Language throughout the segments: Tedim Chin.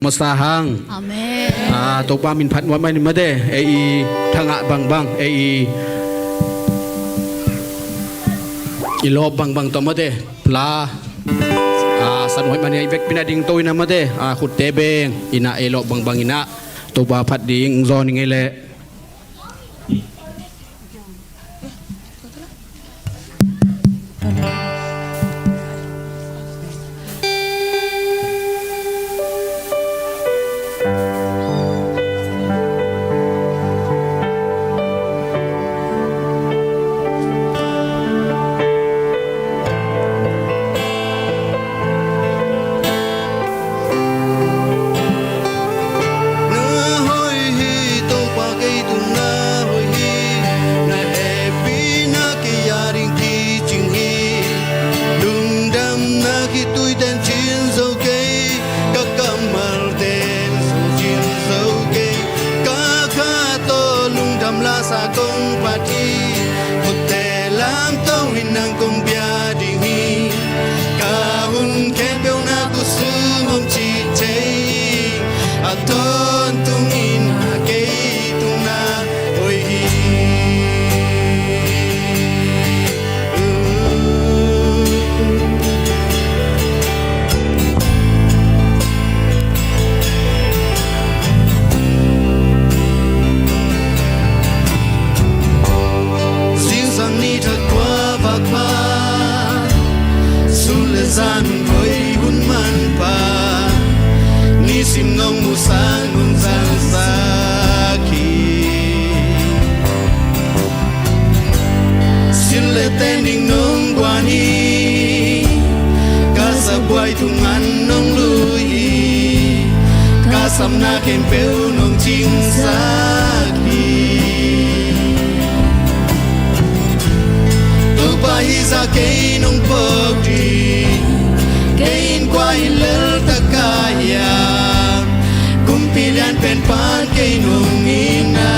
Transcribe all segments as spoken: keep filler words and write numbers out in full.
masa hang. Amen. Ah, Topa min phat nuam mai ni mate, ei i thangah bangbang, ei i, i lawp bangbang tawh mate, pla, ah, san huai mani a i vekpi na ding to ina mate, ah, khutte beng ina, ei lawp bangbang ina, Topa phat ding zawn i ngei leh. Na hoih hi, Topa, kei tung na hoih hi. Na hehpihna kei a ding kicing hi. Lungdamna khitui tencin zo kei, ka kammal ten sungcin zo kei. Ka kha tawh lungdam lasa kong phat hi. Khutte lamto in nang kong bia ding hi. Ka hun khempeuh na khutsung om ci thei. A tawntung in a kei tung na hoih hi. Zingsang ni thak tua vak pha, sun le zan hoih hun manpha, nisim nong musak nong zangsak hi. Sin le tening nong guan hi, ka sabuai thungan nong lui hi, ka samna khempeuh nong cingsak hi. Topa hi zah kei nong phawk ding, kei in kua in lel tak ka hiam, kumpi lian pen pan kei nong ina.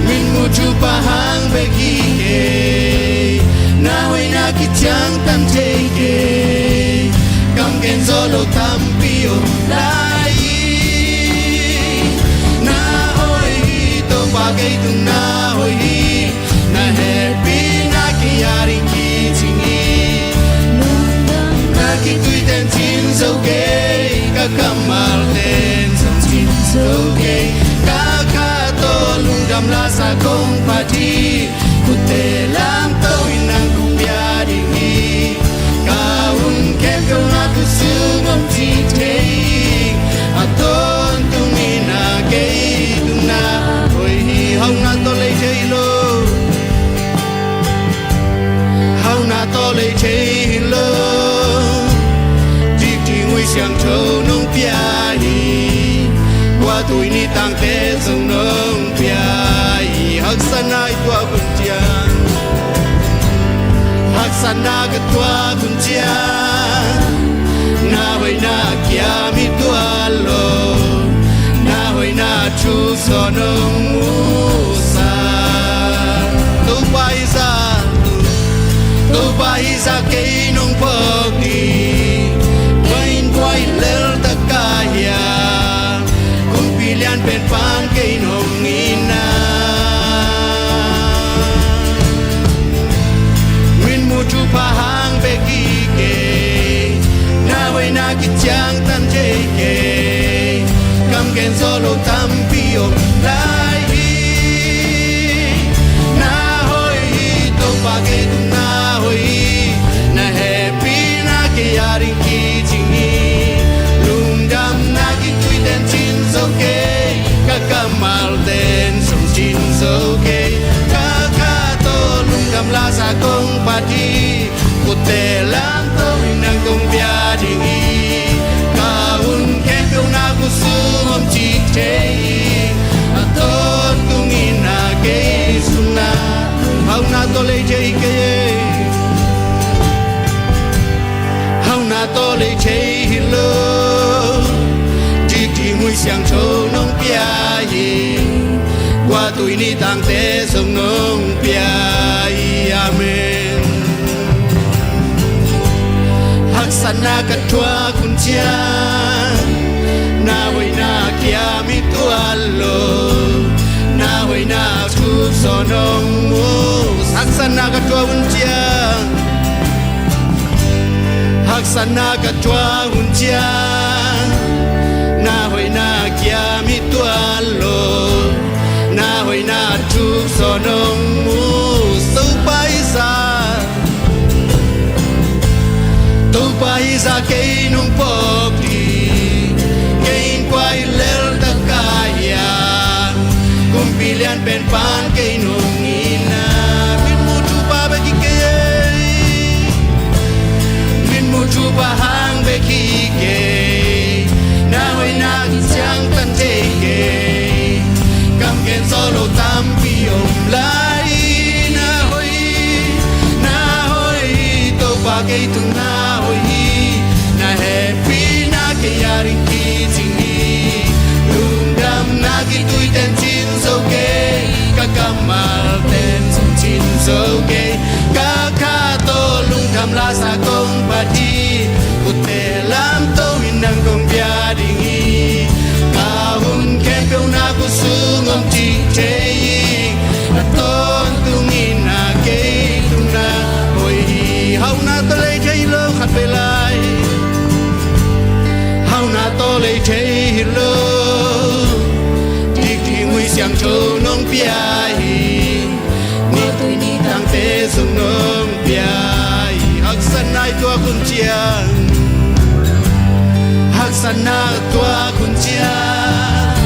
Min mu thupha hang bek hi kei, na hoihna kiciangtan thei kei, kam gen zo lo tampi om lai hi. Na hoih hi, Topa kei tung na hoih hi. Na hehpihna kei a ding kicing hi. Lungdamna khitui tencin zo kei, ka kammal ten sungcin zo kei. Ka kha tawh lungdam lasa kong phat hi. Khutte lamto in nang kong bia ding hi. Ka hun khempeuh na khutsung om ci thei. A tawntung in a kei tung na hoih hi. Hauhna tawh lei thei lo. Hauhna tawh lei thei hi lo. Dikdik mui siangtho nong pia hi. Kua tui ni tangte zong nong pia hi. Haksatna i tuak hun ciang, haksatna ka tuak hun ciang, na hoihna kiam i tuak lo. Na hoihna thu zaw nong musak. Topa hi zah, Topa hi zah kei nong phawk ding, kua in kua in lel tak ka hiam, kumpi lian pen pan kei nong ina. Min mu thupha hang bek hi kei, na hoihna kiciangtan thei kei, kam gen zo lo tampi om lai hi. Na hoih hi, Topa kei tung na hoih hi. Na hehpihna kei a ding kicing hi. Lungdamna khitui tencin zo kei, ka kammal ten sungcin zo kei. Ka kha tawh lungdam lasa kong phat hi. Khutte lamto in nang kong bia ding hi. Ka hun khempeuh na khutsung om ci thei. A tawntung in a kei sung na. Hauhna tawh lei thei kei. Hauhna tawh lei thei hi lo. Dikdik mui siangtho nong pia hi. Kua tui ni tangte zong nong pia hi. Amen. Hak Haksatna ka thuak hun ciang, na hoihna kia mi tuat lo. Na hoihna thuk zaw nong mu. Haksatna ka thuak hun ciang, haksatna ka thuak hun ciang, na hoihna kia mi tuat lo. Na hoihna thuk zaw nong mu. Topa i za, Topa i za kei nong phawk ding, kei in kua i lel ta ka hia? Kumpi lian pen pan kei nong ina. Mitmu thupha bek hi kei, mitmu thupha hang bek hi kei. Na hoihna ki ciang tan thei kei. Kam gen zaw lo tampi om lai. Na hoih, na hoih, Topa kei tung na hoih hi. Na hehpihna kei a ding kicing hi. Lungdamna kituite in cin zo kei, ka kammal ten zong cin zo kei. Ka kha tawh lungdam lasa kong phat hi. Khutte lamto in nang kong bia ding hi. Ka hun khempeuh na khutsung om cih thei hi. A tawntung in na kei tung na hoih hi. Hauhna tawh lei thei hi lo khat vei lai. Hauhna tawh lei thei hi lo. Dikding Huih Siangtho nong pia hi. Ni tui ni tangte zong nong pia hi. Haksatna i tuak hun ciang, haksatna i tuak hun ciang,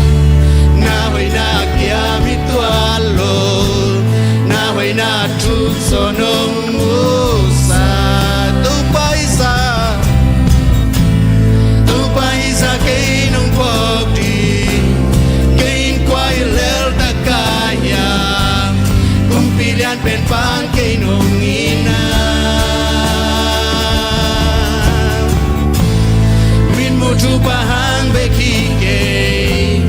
na hoihna kia mi tuat lo. Na hoihna thuk zaw nong musa. Topa i za, Topa i za kei nong phawk ding, kei in kua i lel ta ka hia? Kumpi lian pen pan kei nong ina. Mitmu thupha hang bek hi kei.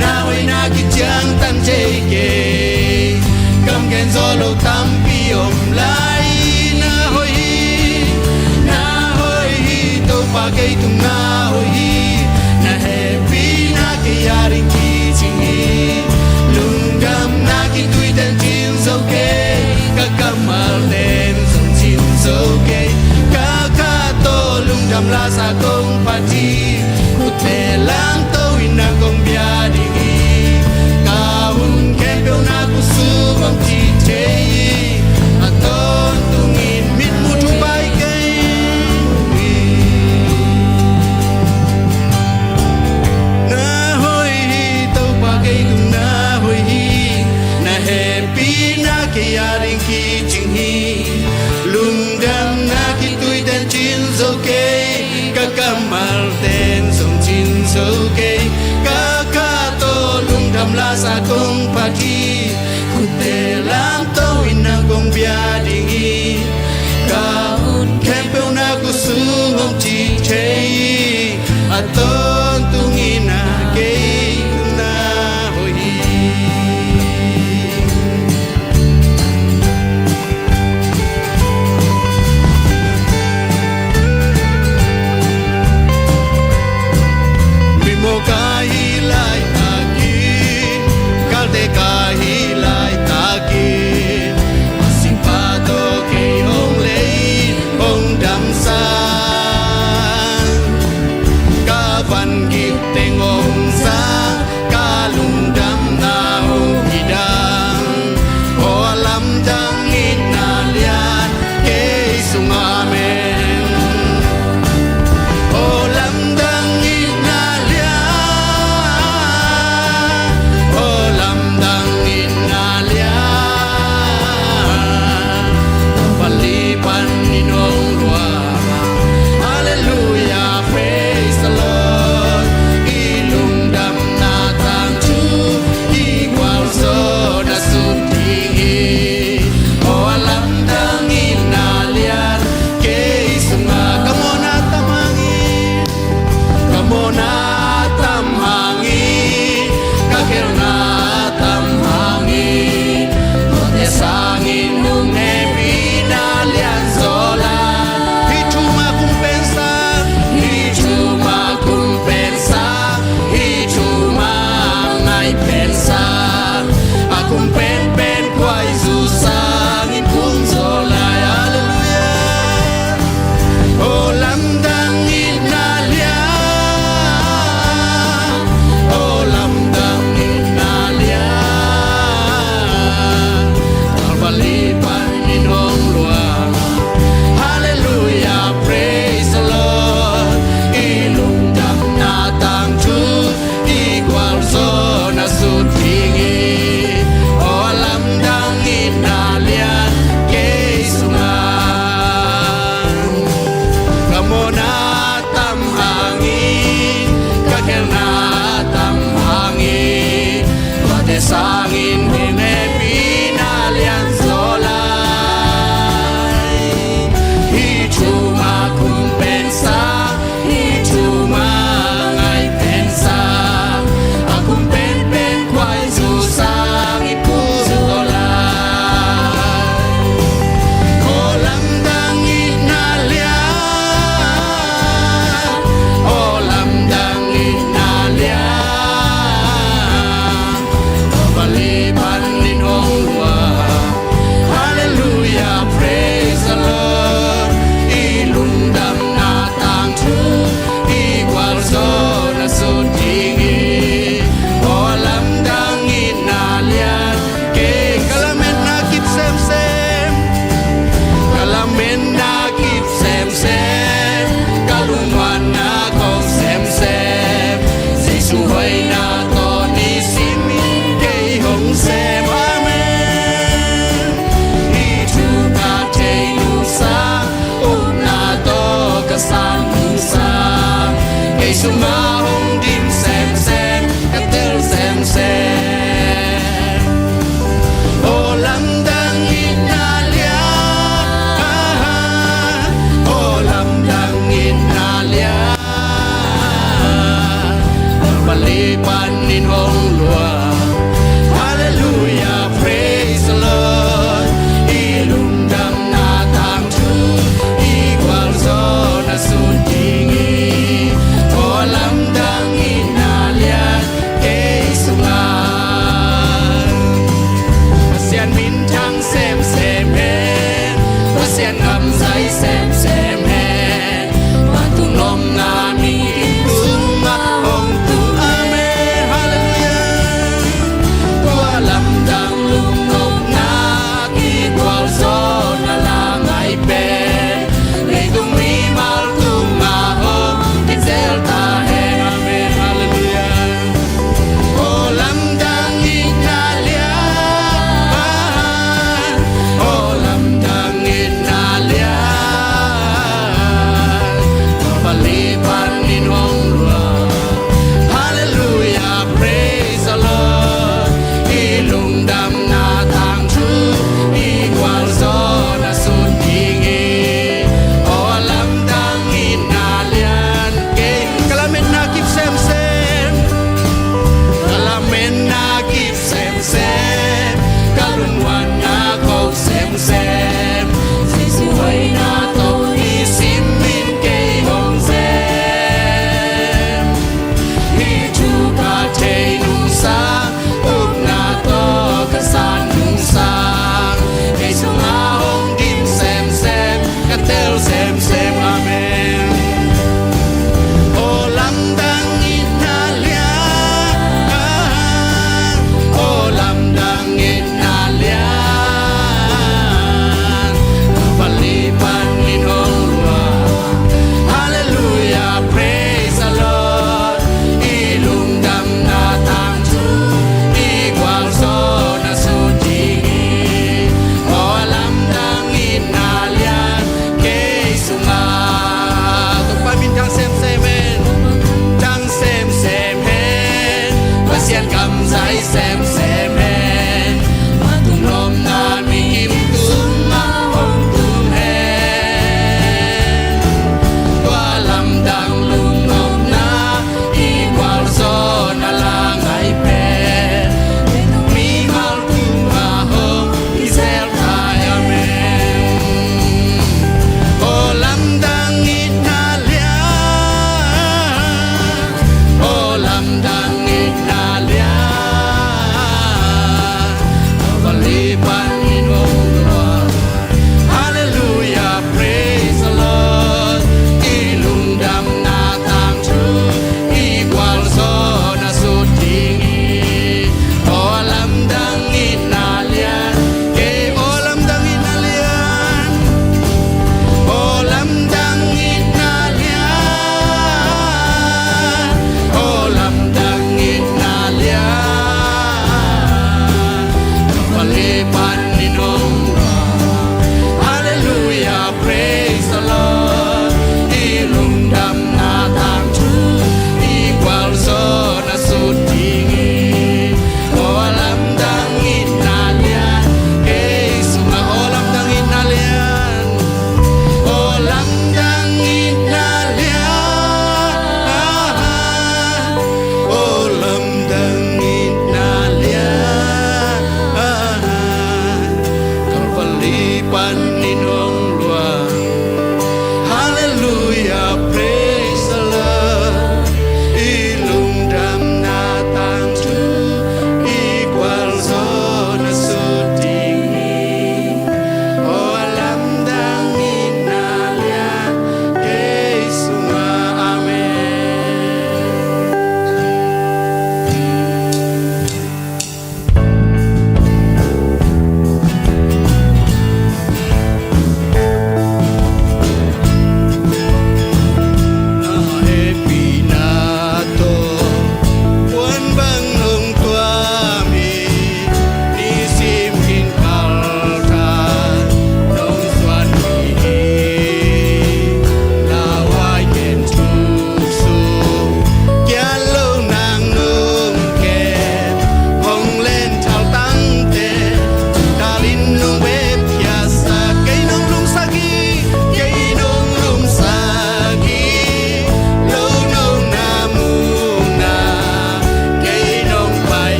Na hoihna ki ciang tan thei kei. Kam gen zaw lo tampi om lai. Na hoih hi, na hoih hi, Topa kei tung na hoih hi. Na hehpihna kei a ding kicing hi. Lungdamna kituite in cin zo kei. Ka kammal ten zong cin zo kei. Ka kha tawh lungdam lasa kong phat hi. Khutte lamto in nang kong bia ding hi. Ka hun khempeuh na khutsung om cih thei hi. A tawntung in mitmu thupha i kei. Na hoih hi, Topa kei tung na hoih hi. Na hehpihna kei a ding kicing hi. Lungdamna kituite in cin zo kei. Ka kammal ten zong cin zo kei. Ka kha tawh lungdam lasa kong phat hi. Khutte lamto in nang kong bia ding hi. Ka hun khempeuh na khutsung om cih thei hi. A tawntung in na kei tung na hoih hi. Mimaw ka hih laitakin, galte ka hih laitakin, a simpa tawh kei hong lei hong damsa. Ka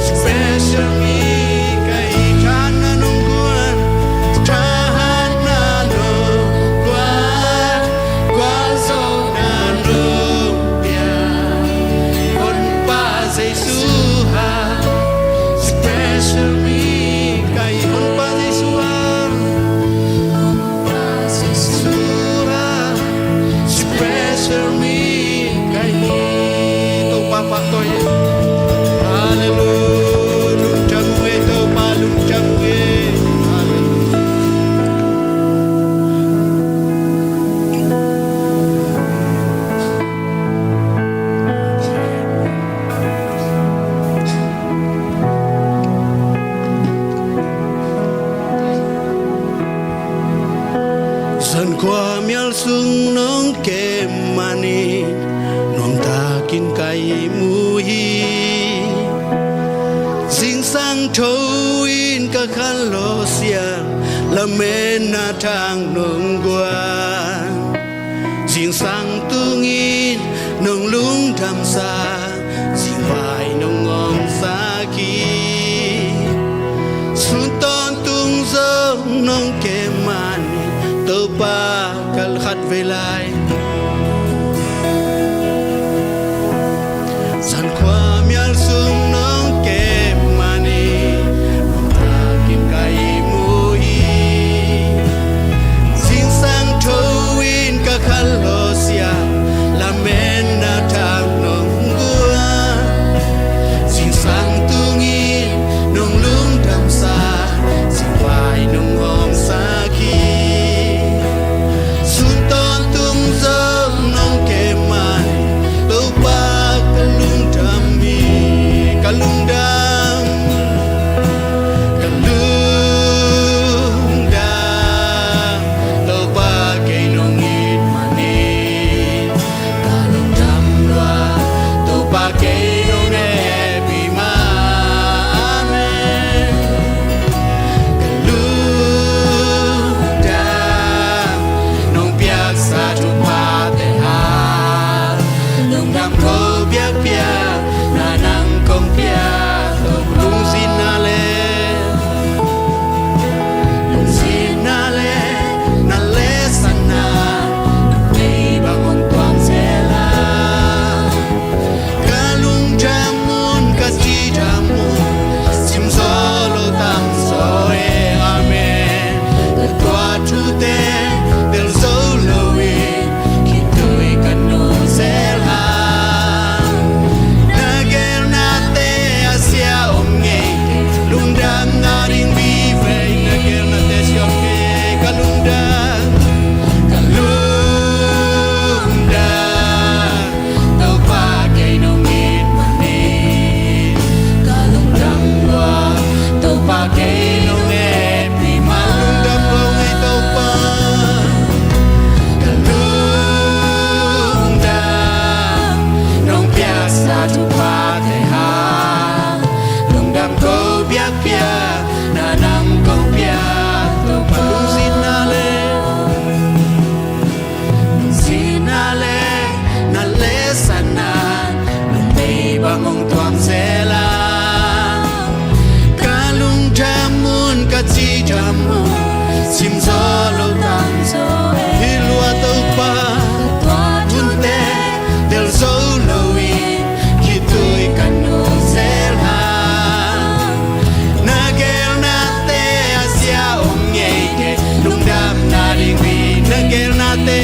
Special mi ka hi. Thahatna nong guan, thahatna nong guan, gualzawhna nong pia. Honpa Jesu ha, special mi ka hi. Honpa Jesu ha, Jesu ha, special mi ka hi. Topa pahtawi. Halleluia. Lungdam ung ei, Topa lungdam ung ei. Halleluia. Zankhua mial sung nong kem manin nuamtakin ka ihmu hi. Zingsang tho in ka khanlawh siang, lametna thang nong guan. Zingsang tungin nong lungdamsak, zingvai nong omsak hi. Sun tawntung zong nong kem manin, Topa ka khatvei lai. Zankhua mial sung nong kem manin nuamtakin ka ihmu hi. Zingsang tho in ka khanlawh siang, lametna thang nong guan. Zingsang tungin nong lungdamsak, zingvai nong omsak hi. Sun tawntung zong nong kem manin, Topa ka lungdam hi. Ka lungdam, ka lungdam, Topa kei nong it manin. Ka lungdam lua, Topa kei nong hehpih mah. Amen. Ka lungdam, nong piaksa thuphate hang, lungdam ko biakpiak, na nang kong piak, Topa. Lungsim na le, lungsim na le, na le sana, mei bang hong tuang sela. Ka lungdam un, ka cidam un, simzaw lo tamzaw e. Amen. Ka tuah thute tel zo lo in, khitui ka nung zel hang. Na gelnate a sia om ngei kei, lungdamna ding vive. Na gelnate sia om ngei, ka lungdam, ka lungdam, Topa kei nong it manin. Ka lungdam lua, Topa kei nong hehpih mah. Lungdam ko ngei Topa. Ka lungdam, nong piaksa thuphate hang, lungdam ko biakpiak, na nang kong piak, Topa. Lungsim na le, lungsim na le, na le sana, na mei bang hong tuang sela. Ka lungdam un, ka cidam un, simzaw lo tamzaw e. Hi lua Topa, ka tuah thute tel zo lo in, khitui ka nung zel hang. Na gelnate a sia om ngei kei, lungdamna ding vive. Na gelnate,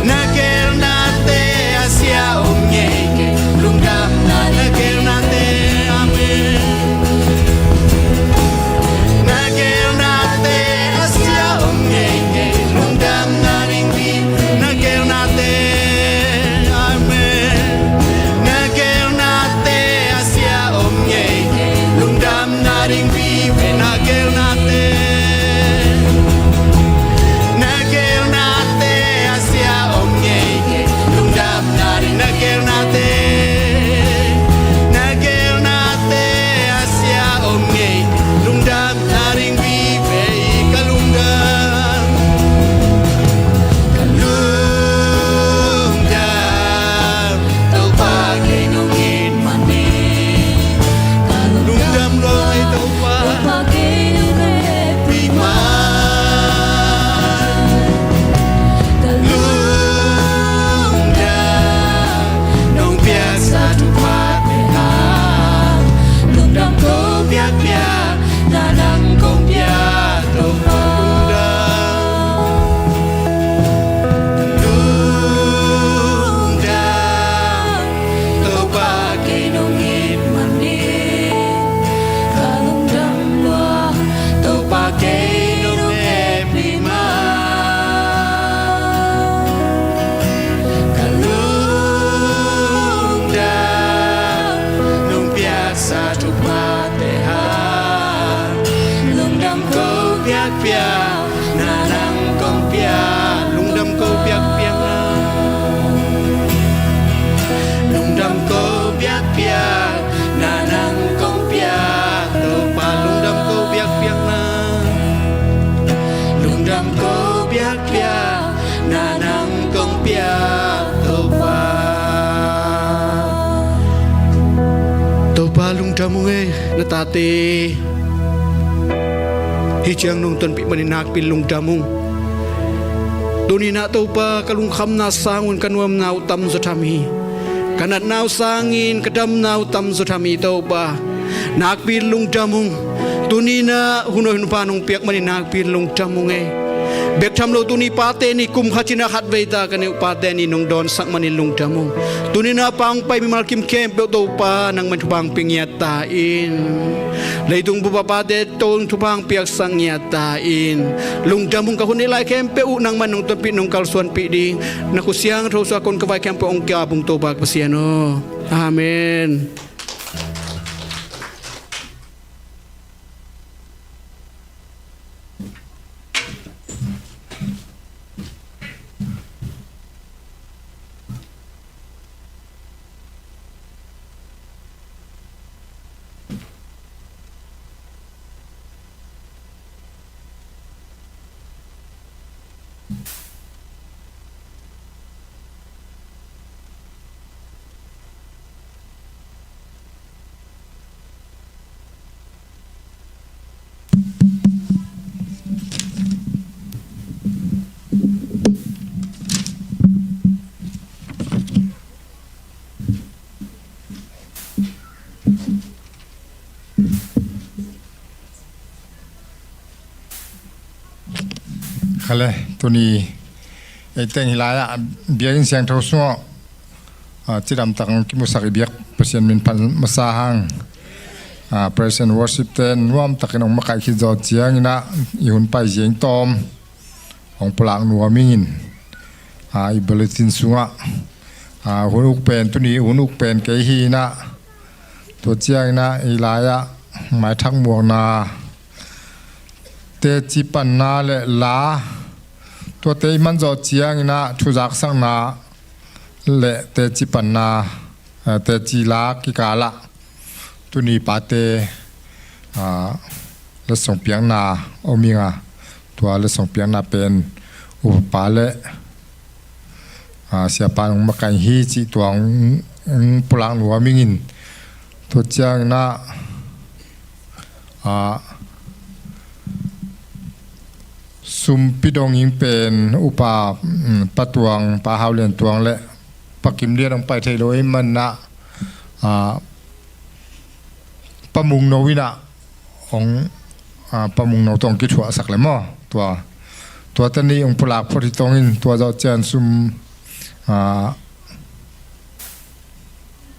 na gelnate a sia om ngei kei, lungdamna, na gelnate. Amen. Na gelna Lungdam ung e, na tate hih ciang nong tonpih manin nakpi lungdam ung. Tuni-in ah Topa, ka lungkhamna sangun ka nuamna uh tamzaw tham hi. Ka natna uh sangin ka damna uh tamzaw tham hi Topa. Nakpi lungdam ung. Tuni-in ah hun aw hun pha nong piak manin nakpi lungdam ung e. Bek tham lo tuni Pate Ni kum khat in ah khatvei tak a neih uh Pate Ni nong dawnsak manin lungdam ung. Tuni-in ah Pa hong pai mimal kim khempeuh Topa nangman thupha hong pia ngiat ta in. Leitung bup ah Pate Topa thupha hong piaksak ngiat ta in. Lungdam ung, ka hun neih lai khempeuh uh nangman nong tonpih nong kalsuanpih ding na khut siangtho sungah kon ka vai khempeuh hong ki-ap ung Topa ka Pasian aw. Amen. Kha le, tuni ei teng hih lai-ah biakinn siangtho sungah, ah, cidamtak hong kimusak i biak Pasian min phat masa hang, ah, praise and worship-te nuamtakin hong makaih khit zawh ciangin ah i hun paizia in tawm hong pulak nuam ing in, ah, i bulletin sungah, ah, hun uk pen, tuni hun uk pen kei hi in ah, tua ciangin ah hih lai-ah maithak muakna, teci panna le la, tuate i man zawh ciangin ah thuzaksakna le teci panna, eh, teci la kikal ah tuni Pate, ah, letsong piakna om ing a, tua letsong piakna pen Upa le, ah, Siapa in hong makaih hi cih tua hong, hong pulak nuam ing in, tua ciangin ah, ah, sumpi dong ing pen Upa, mm, Pa Tuang, Pa Hau Lian Tuang le Pa Kim Lian hong pai thei lo ahih manin ah, ah, Pa Mung No in ah hong, ah, Pa Mung No tawh hong kithuahsak le maw. Tua, tuate nih hong pulak phot hi tawng in, tua zawh ciang sum, ah,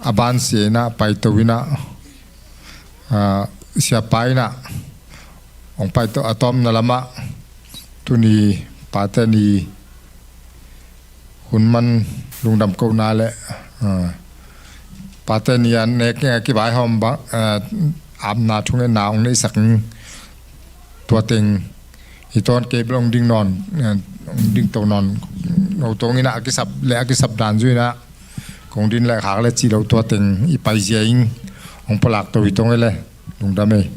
a bansia in ah paito in ah, ah, Siapa in ah hong paito a tawpna lamah tuni Pate Ni hun man lungdam kohna le, ah, Pate Ni a nek, ah, kivaihawm bang, ah, apna thungetna hong neihsak ing, tua teng hi tawn, kei bel hong ding nawn, eh, hong ding to nawn, no tawng in ah a kisap le a kisap dan zui in ah kong din le khak le cih lo, tua teng i paizia ing, hong pulak to hi tawng e le, lungdam ei.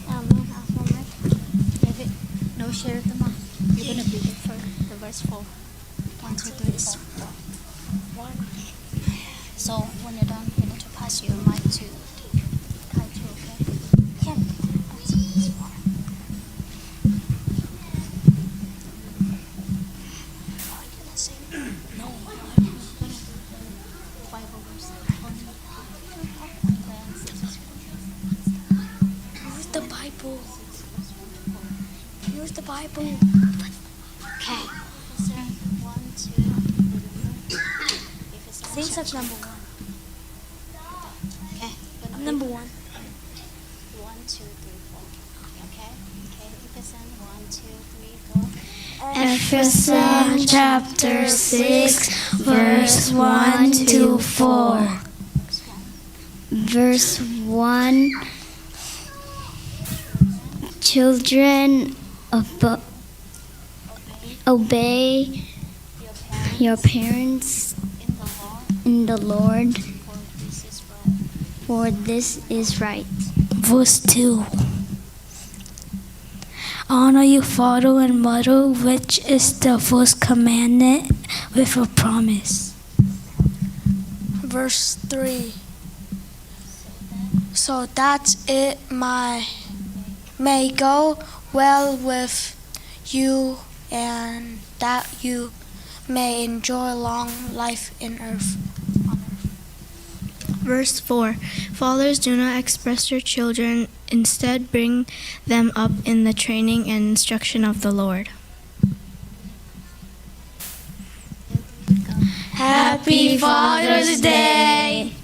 Um, no, uh, for my, David, no, share the mic. You're gonna be the first, the verse four. One, two, three, four. One. So when you're done, you need to pass your mic to Kai too, okay? Can. No, Bible verse. Use the Bible. Use the Bible. Okay. One, two, three. Since I'm number one. Okay. I'm number one. One, two, three, four. Okay. Okay. Ephesians one, two, three, four. Ephesians chapter six, verse one to four. Verse one. Children, ob- obey your parents in the Lord, for this is right. Verse two. Honor your father and mother, which is the first commandment with a promise. Verse three. So that it may, may go well with you and that you may enjoy long life in earth. Verse four. Fathers, do not express your children. Instead, bring them up in the training and instruction of the Lord. Happy Father's Day!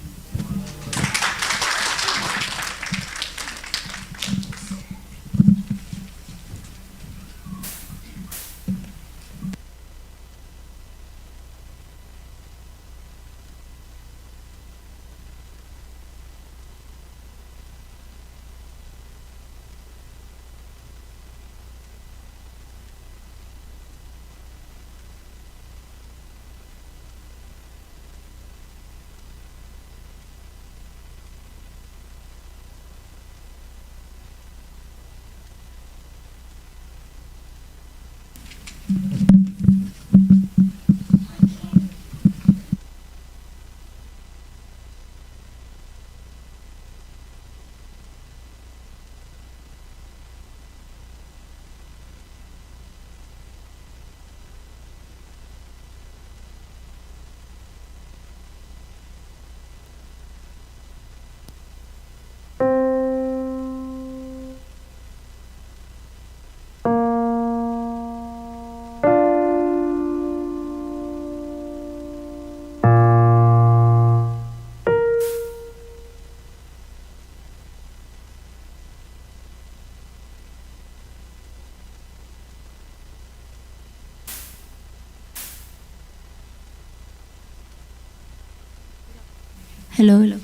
Hello, hello.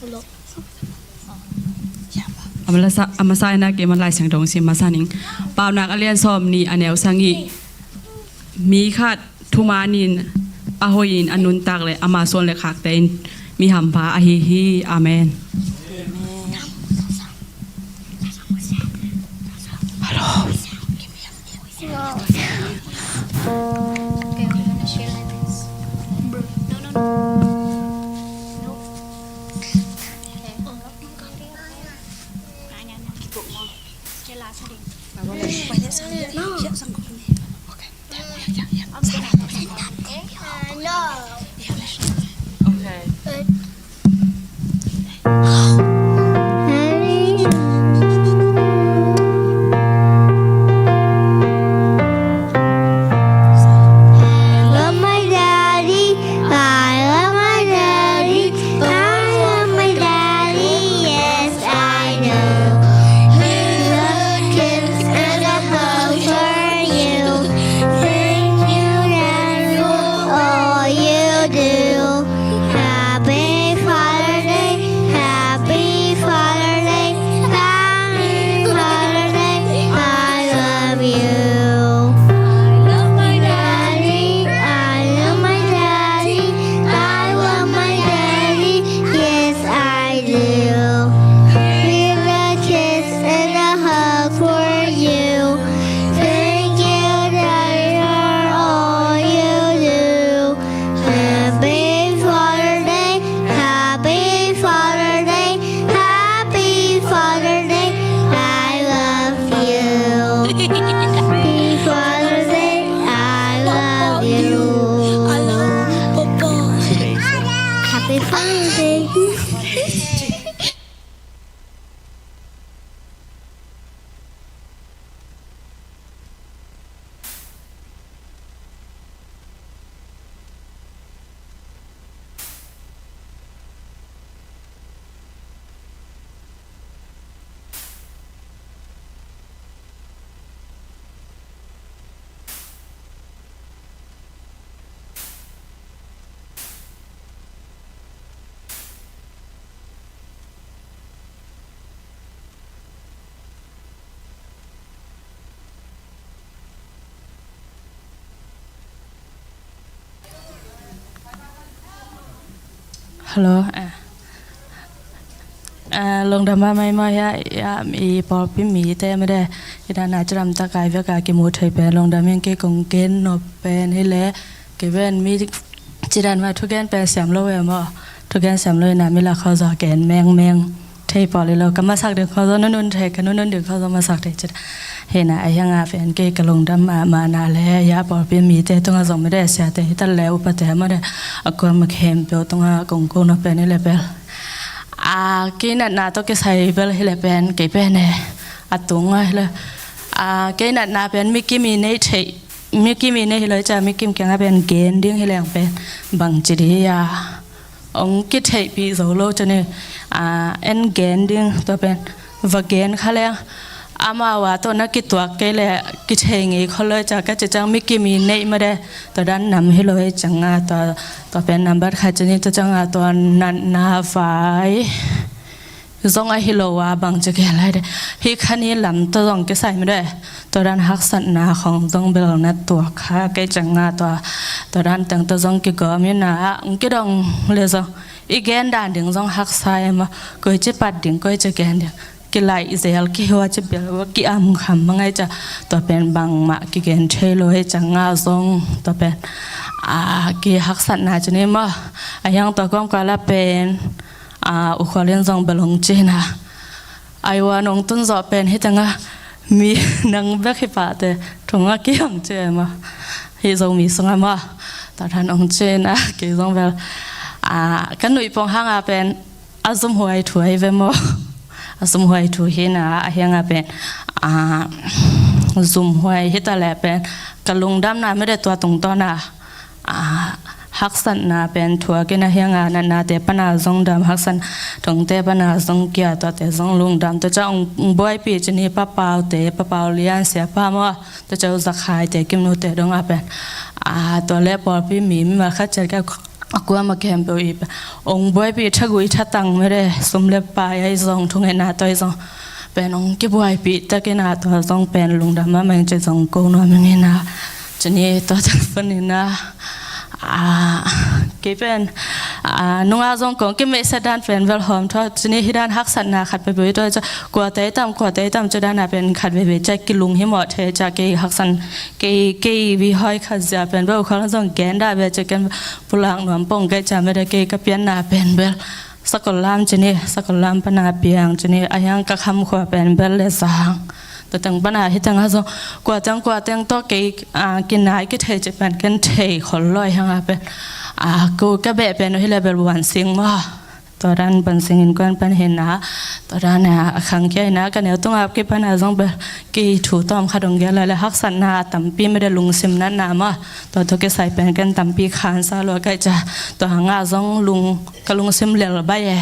Hello. A masa, a masa in ah kei man Lai Siangtho sim masa ning. Paunak a lian sawmnih a neu sagih. Mi khat thuman in a hoih in a nuntak leh ama suan leh khakte in mi hampha ahi hi. Amen. Hello. I love my daddy. I love my daddy. I love my daddy. Yes, I do. He loves kids and a hug for you. Thank you, Daddy, for all you do. Happy Father's Day, happy Father's Day, happy Father's Day, I love you. I love my daddy, I love my daddy, I love my daddy, yes I do. Here's a kiss and a hug for you. Thank you, Daddy, for all you do. Happy Father's Day, happy Father's Day, happy Father's Day, I love you. Happy Father's Day, I love you. Happy Father's Day. Hello. Ah. Ah, lungdam mahmah maw, hiah, hiah i pawlpi mite mede. Hih dan a cidam tak a i vek a kimu thei pen lungdam ing. Kei kong gen nop pen hi leh, kei pen mi cidam mah thugen pen siam lo e maw. Thugen siam lo in a mi lak khawng zong gen mengmeng thei pawl hi lo. Ka masak ding khawng zong nunun thei, ka nunun ding khawng zong masak thei cih. Hi na, a hiang a pen kei ka lungdam mahmah na leh, hiah pawlpi mite tungah zong mede, siate hi ta leh, upate mede, a kuama khempeuh tungah kong ko nop pen hi leh bel, a, kei natna tawh kisai bel hi leh pen, kei pen e, a tung a hi leh, a, kei natna pen mi kim i nei thei, mi kim i nei hi lo i ci a, mi kim kiangah pen gen ding hi leng pen bangci ding hia, hong kitheihpih zo lo ci ni. A, en gen ding, tua pen va gen kha leng, amau a tawh na kituak kei leh kithei ngei khol lo i ci a, ka ci ciang mi kim i neih mede, tua dan nam hi lo i ciang a, tua, tua pen nambat khat ci ni. Tua ciang a tua natna vai zong ahi lo a, bangci gen lai de, hih kha ni lam tawh zong kisai mede, tua dan haksatna khawng zong bel na tuak kha kei ciang a, tua, tua dan teng tawh zong kigawm in a, hong kidong leh zong i gen dan ding zong haksa e maw, koici pat ding, koici gen ding, kilaih zel, kihuaci bel, ki-am kham mang a i ci a, tua pen bangmah kigen thei lo hi ciang a zong, tua pen, a, kihaksatna ci ni maw. A hiang tua kawmkal a pen, a, U Khual in zong bel hong ci na, ai ua nong tun zawh pen hi teng a, mi nang bek hi pah teh, thong a kihong ci e maw, hih Zomi sungah maw. Tua dan hong ci na, kei zong bel, a, ka nuih pong hang a pen a zumhuai thu ahi ve maw. A zumhuai thu hi na, a hiang a pen, a, zumhuai hi ta leh pen ka lungdamna mede, tua tungtawn a, a, haksatna pen thuak in a, hiang a natnate pan a zong dam, haksat thongte pan a zong kia, tuate zong lungdam. Tua ciang hong buaipih ci ni, Pa Pau te, Pa Pau Lian, Siapa maw, tua ciang Za Khai te, Kim Nu te dong a pen, a, tua leh pawlpi mi, mimal khat ciat ka, a kuama khempeuh i pen hong buaipih, thagui thatang mede, sum leh pai ahi zong, thungetna tawh ahi zong pen hong kibuaipih tak in a, tua zong pen lungdam mahmah ing ci zong ko nuam ing in a, ci ni. Tua teng pan in a, a, kei pen, a, nungah zong kong kimeihset dan pen bel hawm thawh ci ni, hih dan haksatna khat peuhpeuh i tuah ciang, kuate i tam, kuate i tam ci dan a pen khat veivei ciang kilunghimawh thei ciang, kei haksan, kei, kei vihawi khat zia pen bel U Khual zong gen dah ve ci, ken pulak nuam pong kei ciang mede, kei ka pianna pen bel Sakollam ci ni, Sakollam pan a piang ci ni, a hiang ka kham khua pen bel Lezang. Tua teng pan a hih teng a zong, kuateng kuateng tawh kei, a, kinai kithei cih pen ken thei khol lo, a hiang a pen, a, ko ka beh pen uh hi leh bel Buansing maw. Tua dan Buansing innkuan pan hi na, tua dan a, a khangkhia hi na, ka neu tung a kipan a zong bel kei thu tawm khat hong gen lai leh, haksatna tampi mede, lungsim natna maw, tua tawh kisai pen ken tampi khansa lua ka hih ciang, tua hang a zong lung, ka lungsim lel baih e.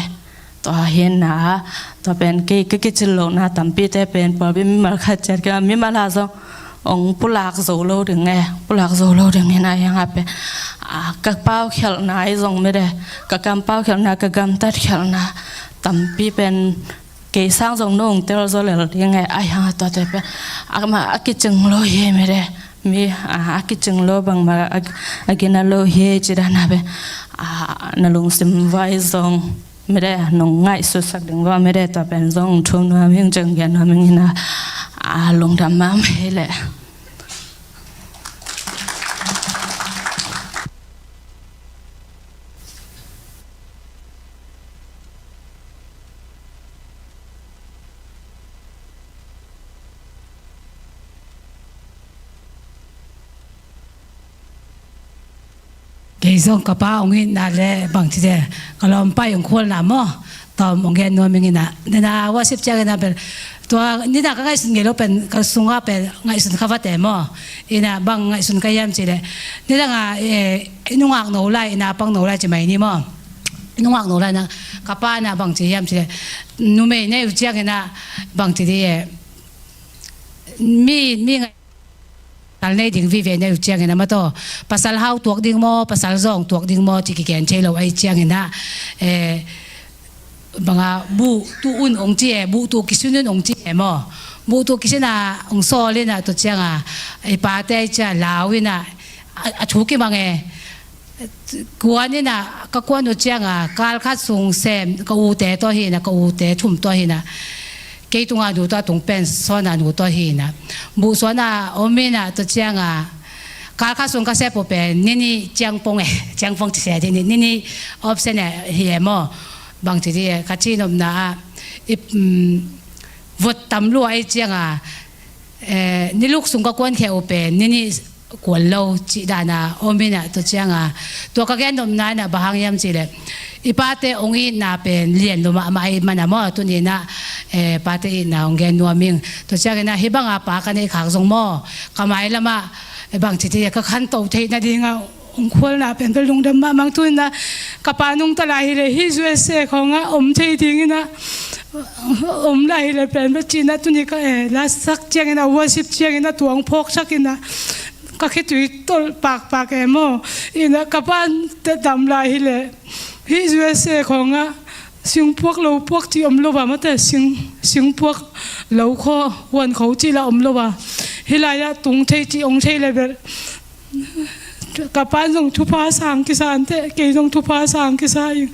Tua hi na, tua pen kei ka kicin lohna tampite pen pawlpi mimal khat ciat, ka mimal a zong hong pulak zo lo ding e, pulak zo lo ding hi na, a hiang a pen, a, ka paukhialhna ahi zong mede, ka kam paukhialhna, ka gamtat khialhna tampi pen kei sang zong no hong tel zaw lel ding e, a hiang a tuate pen, a, amah a kicing lo hi mede, mi, a, a kicing lo, bangmah a, a gina lo hi ci dan a pen, a, na lungsim vai zong mede, nong ngaihsutsak ding vua mede, tua pen zong thum nuam ing, ciang gen nuam ing in a, a, lungdam mahmah hi leh. Kei zong ka pa hong itna leh bangci te, ka lawmpa hong khualna maw, tawm hong gen nuam ing in a. Nena worship ciangin a bel, tua nidang ka ngaihsun ngei lo pen, ka sungah pen ngaihsun kha vat e maw. In a bang ngaihsun ka hiam cih leh, nidang a, eh, i nungak no lai, i naupang no lai ci mai ni maw. I nungak no lai in a, ka pa in a bangci hiam cih leh, numei nei uh ciangin a bangci dih e, mi, mi ngai- Pasal nei ding vive nei uh ciangin a maw, tua pasal hau tuak ding maw, pasal zawng tuak ding maw, ci kigen thei lo ahih ciangin a, eh, bang a buh tuh un hong ci e, buh tuh kisun un hong ci e maw. Buh tuh kisun a hong sawl in a, tua ciang a, i pate ahih ciang lau in a, a, a thu kimang e. Kuan inah ka kuan uh cianga kalkhat sung sem ka ute tawh hinah, ka ute thum tawh hinah, kei tunga nu tawh a tung pen sawn a nu tawh hinah, buhsuan a om inah, tua cianga kalkhat sung ka sep uh pen nini ciangpong e, ciangpong ci sia dih ni, nini option e hi e maw, bangci dih e ka ci nopna ah, i vot tam lua ei cianga, niluk sung ka kuan kheh uh pen nini kuan lo cih dana om inah, tua cianga tua ka gen nopna inah bang hang hiam cihleh, i pate ong itna pen lian lo mahmah ei mana maw, tuninah pate itna ong gen nuam ing. Tua cianginah hih banga pa ka neih khak zong maw, ka mailamah bangci dih e ka khanto theih nadinga ong khualna pen bel lungdam mahmah ing. Tuninah ka pa nungta lai hileh hih U S A khawngah om thei dinginah om lai hileh pen bel cinah tuni ka e lasak cianginah worship cianginah tua ong phawksak inah ka khitui tolh pakpak e maw. Inah ka pa dam lai hileh hih U S A khawngah singpuak lopuak cih om lo a, mate sing, singpuak lokhaw huankho cih lah om lo a, hih lai-ah tung thei cih ong thei le bel ka pan zong thupha sang kisa ante, kei zong thupha sang kisa ing.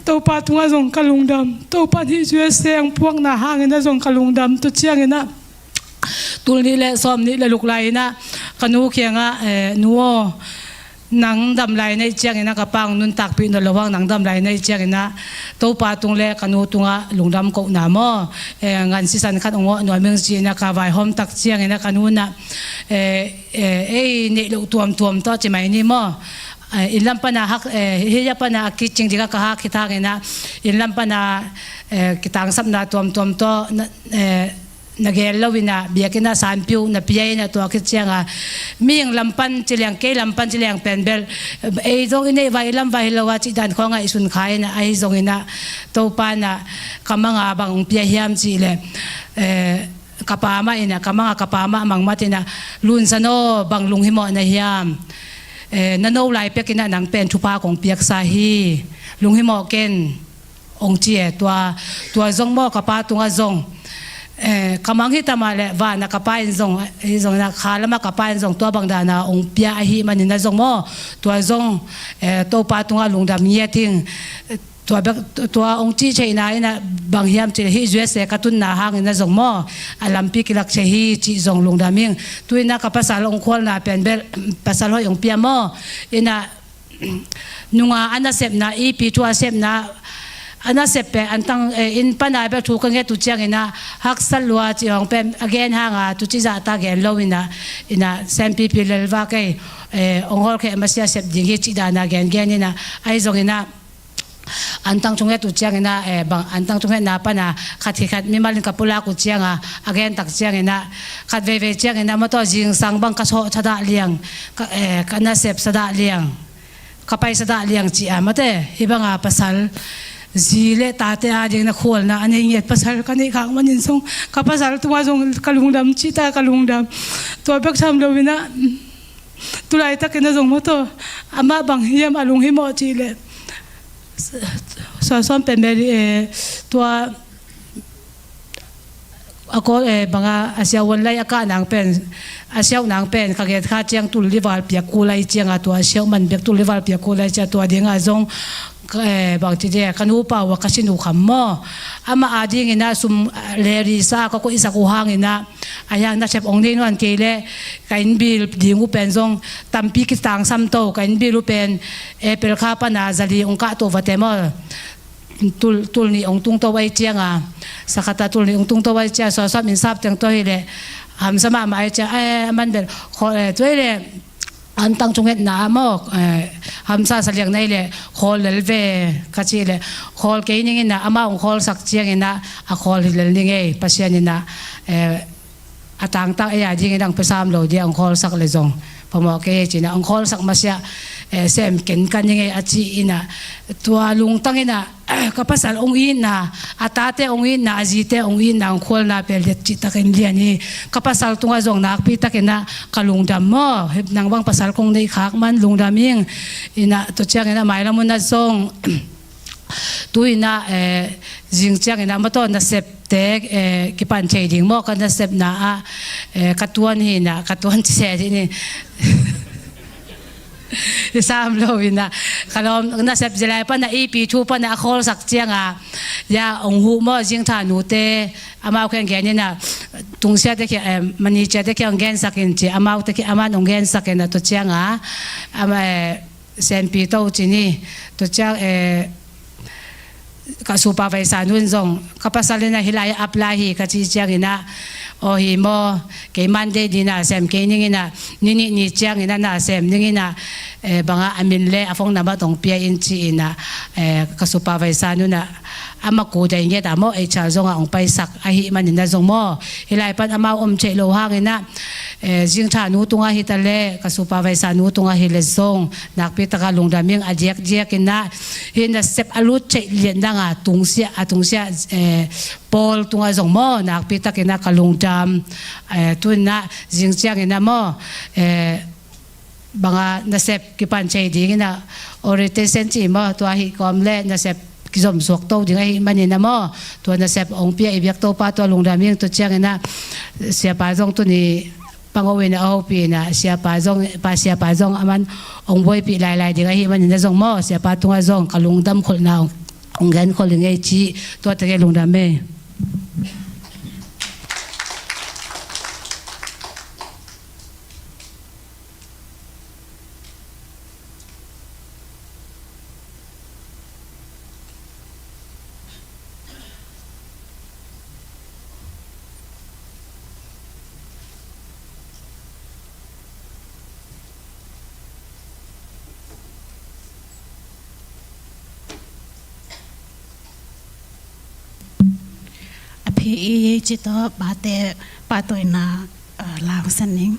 Topa tungah zong ka lungdam, Topa nih U S A ang puakna hangin a zong ka lungdam. Tua cianginah tul nih le sawm nih le luk lai-inah ka nu kiangah, nu aw, nang dam lai na ih cianginah ka pa ong nuntakpih nawn lo hang nang dam lai na ih cianginah Topa tung le ka nu tungah lungdam kohna maw, ngan sisan khat ong awh nuam ing ci-inah ka vaihawm tak cianginah ka nu nah ei neih loh tuamtuam tawh ci mai ni maw, innlam pana hak, hih a pana a kicing dikah ka hak khit hanginah innlam pana kitangsapna tuamtuam tawh na gel lo inah biakinn ah sanpiu na pia inah tua khit cianga mihing lam pan ci liang, kei lam pan ci liang pen bel ei zong i neih vai i lam vai hi lo a cih dan khawngah i sun kha inah, ahi zonginah Topa nah ka manga bang ong pia hiam cihleh ka pa mah inah, ka manga ka pa mah mangmat inah, Lunsan aw, bang lunghimawh na hiam? Na no lai pekinah nang pen thupha kong piaksa hi, lunghimawh ken, ong ci e. Tua, tua zong maw ka pa tungah zong ka mang hi tamah le vanah ka pa in zong, hi zonginah kha lamah ka pa in zong tua bang dana ong pia ahih maninah zong maw, tua zong Topa tungah lungdam ngiat ing. Tua bek, tua ong cih theihna inah bang hiam cihleh hih U S A ka tunna hanginah zong maw, a lampi kilak thei hi cih zong lungdam ing. Tuinah ka pasal ong khualna pen bel pasal hoih ong pia maw, inah nunga a nasepna, ipi thu a sepna, a nasep pen antang inn pana bel thu ka nget uh cianginah haksat lua cih hong pen a gen hanga tuci zahta gen lo inah, inah sempipi lelva kei ong hawlkheh masiah sep ding hi cih dana gengen inah, ahi zonginah antang thunget uh cianginah, bang antang thungetna pana khat hi khat mimalin ka pulak uh cianga a gentak cianginah khat veivei cianginah mataw zingsang bang ka sawh thadah liang, ka nasep sadah liang, ka pai sadah liang ci-a mate, hih banga pasal zi le tate ading na khualna a nei ngiat pasal ka neih khak manin zong ka pasal tungah zong ka lungdam cihta ka lungdam. Tua bek tham loinah tulaitakinah zong mataw amah bang hiam a lunghimawh cihleh suasawm pen bel tua a kawl banga a siahuan lai a kah nang pen, a siauh nang pen ka gen kha ciang tul lival piak kul lai cianga tua a siauh man bek tul lival piak kul lai ciang tua dingah zong bangci dih e ka nupa uh a ka sin uh kham maw, amah adinginah sum le risa ka koihsak uh hanginah a hiang nasep ong nei nuan kei leh ka innbil ding uh pen zong tampi kitangsam to, ka innbil uh pen April kha pana zali ong kah to vate maw. Tul, tul nih ong tungto ai cianga, sakhata tul nih ong tungto ai cianga suasawm in sap teng tawh hileh hamsa mahmah ai cianga, a man bel khawl, tua hileh antang thungetna ah maw, hamsa saliang na hileh khawl lel ve ka cih leh khawl kei ninginah amah ong khawlsak cianginah a khawl hi lel ning ei, Pasian inah a tangtak ei a dingin ang pia sam lo dih ang khawlsak le zong phamawh kei ei cinah ang khawlsak masiah sem kenkan ning ei a ci inah tua lungtang inah ka pasal ong itna, a tate ong itna, a zite ong itna, ong khualna pen liat cihtakin lian hi. Ka pasal tungah zong nakpitakinah ka lungdam maw, nang bang pasal kong neih khak man lungdam ing. Inah tua cianginah mailam unah zong tuinah zing cianginah mataw nasepte kipan thei ding maw, ka nasepna ah ka tuan hinah, ka tuan ci se dih ni. I sam lo in ah, ka lawm, nasep zia lai pan ah, ipi thu pan ah a khawlsak ciang a, ya, ong huh maw, Zingtha nute, amau kheng gen in ah, Tungsiate kheng, eh, Maniciate kheng ong gensak in ci, amaute kheng, aman ong gensak in ah, tua ciang a, ama, eh, Senpi to ci ni, tua ciang, eh, ka supervisor nu'n zong, ka pasal in ah hih lai ah apply hi ka cih ciang in ah, aw hi maw, kei Monday ni na sem kei ning in ah, ni nih ni ciang in ah na sem ning in ah, eh, bang ah a min le a phone number tong pia in ci in ah, eh, ka supervisor nu'n ah, a maku dai ngiat a maw, H R zong ah ong paisak ahih manin ah zong maw, hih lai pan amau om theih lo hang in ah, eh, Zingtha nu tung ah hi ta leh, ka supervisor nu tung ah hi leh zong, nakpi tak ah lungdam ing, a diakdiak in ah, hih nasep a lut theih lian dang a tungsiah, a tungsiah, eh, pawl tung ah zong maw, nakpi tak in ah ka lungdam, eh, tu in ah, zing ciang in ah maw, eh, bang ah nasep kipan thei ding in ah, orientation ci maw, tua hi kawm leh nasep kizom suak to ding ahih manin ah maw, tua nasep ong pia i biak Topa tua lungdam ing, tua ciang in ah, siapa zong tuni pang o in ah, a hopih in ah, siapa zong, pa siapa zong aman ong buaipih lailai ding ahih manin ah zong maw, siapa tung ah zong ka lungdam kholhna ong, ong gen khol ing ei ci, tua teng ei, lungdam ei. A phi i ci tawh pate, pate in ah, eh, lau san ning.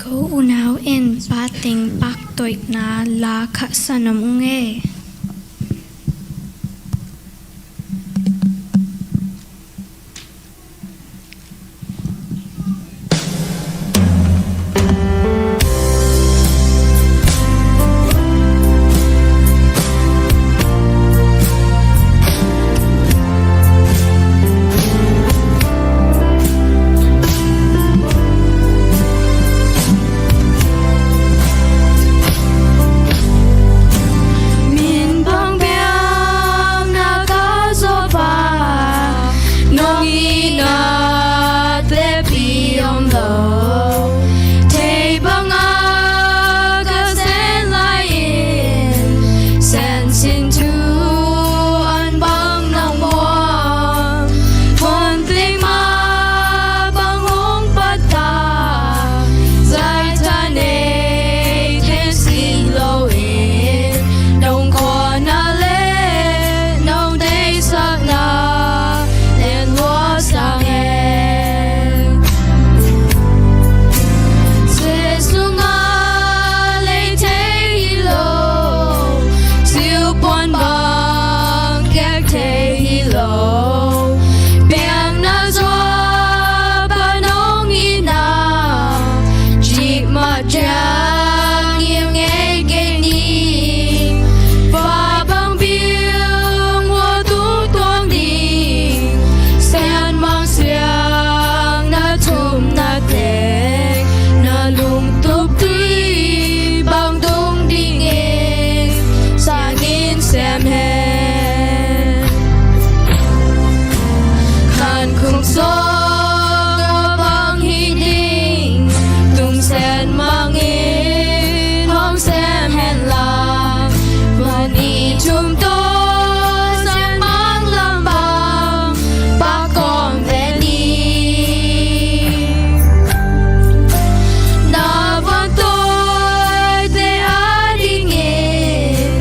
Ko unau in Pa teng paktoihna la khat san om ung e. Min bang biakna ka zuak a, nong itna tepi om lo. Thei bangin ka sen lai-in, sen sin thu an bang nang muang. Muan teng mah bang hong pat ta, zai tha nei thei si lo in, nong kawlna le nong deihsakna len lua sa hen. Jesu ngah lei thei hi lo, siupuan bang kiak thei hi lo. Biakna zuak a nong itna, cih mah ciang ngim ngei kei ni. Fa bang biung vua tung tuang ding, Sian Mang Siang na thumna teng, na lungtup tui bang tung dingin sang in sem hen. Khan khum sawng a bang hi ding tung Sian Mang in hong sem hen la, van i thum tawh Sian Mang lam bang pak kawm ve ni. Na van tawite a dingin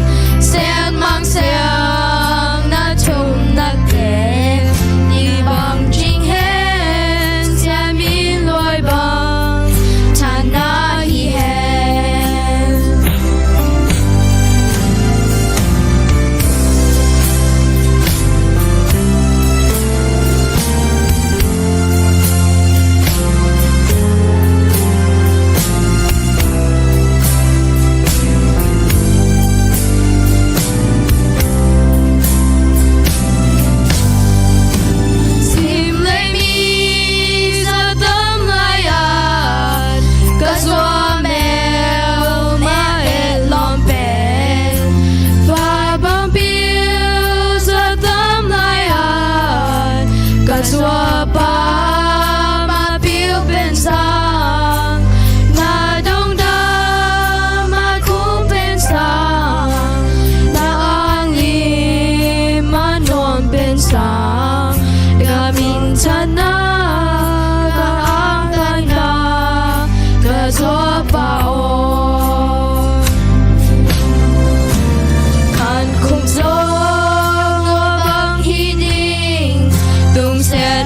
Sian Mang Siang na thumna teng, ni bang cing hen, Sian Min Luai bang thanna hi hen. Sim lei mi za tam lai-at ka zuak mel mah et lawm pen, fa bang piu za tam lai-at ka zuak pa mah piu pen sang, na dongdam a kum pen sang, na anglim a nuam pen sang, ka minthanna, ka angtanna, ka zuak pa aw. Khan khum sawng a bang hi ding tung Sian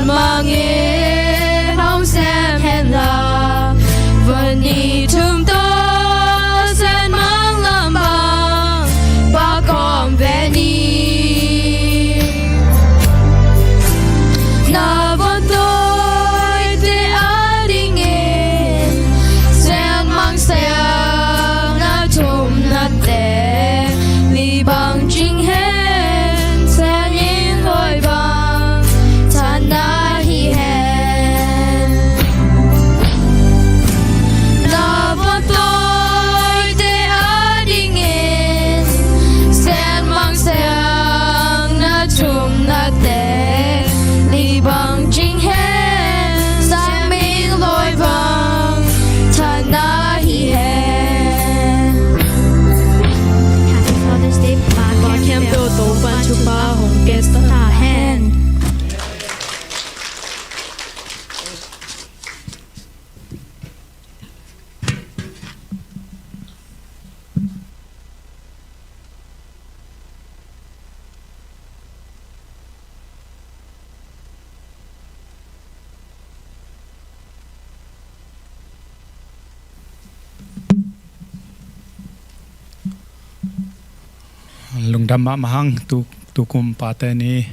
Lungdam mahmah hang. Tu, tukum Pate Ni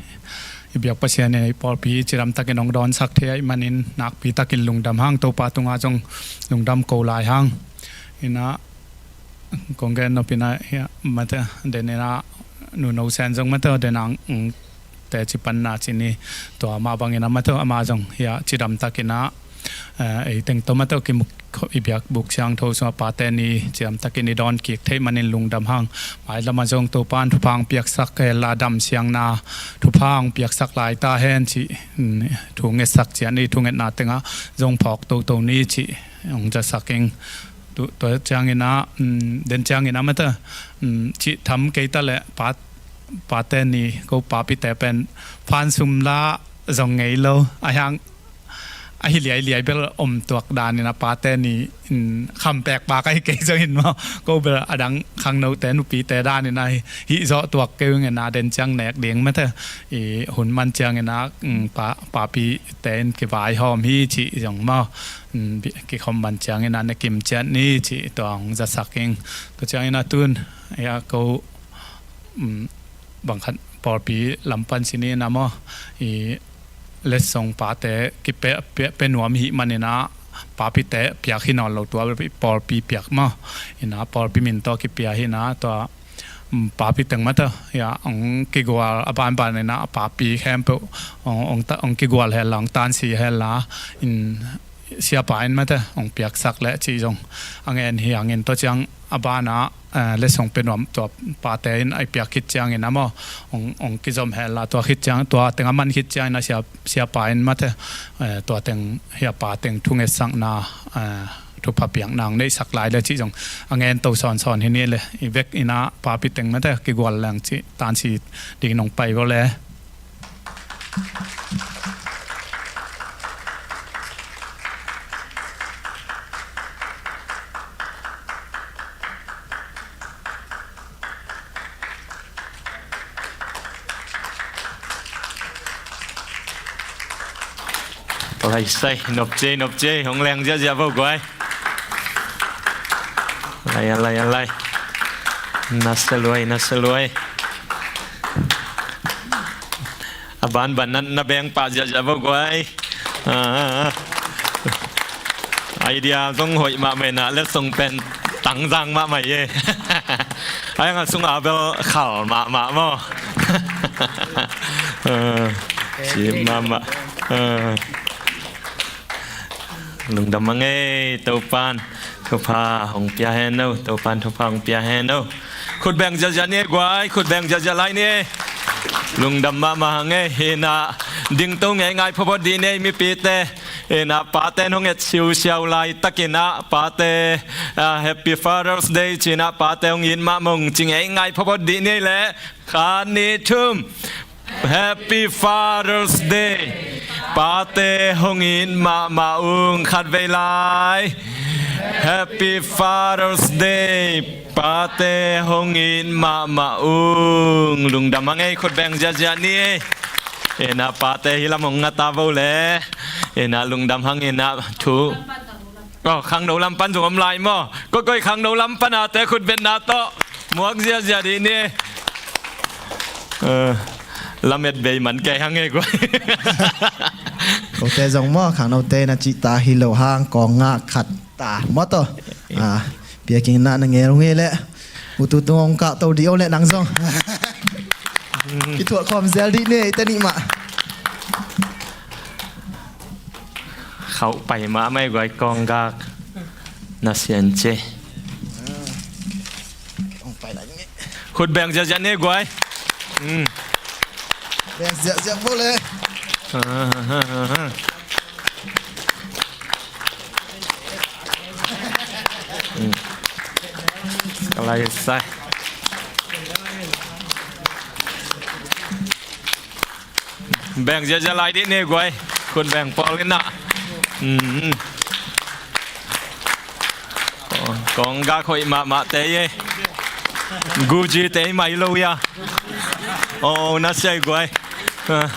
i biak Pasian in ei pawlpi cidam takin hong dawnsak thei ahih manin nakpi takin lungdam hang. Topa tungah zong lungdam ko lai hang. Ina kong gen nop ina, hia, mate, den ina, Nu No Sen zong mate, den ang, mm, teci panna ci ni, tua mah bangin a mate, ama zong hia cidam takin a, eh, ei teng tawh mate, kimuk i biak buk siangtho sungah Pate Ni cidam takin i dawn kik theih manin lungdam hang. Mailamah zong Topan thupha hong piaksak hela, damsiangna thupha hong piaksak lai ta hen ci, mm, thu ngetsak ciat ni, thungetna tengah zong phawk toto ni ci hong zasak ing. Tu, tua ciangin a, mm, den ciangin a mate, mm, cih tham kei ta leh, Pa, Pate Ni, ko papite pen fan sum la zong ngei lo. A hiang, a hi liailiai bel om tuak danin a Pate Ni, mm, kham pek bak ahi kei zongin maw. Ko bel a dang khangnote nupite danin a hi, hih zawh tuak kei ung ina, den ciang nek ding mate. I hun man ciangin a, mm, pa, papite in kivaihawm hi cih zong maw. Mm, bi-, kikhawm man ciangin a na kim ciat ni ci tua hong zasak ing. Tua ciangin a tun, ya ko, mm, bangkhat pawlpi lam pan ci ni na maw, i letsong pate kipia, pia, pia nuam hi manin a papite piak hi nawn lo, tua pawlpi piak maw. Ina pawlpi min tawh kipia hi na tua, mm, papi teng mate, ya, hong kigual a banban ina papi khempeuh hong, hong ta, hong kigual hela, hong tansi hela, in siapa in mate hong piaksak leh ci zong a ngen hi hangin tua ciang a bana, eh, letsong pia nuam tua pate in a i piak khit ciangin a maw, hong, hong kizom hela, tua khit ciang, tua teng a man khit ciangin a sia, siapa in mate, eh, tua teng hia pa teng thungetsakna, eh, thupha piakna hong neihsak lai le cih zong a ngen to sawnsawn hi ni le, i vek ina papi teng mate kigual leng cih tansi ding nong pai vo le. Lai sai, nop cia, nop cia, hong leng ziahziah vo guai. Lai, a lai, a lai. Na sa luai, na sa luai. A banban na, na beng pah ziahziah vo guai. Ah, idea zong hoih mahmah ina, letsong pen tangzang mahmah e. Ai nga sunga bel khal mahmah maw. Ah, si mahmah. Ah. Lungdam a ngei, Topan thupha hong pia hen o, Topan thupha hong pia hen o. Khut beng ziahziah ni guai, khut beng ziahziah lai ni. Lungdam mahmah a ngei, hina dingto ngeingai phawt dih ni mipite. Hina pate hong et siusiau laitakin a pate, ah, Happy Father's Day ci-in a pate hong it mahmah ung ci ngeingai phawt dih ni le. Khat, nih, thum. Happy Father's Day. Pate hong it mahmah ung, khatvei lai. Happy Father's Day. Pate hong it mahmah ung. Lungdam a ngei, khut beng ziahziah ni. Ina pate hi lam hong nga ta vo le. Ina lungdam hang ina thu. Oh, khangno lam pan zong om lai maw. Koikoi khangno lam pan a te khut betna tawh muak ziahziah dih ni. Eh, lamet bei man kei hang e guai. Kote zong maw, khangnote na cihta hi lo hang kong ngak khat ta maw tawh. Ah, piaking na na ngel nge le. Ututung hong kahto dih o le nang zong. Kithuah khawm zel dih ni, eite nih mah. Khauh pai mahmah e guai, kong gak na sian ce. Khut beng ziahziah ni guai. Hmm. Beng ziahziah vo le. Hmm. Ka lai sai. Beng ziahziah lai dih ni guai. Khut beng pawl ina. Mm. Kong gak hoih mahmah te ye. Gucci te mai lo ya. Oh, na siai guai. Ah.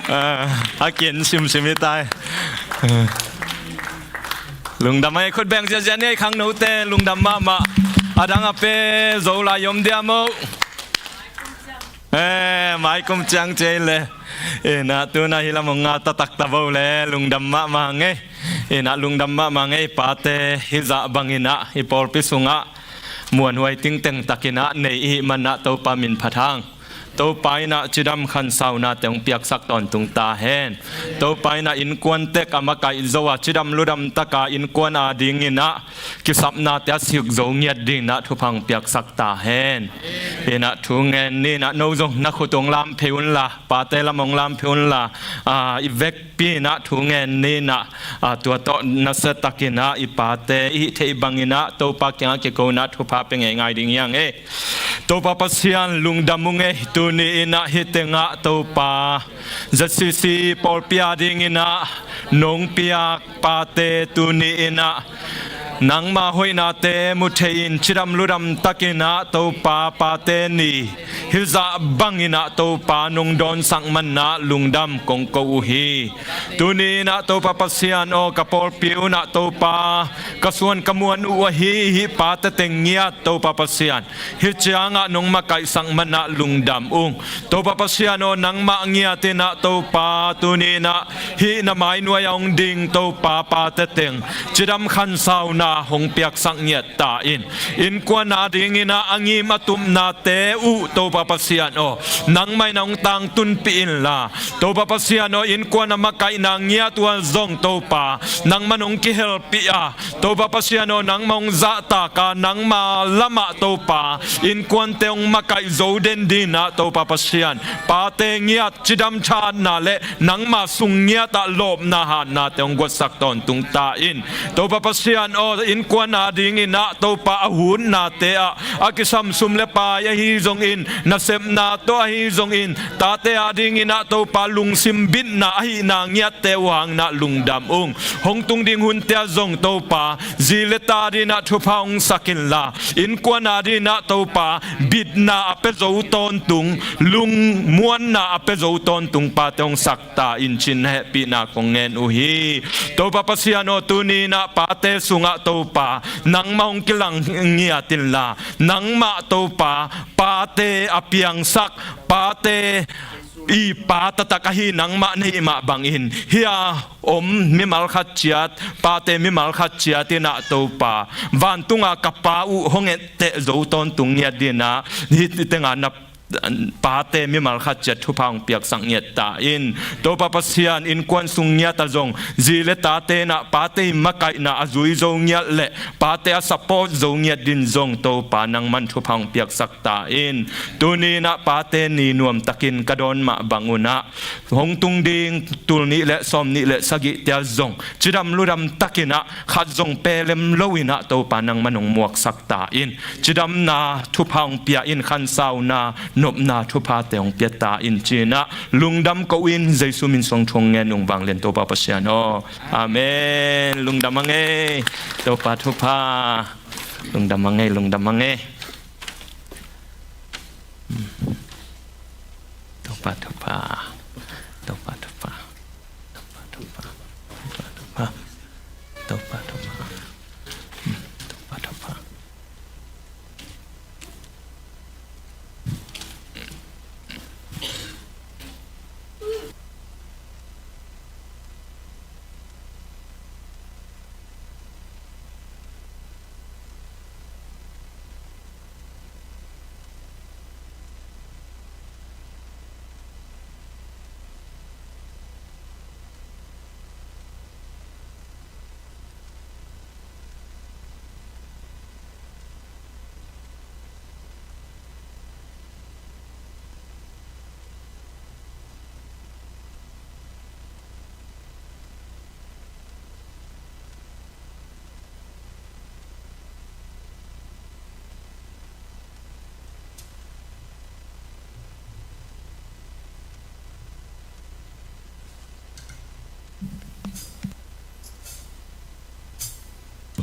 Ah, a kin simsim i tai. Ah. Lungdam ei, khut beng ziahziah ni ei, khangnote, lungdam mahmah. A dang a pe zo lai om diam o. Eh, mai kum ciang cei le. Inah tuna hi lam hong nga ta taktak bo le, lungdam mahmah ngei. Inah lungdam mahmah ngei, pate hih zah banginah i pawlpi sungah muanhuai tingteng takinah nei ihih manah Topa min phat hang. Topa inah cidam khansaunate hong piaksak tawntung ta hen. Topa inah innkuan tek a makaih zo a cidam ludam taka innkuan adinginah kisapnate a sik zo ngiat dinginah thupha hong piaksak ta hen. Inah thu ngen ni, inah no zong na khut hong lam phei unla, pate lam hong lam phei unla, ah, i vekpi inah thu ngen ni inah, ah, tua tawh nasia takinah i pate i hih theih banginah Topa kiangah kiko inah thupha pia ngeingai ding hi hang ei. Topa Pasian, lungdam ung ei, tuni inah hih tengah Topa Z C C pawlpi adinginah nong piak pate tuni inah nangma hoihnate mu thei-in cidam ludam takinah Topa pate ni hih zah banginah Topa nong dawnsak manah lungdam kong ko uh hi. Tuni inah Topa Pasian aw, ka pawlpi unah Topa ka suan ka muan uh ahi hih pate teng ngiat Topa Pasian, hih ciangah nong makaihsak manah lungdam ung. Topa Pasian aw, nangmah ngiat inah Topa tuni inah hih na mainuai a hong ding Topa pate teng cidam khansauna hong piaksak ngiat ta in. Innkuan adinginah a ngim a tupnate uh Topa Pasian aw, nangmah in hong tangtunpih inla, Topa Pasian aw, innkuan a makaihna ngiat uh ah zong Topa nangmah in hong kihelpih a, Topa Pasian aw, nangmah hong zahtak a, nangma lamah Topa innkuante hong makaih zo den dinginah Topa Pasian, pate ngiat cidam thahatna le nangma sung ngiatah lawpna hatnate hong guatsak tawntung ta in. Topa Pasian aw, innkuan adinginah Topa a hutnate ah a kisam sum le pai ahi zongin, nasepna tawh ahi zongin, tate adinginah Topa lungsim bitna ahihna ngiatte uh hanginah lungdam ung. Hong tung ding hunte ah zong Topa zi le ta dinginah thupha hong sak inla, innkuan adinginah Topa bitna a pia zo tawntung, lungmuanna a pia zo tawntung pate hong sak ta in ci-in na hehpihna kong ngen uh hi. Topa Pasian aw, tuni inah pate sungah Topa nangmah hong kilang ngiat inla, nangmah Topa pate a piangsak, pate i pa taktak ahi nangmah na hih mah bangin hih a om mimal khat ciat, pate mimal khat ciat inah Topa vantunga ka Pa uh hong etteh zo tawntung ngiat dinginah hih tenga na pate mimal khat ciat thupha hong piaksak ngiat ta in. Topa Pasian, innkuan sung ngiat ah zong zi le tate inah pate i makaihna a zui zo ngiat le pate a support zo ngiat din zong Topa nangmah in thupha hong piaksak ta in. Tuni inah pate ni nuamtakin ka dawn mah bang unah hong tung ding tul nih le sawm nih le sagihte ah zong cidam ludam takinah khat zong pelem lo inah Topa nangmah in hong muaksak ta in. Cidamna thupha hong pia in, khansauna nopna thuphate hong pia ta in ci-inah lungdam ko-in Jesu min suang thu hong ngen ung, vanglian Topa Pasian aw. Amen. Lungdam a ngei. Topa thupha. Lungdam a ngei, lungdam a ngei. Topa thupha. Topa thupha. Topa thupha. Topa thupha. Topa thupha. Topa thupha.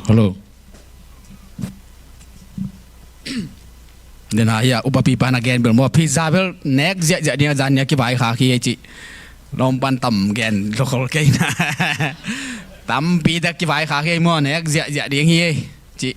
Hello. Dena hia upapipa na gen bel maw, pizza bel nek ziahziah ding a, zan nia kivaikhak hi ei cih lawmpan tam gen lokol kei na. Tampi tak kivaikhak hi ei maw, nek ziahziah ding hi ei. Cih.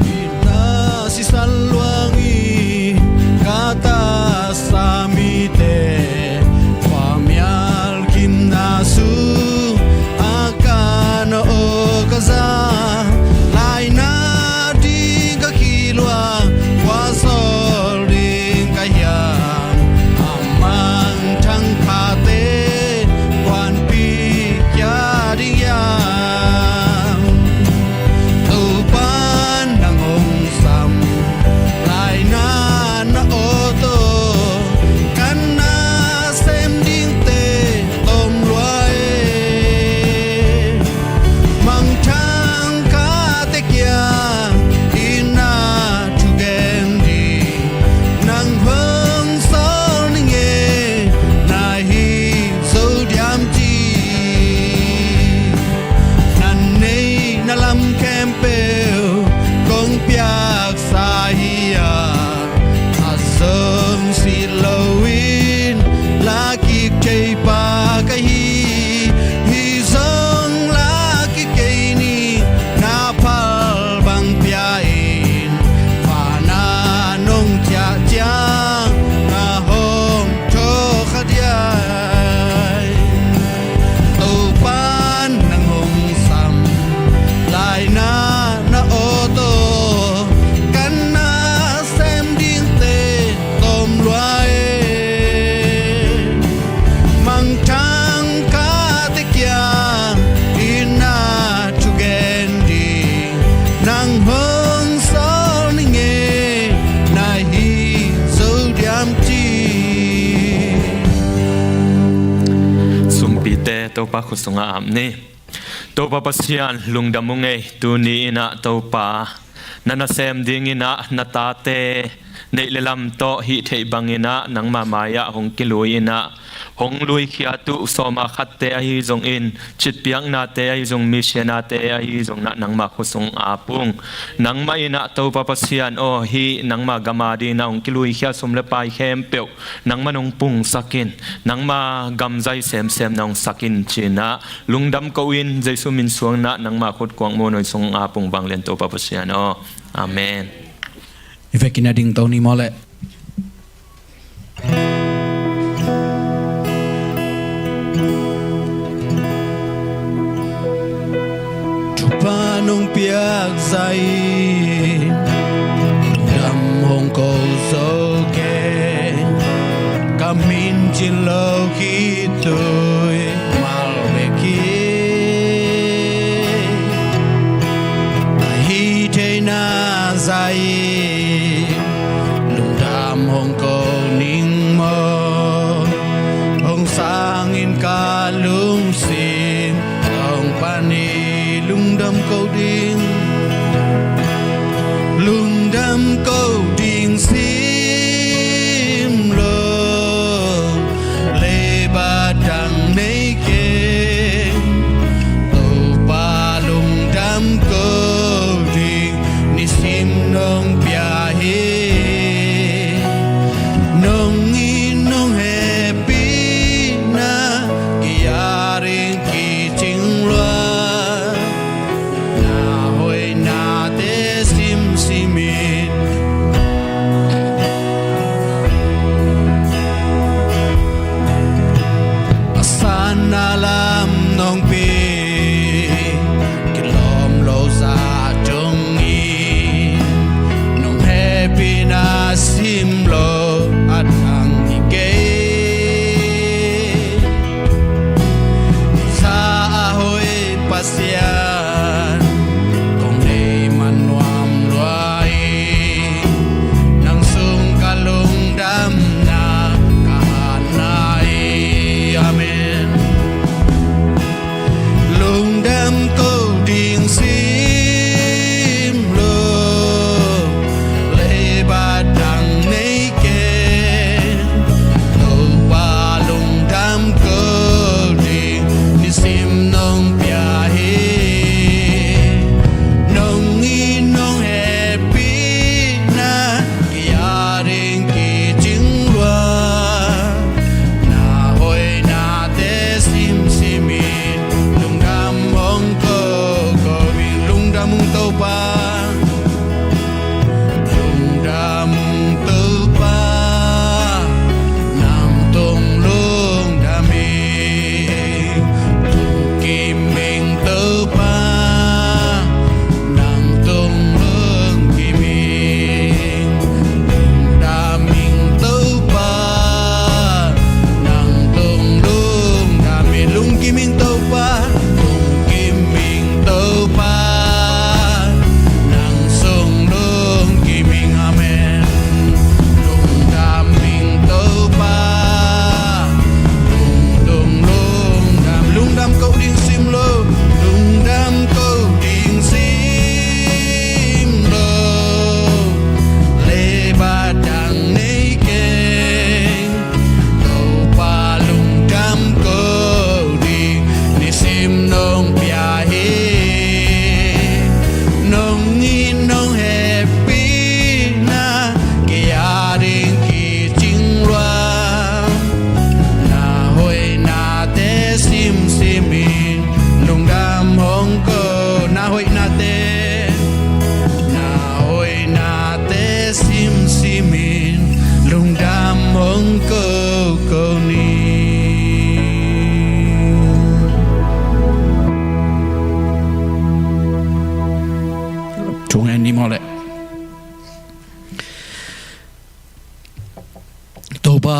Ina sisan luang i kata samite, pamial kimna su a kana o kaza, laina ding ka khilua, kua sol ding ka hiam, a mangthang khate kuanpi kia ding hiam. Topa nang hong sam, laina na awto, kan na sem dingte tom lua e. Mangthang khate kia i na thugen ding, nang hong sawl ning e, na hi zo diam ci. Na neih na lam khempeuh kong piaksa hi a, a zong si loin la kik thei pa ka hi. Hi zong la kik kei ni, na phal bang pia in, pa na nong ciah ciang na hong thokha diai. Topa nang hong sam, laina na awto, kan na sem dingte tom lua e. Mangthang khate kia i na thugen ding, nang hong sawl ning e, na hi zo diam ci. Sumpite Topa khut sungah ap ni. Topa Pasian, lungdam ung ei, tuni in ah Topa, na nasem dingin ah na tate neih le lam tawh hih theih bangin ah nangma mai-ah hong kilui in ah, hong luikhiat uh sawma khatte ahi zongin, citpiaknate ahi zong, misianate ahi zong in ah nangma khut sung ap ung. Nangmah in ah Topa Pasian aw, hih nangma gam adingin ah hong kiluikhiat sum le pai khempeuh nangmah in hong pungsak in, nangma gam zai semsem na hong sak in ci-in ah lungdam ko-in, Jesu min suang in ah nangma khut kuang muanhuai sung ap ung vanglian Topa Pasian aw. Amen. I vekin a dingto ni maw leh. Thupha nong piak zah in, dam hong ko zo kei, ka min cin lo khitui mal bek hi. A hi theihna zah in, lungdam hong ko ning maw, hong sang in ka lungsim, hong pan hi lungdam ko ding, lungdam ko ding sim lo, leiba dang nei kei, Topa lungdam ko ding, nisim nong pia hi. Nong it nong hehpihna, ki-at in kicing lua, na hoihnate simsim in, a san a lam nong pia, kilawm lo zah dong in, nong hehpihna sim lo a dang hi kei. Za a hoih Pasian kong nei man nuam lua hi, nang sung ka lungdamna ka hatna hi. Amen.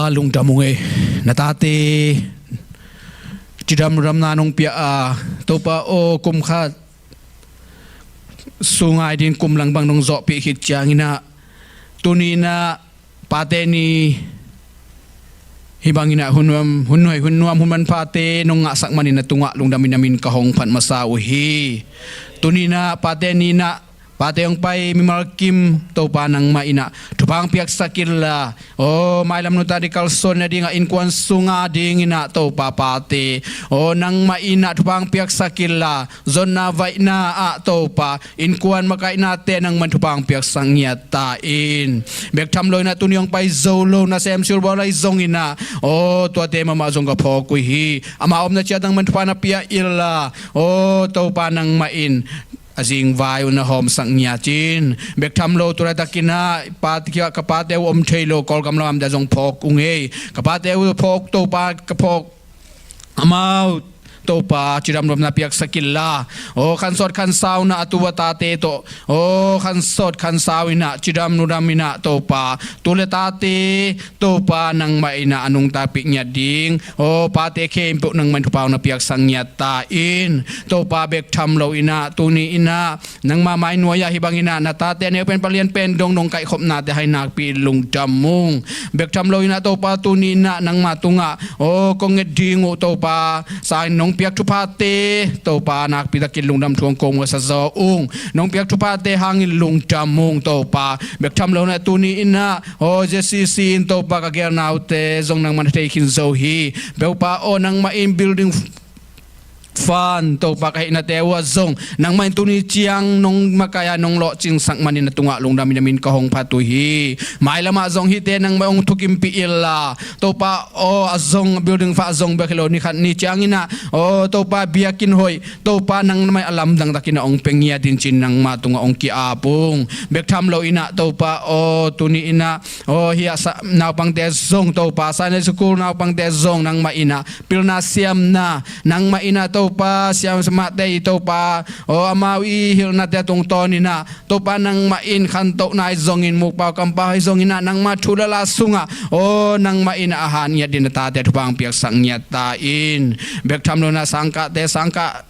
Lungdam ung ei, na tate cidam ludamna nong pia a, Topa aw, kum khat sung a ding kum lang bang nong zawhpih khit ciangin ah, tuni in ah Pate Ni hih bangin ah hun nuam, hun nuai, hun nuam, hun manphate nong ngahsak manin na tungah lungdam in na min ka hong phat masa uh hi. Tuni in ah Pate Ni in ah, pate hong pai mimal kim, Topa nangmah in ah thupha hong piaksak inla, aw, mailam nuntakna ding kalsuan nading a innkuan sung a dingin ah Topa pate, aw, nangmah in ah thupha hong piaksak inla, zonna vaihna ah Topa innkuan makaihnate nangmah in thupha hong piaksak ngiat ta in. Bek tham lo in ah tuni hong pai zo lo nasem silbawl lai zongin ah, aw, tuate mahmah zong ka phawk uh hi. Ama omna ciat nangmah in thupha na pia inla, aw, Topa nangmah in a zingvai uh na hawmsak ngiat in. Bek tham lo tu laitakin ah pa, ka pate uh om thei lo Kawlgam lam ah zong phawk ung ei. Ka pate uh phawk, Topa ka phawk, amau Topa cidam ludamna piaksak inla, aw, khansawt khansauna a tu a tate tawh, aw, khansawt khansau in ah cidam ludam in ah Topa tu le tate Topa nangmah in ah a nungta pih ngiat ding, aw, pate khempeuh nangmah in thupha hong na piaksak ngiat ta in. Topa bek tham lo in ah tuni in ah nangma mai nuai ah hih bangin ah na tate a neu pen palian pen dong nong kaihkhopnate hang nakpi lungdam ung. Bek tham lo in ah Topa tuni in ah nangma tungah, aw, kong nget ding uh Topa sangin nong piak thuphate Topa nakpi takin lungdam thu hong ko masa zaw ung. Nong piak thuphate hangin lungdam ung Topa. Bek tham lo in ah tuni in ah, aw, Z C C in Topa ka geelnaute zong nangmah in na thei khin zo hi. Topa aw, nangmah in building fund Topa ka hihnate uh ah zong nangmah in tuni ciang nong makaih a nong lawhcingsak manin na tungah lungdam in na min ka hong phat uh hi. Mailam ah zong hihte nangmah in hong thukimpih inla, Topa aw, a zong building fund a zong bek hi lo, ni khat ni ciangin ah, aw, Topa biakinn hoih Topa nangmah in a lamdang takin ah hong pia ngiat in ci-in nangmah tungah hong ki-ap ung. Bek tham lo in ah Topa aw, tuni in ah, aw, hih ah sa-, naupangte zong Topa, Sunday school naupangte zong nangmah in ah pilna siamna, nangmah in ah Topa siamahte i Topa, aw, amau i hilhnate tungtawn in ah Topa nangmah in khantohna ahi zongin, mukpau kampau ahi zongin ah nangma thu le la sungah, aw, nangmah in ah a hat ngiat dingin na tate thupha hong piaksak ngiat ta in. Bek tham lo in ah sangkahte, sangkah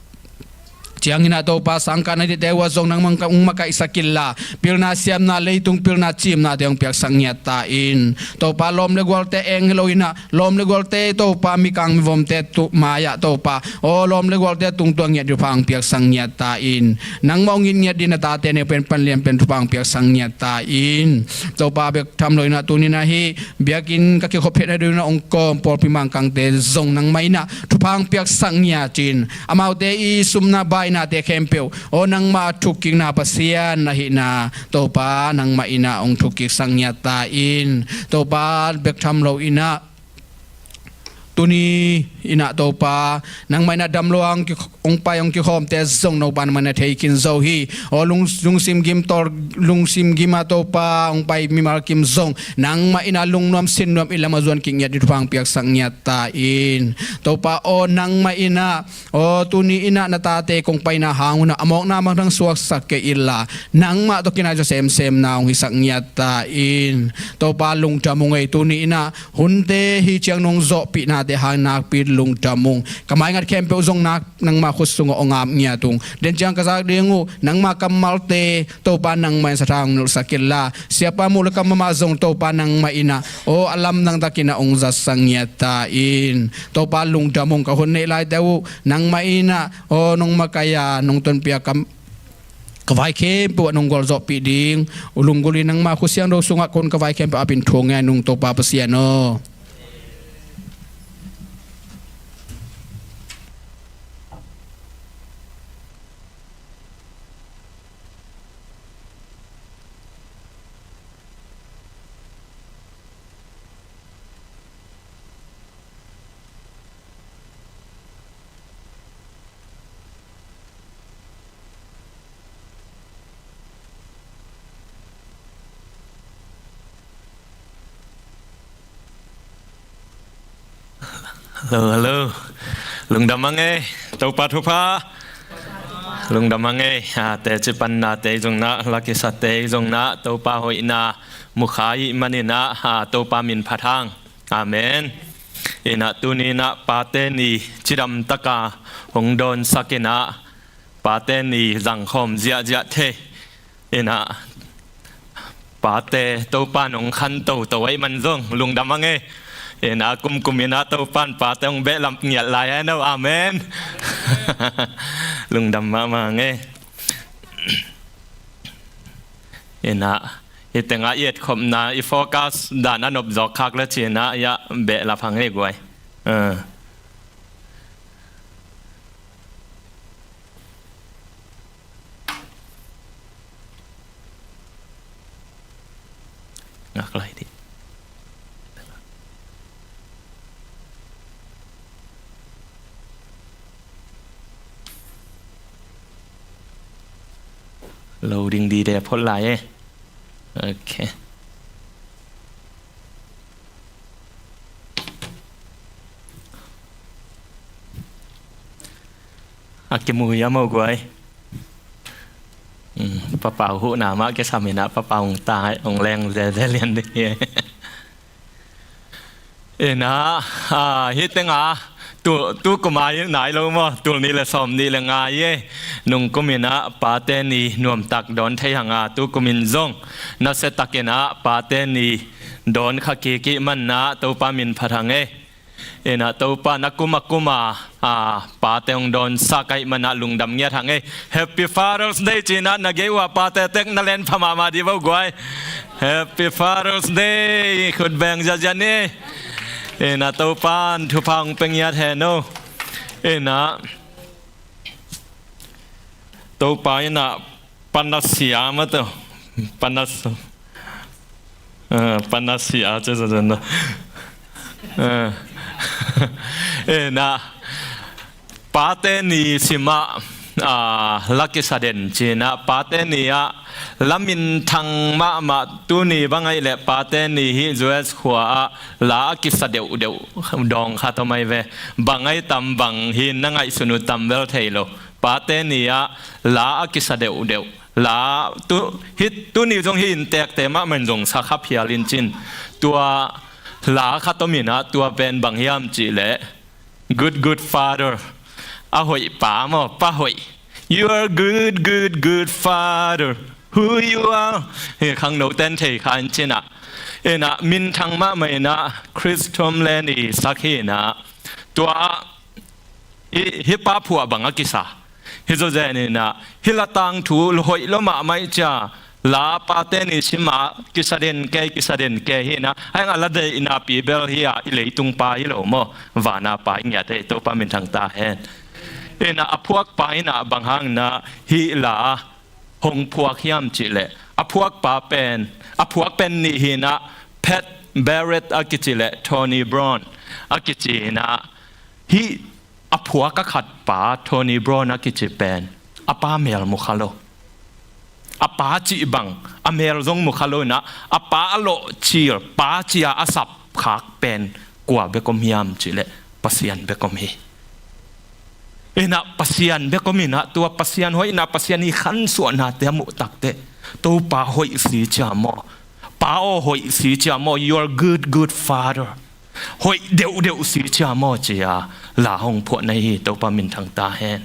ciangin ah Topa sangkah na dihte uh ah zong nangmah in hong makaihsak inla, pilna siamna, leitung pilna cimnate hong piaksak ngiat ta in. Topa lawm le gualte eng hi lo in ah, lawm le gualte Topa mikang mivomte tu mai-ah Topa, aw, lawm le gualte tungah ngiat ding thupha hong piaksak ngiat ta in. Nangmah hong it ngiat dingin na tate neu pen pan lian pen thupha hong piaksak ngiat ta in. Topa bek tham lo in ah tuni in ah hih biakinn ka kikhop theihna dingin ah hong kawm pawlpi mangkangte zong nangmah in ah thupha hong piaksak ngiat in. Amaute i sumna bainate khempeuh, aw, nangmah thukkikna Pasian na hihna Topa nangmah in ah hong thukkiksak ngiat ta in. Topa bek tham lo in ah tuni in ah Topa nangmah in ah dam lo a hong ki-, hong pai hong kikhawmte zong Topa nangmah in na thei khin zo hi. Aw, lung-, lungsim gim tawh, lungsim gim a Topa hong pai mimal kim zong nangmah in ah lungnuam sinnuam i lam ah zuan kik ngiat ding thupha hong piaksak ngiat ta in. Topa aw, nangmah in ah, aw, tuni in ah na tate kong paina hang un ah a mawkna mangthang suaksak kei inla, nangmah tawh kinai zaw semsemna hong hisak ngiat ta in. Topa lungdam ung ei, tuni in ah hunte hih ciang nong zawhpihnate hang nakpi lungdam ung. Ka maingat khempeuh zong nak nangma khut sungah hong ap ngiat ung. Den ciang ka zak ding uh nangma kammalte Topa nangmah in sathau hong nolhsak inla, siapa muh le kam mahmah zong Topa nangmah in ah, aw, a lamdang takin ah hong zatsak ngiat ta in. Topa lungdam ung, ka hun neih laite uh nangmah in ah, aw, nong makaih a nong tonpih a ka, ka vai khempeuh ah nong gualzawhpih ding uh lunggulh in nangma khut siangtho sungah ka hun ka vai khempeuh ap in thu ngen ung Topa Pasian aw. Hello, hello. Lungdam a ngei, Topa thupha. Lungdam a ngei, ah, teci panna te zong na, lakisa te zong na, Topa hoihna mukha i manin ah, ah, Topa min phat hang. Amen. Inah tuni inah Pate Ni cidam taka hong dawnsak inah Pate Ni zangkhawm ziahziah thei inah pate Topa in hong khan toto ahih man zong lungdam hang e. Inah kumkum inah Topa in pate hong behlap ngiat lai hen aw. Amen. Lungdam mahmah hang e. Inah hih tengah i etkhopna i focus dan a nopzawk khak le ci inah i a behlap hang e guai. Ngak lai dih. Loading dide phot lai e. Ok. A kimu hiam aw guai? Papau huhna mah kisam inah Papau hong tai hong leng zelzel lian ding hi. Inah hih tengah tu, tu kuma hi nai lo maw, tul nih le sawm nih le nga hi e. Nungkum inah Pate Ni nuamtak dawn thei hang a, tu kumin zong nasiatak inah Pate Ni dawn kha kik ih man inah Topa min phat hang e. Inah Topa in a kum a kuma pate hong dawnsak ahih man inah lungdam ngiat hang e. Happy Father's Day ci inah na gei uh a pate tek na len pha mahmah dih vo guai. Happy Father's Day. Khut beng ziahziah ni. Inah Topa in thupha hong pia ngiat hen aw. Inah Topa inah panasia mah tawh panas, panasia ci zazan. Inah Pate Ni simah la kisa den ci inah Pate Ni ah la minthang mahmah tuni bang ahih leh Pate Ni hih U S khua ah la a kisa deuhdeuh dawng khat om ahi ve. Bang ahi tam bang hi na ngaihsun uh tam bel thei lo. Pate Ni ah la a kisa deuhdeuh la tu, hih tuni zong hih inntekte mahmah in zong sa kha phial in cin. Tua la khat om inah tua pen bang hiam cih leh Good good father. A hoih pa maw, pa hoih. You are good good good father. Who you are? Hi khangno ten thei kha in cin ah. Inah minthang mahmah inah Chris Tomlin i sak hi inah tua hih pa phuah bang a kisa. Hi zawzen inah hih la tangthu hoih lua mahmah ih cia la Pate Ni simah kisa den kei, kisa den kei hi inah. Ahi hang a la deihna pi bel hi a, i leitung pa hi lo maw, vana pa i ngiat hi. Topa minthang ta hen. Inah a phuak pa inah bang hang inah hih la hong phuak hiam cih leh a phuak pa pen, a phuak pen nih hi inah Pat Barrett a kici le Tony Brown a kici inah hih a phuak a khat pa Tony Brown a kici pen a pa mel mu kha lo. A pa cih bang a mel zong mu kha lo inah a pa a lawhcil pa cia a sapkhak pen kua bek om hiam cih leh Pasian bek om hi. Inah Pasian bek om inah tua Pasian hoihna, Pasian i khansuahnate a muh takteh Topa hoih si cia maw, Pa aw hoih si cia maw, you are good good father. Hoih deuhdeuh si cia maw cia la hong phuah na hi. Topa minthang ta hen.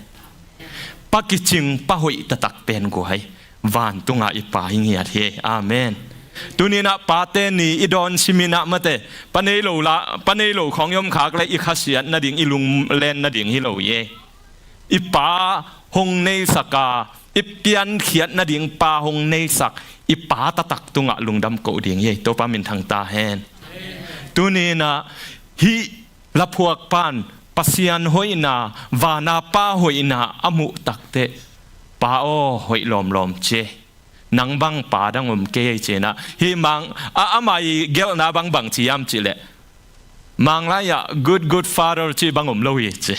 Pa kicing pa hoih taktak pen guai vantungah i pa i ngiat hi. Amen. Tuni inah Pate Ni i dawn sim inah mate, pa nei lo la, pa nei lo khawng i om khak le i khasiat nading, i lunglen nading hi lo hi. I pa hong neisak a, i piankhiat nading pa hong neisak i pa taktak tungah lungdam koh ding hi. Topa minthang ta hen. Tuni inah hih la phuak pan Pasian hoihna, vana pa hoihna a muh takteh, Pa aw hoih lawmlawm ci. Nang bang pa dang om kei ei ci inah hih mang a, amah i gelhna bang bang ci hiam cih leh Mang lai ah good good father cih bang om lo hi ci.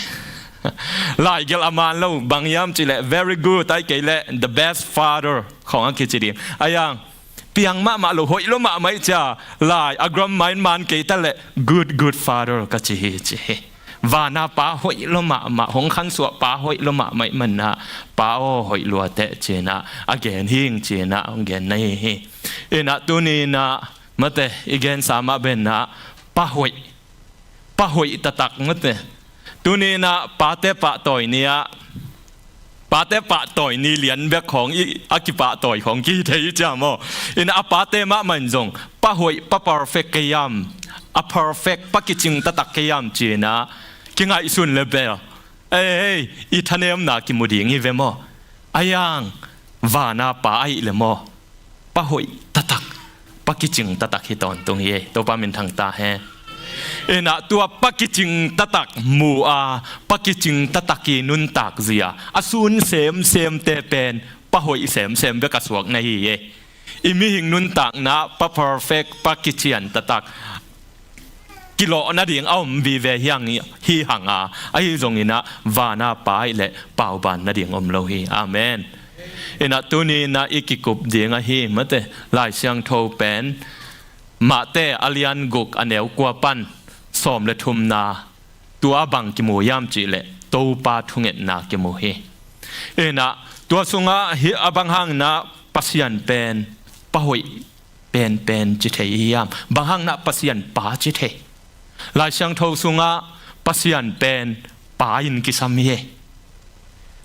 Lai gelh a man lo, bang hiam cih leh very good ahih kei leh the best father khawng a kici ding. Ahi hang piang mahmah lo, hoih lua mahmah ih cia lai a gram main man kei ta leh good good father ka ci hi ci hi. Vana pa hoih lua mahmah, hong khansuah pa hoih lua mahmah ih man inah Pa aw hoih lua teh ci inah a gen hing ci inah hong gen na hi hi. Inah tuni inah mate i gensa mah ben inah Pa hoih, pa hoih taktak mate. Tuni in ah pate pahtawi ni ah, pate pahtawi ni lian bek khawng i, a kipahtawi khawng kithei cia maw. In ah a pate mahmah in zong pa hoih, pa perfect kei hiam, a perfect, pa kicing taktak kei hiam ci-in ah kingaihsun le bel, ei, ei, i thanemna kimu ding hi ve maw. A hiang, vana Pa ahih le maw, pa hoih taktak, pa kicing taktak hi tawntung hi. Ei, Topa minthang ta hen. In ah tua pa kicing taktak mu a, pa kicing taktak i nuntak zia a sun semsemte pen pa hoih semsem bek a suak na hi. Ei, i mihing nuntakna pa perfect, pa kician taktak kilawh nading a om vive hi hang, hi hang a, ahi zongin ah vana Pa ahih leh pauban nading om lo hi. Amen. In ah tuni in ah i kikup ding ahi mate Lai Siangtho pen Mate a lian guk a neu kua pan sawm le thumna, tua bang kimu hiam cih leh Topa thungetna kimu hi. In ah tua sungah hi a, bang hang in ah Pasian pen pa hoih penpen ci thei i hiam? Bang hang in ah Pasian Pa ci thei? Lai Siangtho sungah Pasian pen Pa in kisam hi.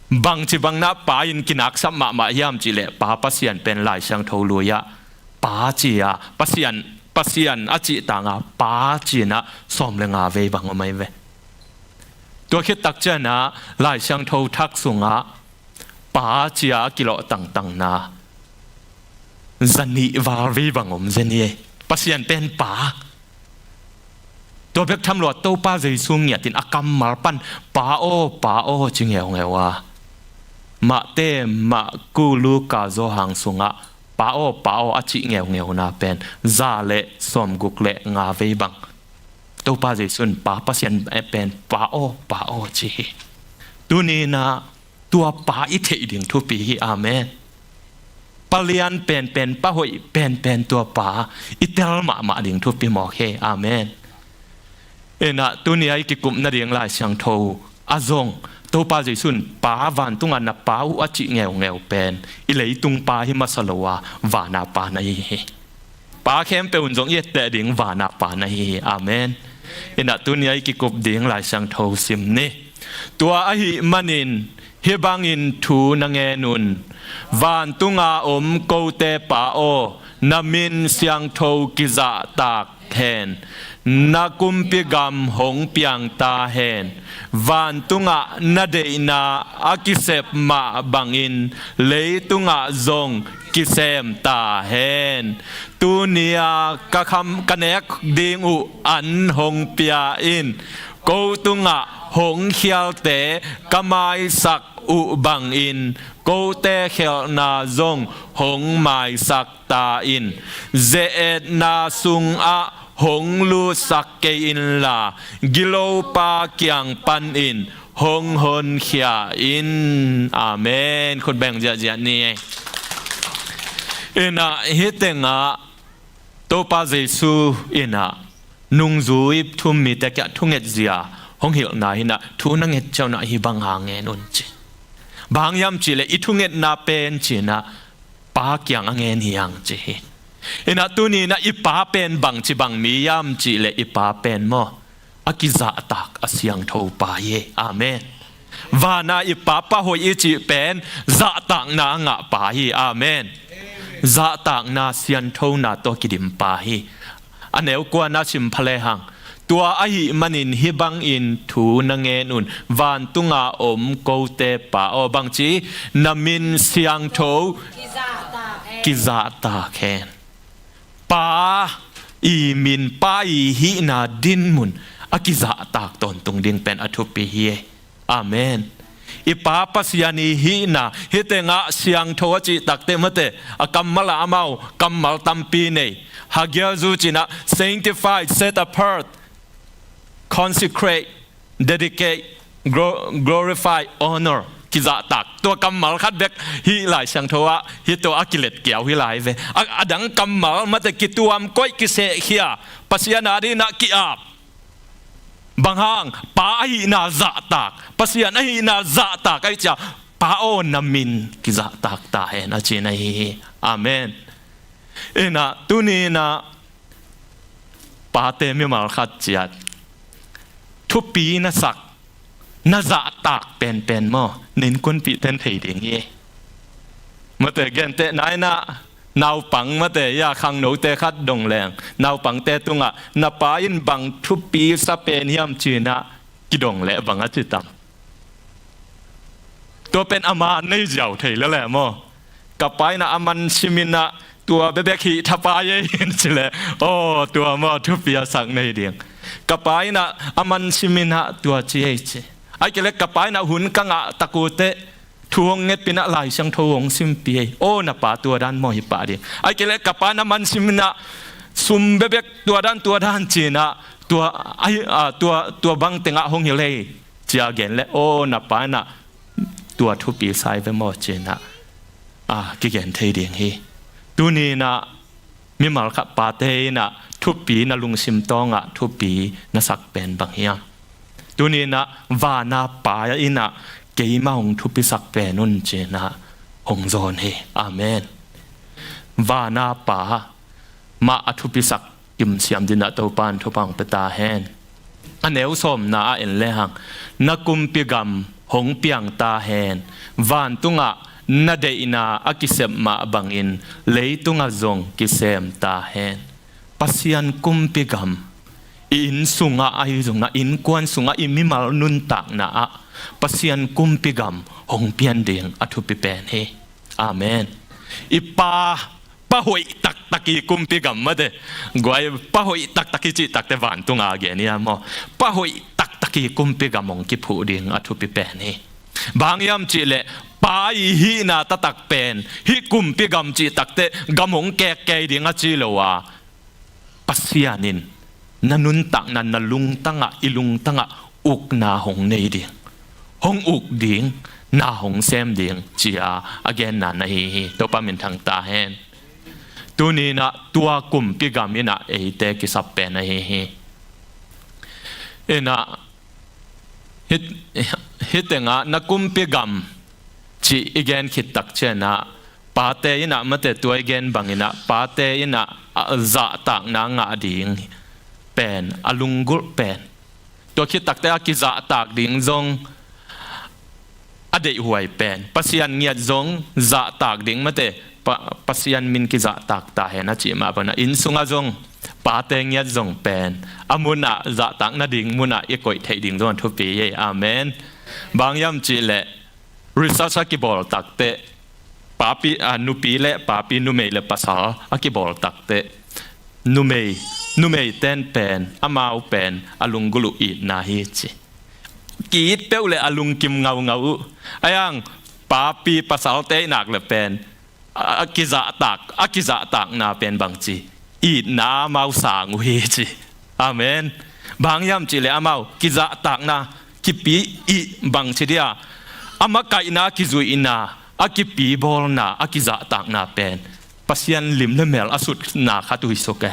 Bangci bang in ah Pa in kinaksap mahmah hiam cih leh Pa Pasian pen Lai Siangtho lui ah Pa ci a, Pasian, Pasian a cih tang a Pa ci-in ah sawm le nga vei bang om ahi ve. Tua khit tak ciangin ah Lai Siangtho thak sungah Pa ci-a a kilawh tangtangna zanih val vei bang om zen hi. Pasian pen Pa. Tua bek tham lo a Topa Jesu ngiatin a kammal pan Pa aw, Pa aw ci ngeungeu a, Mate, Marku, Luka, Johan sungah Pa aw, Pa aw a cih ngeungeuna pen za le sawmguk le nga vei bang. Topa Jesu in Pa Pasian pen Pa aw, Pa aw ci hi. Tuni in ah tua Pa i theih ding thupi hi. Amen. Pa lian penpen, pa hoih penpen tua Pa i tel mahmah ding thupi mawk hi. Amen. In ah tuni a i kikup nading Lai Siangtho a zong Topa Jesu in Pa, vantung a na Pa uh a cih ngeungeu pen i leitung Pa hi masa lo a, vana Pa na hi hi. Pa khempeuh in zong i etteh ding vana Pa na hi hi. Amen. In ah tuni a i kikup ding Lai Siangtho sim ni. Tua ahih manin hih bangin thu na ngen un: Vantunga om kote Pa aw, na min siangtho kizahtak hen. Na kumpi gam hong piang ta hen. Vantungah na deihna a kisep mah bangin leitungah zong kisem ta hen. Tuni-a ka kham, ka nek ding uh an hong pia in. Ko tungah hong khialte ka maisak uh bangin kote khelhna zong hong maisak ta in. Ze-etna sungah hong lutsak kei inla, gilopa kiang panin hong honkhia in. Amen. Khut beng ziahziah ni. In ah hih tengah Topa Jesu in ah nungzui thum mite kiang thungetzia hong hilhna hi-in ah, thu na nget ciangin ah hih bang hang ngen un ci. Bang hang hiam cih leh i thungetna pen ci-in ah Pa kiang a ngen hi hang ci hi. In ah tuni-in ah i Pa pen bangci bang mi hiam cih leh i Pa pen maw, a kizahtak a siangtho Pa hi. Amen. Vana i Pa, pa hoih i cih pen zahtakna a ngah Pa hi. Amen. Zahtakna, sianthona tawh kidim Pa hi. A neu kuana sim pha lehang, tua ahih manin hih bangin thu na ngen un: Vantunga om kote Pa aw, bangci, na min siangtho kizahtak hen. Pa i min, Pa i hihna dinmun a kizahtak tawntung ding pen a thupi hi. Amen. I Pa Pasian i hihna, hih tengah siangtho a cih takteh mate, a kammal ah amau kammal tampi nei. Hagial zu ci-in ah sanctified, set apart, consecrate, dedicate, glo-, glorify, honor, kizahtak. Tua kammal khat bek hih Lai Siangtho ah hih tua a kilet kiau hi lai ve. A, a dang kammal mate kituam koih, kisehkhia, Pasian adingin ah ki-ap. Bang hang? Pa ahihna zahtak, Pasian ahihna zahtak ahih ciang, Pa aw, na min kizahtak ta hen, a cihna hi hi. Amen. In ah tuni-in ah pate mimal khat ciat thupi na sak, na zahtak penpen maw, na innkuanpihte in thei ding hi. Mate, gentehna in ah naupang, mate, ia khangnote khat dong leng, naupangte tungah na pa in bang thupi sa pen hiam ci-in ah kidong leh bang a ci tam? Tua pen a man nei ziau thei lel e maw. Ka pa in ah a man sim in ah tua bekbek hih thapai ei, ci leh, aw, tua maw thupi a sak nei ding. Ka pa in ah a man sim in ah tua ci ei, ci. Ahih kei leh ka pa in ah hun ka ngah tak uh teh thu hong ngetpih in ah Lai Siangtho hong simpih ei. Aw, na pa tua dan maw hi pah ding. Ahih kei leh ka pa in ah a man sim in ah sum bekbek tua dan, tua dan ci-in ah tua, ai, a, tua, tua bang tengah hong hilh ei, ci-a gen leh, aw, na pa in ah tua thupi sa hi ve maw, ci-in ah, a, kigen thei ding hi. Tuni in ah mimal khat pate in ah thupi na lungsim tawngah thupi na sak pen bang hiam? Tuni in ah vana Pa in ah keimah hong thupi sak pen un, ci-in ah hong zawn hi. Amen. Vana Pa mah a thupi sak kim siam dingin ah Topa in thupha hong pia ta hen. A neu sawmna ah en lehang, na kumpi gam hong piang ta hen. Vantungah na deihna a kisep mah bangin leitungah zong kisem ta hen. Pasian kumpi gam, i inn sungah, ahi zongin ah innkuan sungah, i mimal nuntakna ah Pasian kumpi gam hong pian ding a thupi pen hi. Amen. I Pa, Pa hoih taktak i kumpi gam, mate. Guai, Pa hoih taktak i cih tak teh vantung a gen ia maw. Pa hoih taktak i kumpi gam hong kiphuh ding a thupi pen hi. Bang hiam cih leh Pa i hihna taktak pen, hih kumpi gam cih tak teh gam hong kekkei ding a ci lo a, Pasian in na nuntakna, na lungtangah, i lungtangah ukna hong nei ding, hong uk ding, na hong sem ding, ci-a a genna na hi hi. Topa minthang ta hen. Tuni in ah tua kumpi gam in ah eite kisap pen ahi hi. In ah hih, hih tengah na kumpi gam cih i gen khit tak ciangin ah pate in ah, mate, tua i gen bangin ah pate in ah, a, zahtakna ngah ding pen, a lunggulh pen, tua khit tak teh a kizahtak ding zong a deihhuai pen, Pasian ngiat zong zahtak ding, mate, Pa-, Pasian min kizahtak ta hen a cih mah bangin ah inn sungah zong pate ngiat zong pen, a munah, zahtak nading munah i koih theih ding zong a thupi hi. Amen. Bang hiam cih leh research a kibawl tak teh, papi, a, nupi le papi, numei le pasal a kibawl tak teh, numei, numeite'n pen, amau pen a lunggulh uh itna hi, ci. Ki-it peuh le a lungkim ngaungau uh. Ahi hang papi, pasalte i nak le pen, a, a kizahtak, a kizahtakna pen bangci, itna amau sang uh hi, ci. Amen. Bang hiam cih leh amau kizahtakna, kipi ih, bangci dia, a makaihna, a kizuihna, a kipibawlna, a kizahtakna pen Pasian lim le mel a sutna khat uh hi suk e.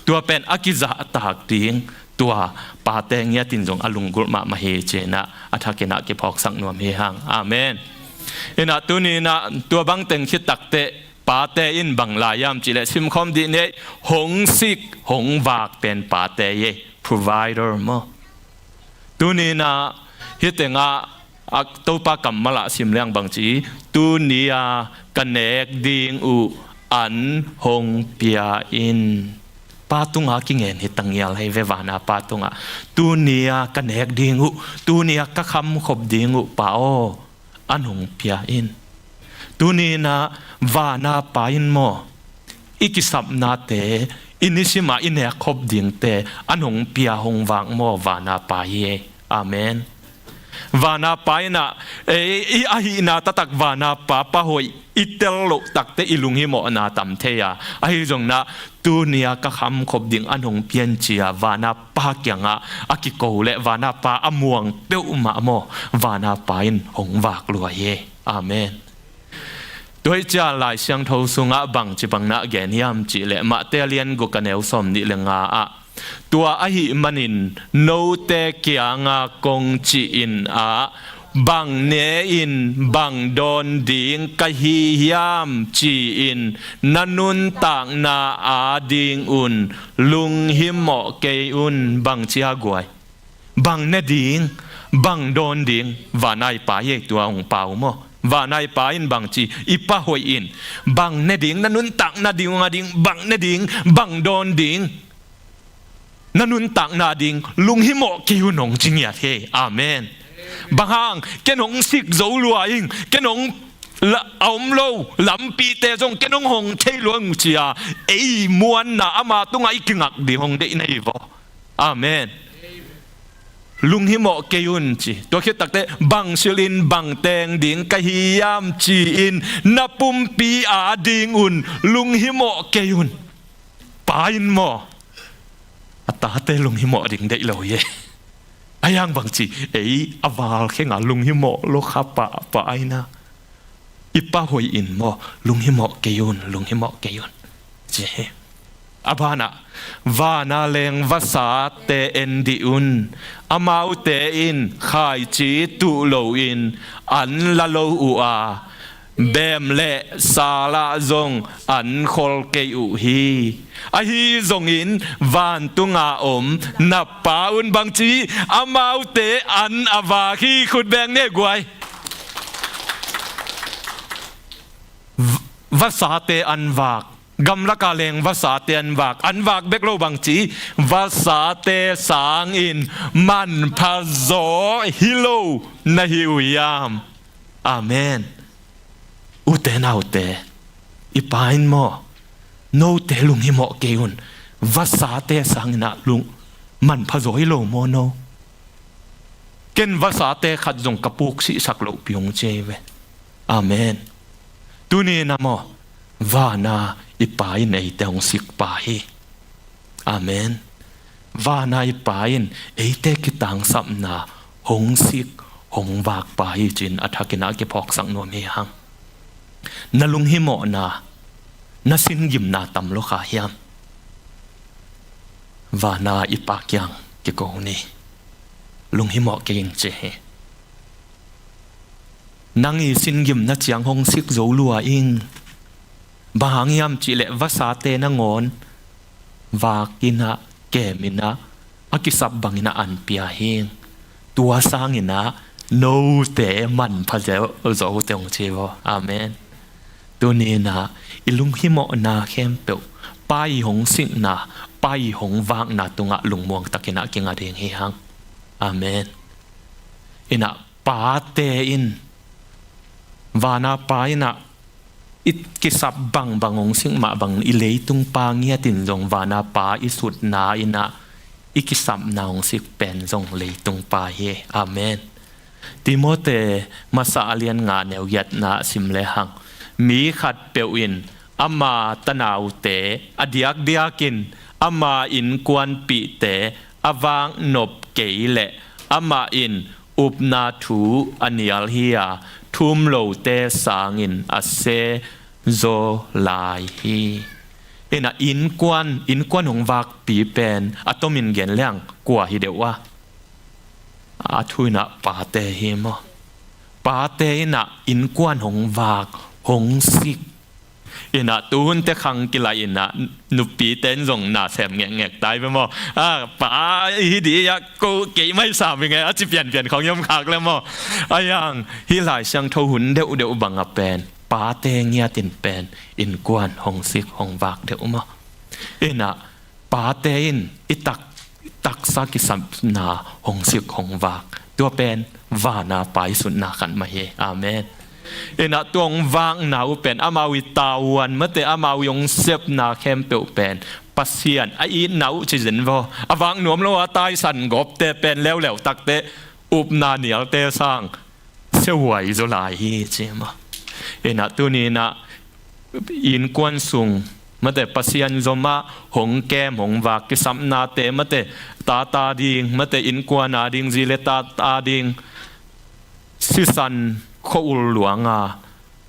Tua pen a kizahtak ding, tua pate ngiat in zong a lunggulh mahmah hi, ci-in ah a thakin ah kiphawksak nuam hi hang. Amen. In ah tuni in ah tua bang teng khit tak teh pate in bang lai hiam cih leh simkhawm dih ni, hong sik, hong vak pen pate hi, provider maw. Tuni in ah hih tengah a Topa kammal ah sim leng bangci, tuni-a ka nek ding uh an hong pia in. Pa tungah kingen hi tangial hi ve, vana Pa tungah. Tuni-a ka nek ding uh, tuni-a ka khamkhop ding uh, Pa aw, an hong pia in. Tuni in ah vana Pa in maw, i kisapnate, i nisim ah i nekkhop dingte an hong pia, hong vak maw, vana Pa hi. Amen. Vana Pa in ah, e, i ahihna taktak vana Pa, Pa hoih i tel loh tak teh i lunghimawhna tam thei a. Ahi zongin ah tuni-a ka khamkhop ding an hong pia in, ci-a vana Pa kiangah a kiko leh vana Pa a muang peuhmah maw, vana Pa in hong vak lua hi. Amen. Tua hi ciang Lai Siangtho sungah bangci bang na gen hiam cih leh Matthai a lian guk, a neu sawmnih le nga ah, tua ahih manin note kiangah kong cih in ah, bang ne-in bang dawn ding ka hi hiam ci-in na nuntakna adingun lunghimawh kei un. Bang ci a guai? Bang ne ding, bang dawn ding, vanai pa hi ei tua hong pau maw. Vanai pa in bang ci, i pa hoih in, bang ne ding, na nuntakna ding, a ding, bang ne ding, bang dawn ding, na nuntakna ding lunghimawh kei un hong ci ngiat hi. Amen. Bang hang, ken hong sik zo lua ing, ken hong la, a om lo lampite zong ken hong hong thei lua ing ci a, ei muanna ama tungah i kingak ding hong deih na hi vaw. Amen. Lunghimawh kei un ci. Tua khit takteh bang silhin bang teng ding ka hi hiam ci-in na pumpi adingun lunghimawh kei un. Pa in maw, a tate lunghimawh ding deih lo hi e. A hiang bang ci, ei a val khenga lunghimawh lo kha pa, pa aina. I pa hoih in maw, lunghimawh kei un, lunghimawh kei un ci hi. A banah, vana leng vasate en dih un. Amaute in khaici tuh loin an la lo uh a, bem le salah zong an khol kei uh hi. Ahi zongin vantunga om na pa un bang ci, amaute an a vak hi. Khut beng ne guai. V-, vasate an vak. Gamlaka leng vasate an vak. An vak bek lo bang ci, vasate sangin manpha zaw hi lo na hi uh hiam? Amen. Ute naute, i pa in maw, note lunghimawh kei un. Vasate sangin ah lung manpha zaw hi lo maw no? Ken vasate khat zong ka puk sihsak lohpi hong ci hi ve. Amen. Tuni na maw, vana i pa in eite hong sik pa hi. Amen. Vana i pa in eite kitangsapna hong sik, hong vak pa hi ci-in a thakin a kiphawksak nuam hi hang. Na lunghimawhna, na singimna tam lo kha hiam? Vana i pa kiang kiko ni. Lunghimawh kei ing ci hi. Nang i singimna ciang hong sik zo lua ing. Bang hang hiam cihleh vasate nangawn vak in ah, kem in ah, a kisap bangin ah an pia hi ing. Tua sangin ah note manpha zaw, zaw uh teh hong ci vaw. Amen. Tuni in ah i lunghimawhna khempeuh pa i hong sikna, pa i hong vakna tungah lungmuang takin ah kinga ding hi hang. Amen. In ah pate in, vana pa in ah i kisap bangbang hong sik mah bang i leitung pa ngiatin zong vana pa i sutna in ah i kisapna hong sik pen zong leitung pa hi. Amen. Timote masa a lian nga neu giatna ah sim le hang, mi khatpeuh in ama tanaute, a diakdiakin ama innkuanpihte a vak nop kei leh amah in upna thu a nial hi a, thum lote sangin a se zaw lai hi. In ah innkuan, innkuan hong vakpi pen a tomin gen leng kua hi deuh a? A thu in ah pate hi maw. Pate in ah innkuan hong vak, hong sik. In ah tuhunte khang kilaih in ah nupite in zong na sem ngekngek tai ve maw. A, pa hi dih a, ko kei mai sam hi nge a ci pianpian khong i om khak le maw. A hiang, hih Lai Siangtho hun deuhdeuh bang a pen pate ngiatin pen innkuan hong sik, hong vak deuh maw. In ah pate in i tak, taksa kisapna hong sik, hong vak. Tua pen vana pa i sutna khat mah hi. Amen. In ah tua hong vakna uh pen amau i tavuan mate, amau i hong sepna khempeuh pen Pasian a itna uh ci zen vaw. A vak nuam lo a taisan gawpte pen leuleu takteh upna nialte sang sehuai zaw lai hi ci maw. In ah tuni in ah innkuan sung mate Pasian zomah hong kem, hong vak kisapnate mate, tata ding mate, innkuan a ding, zi le tata ding sisan khua-ul luanga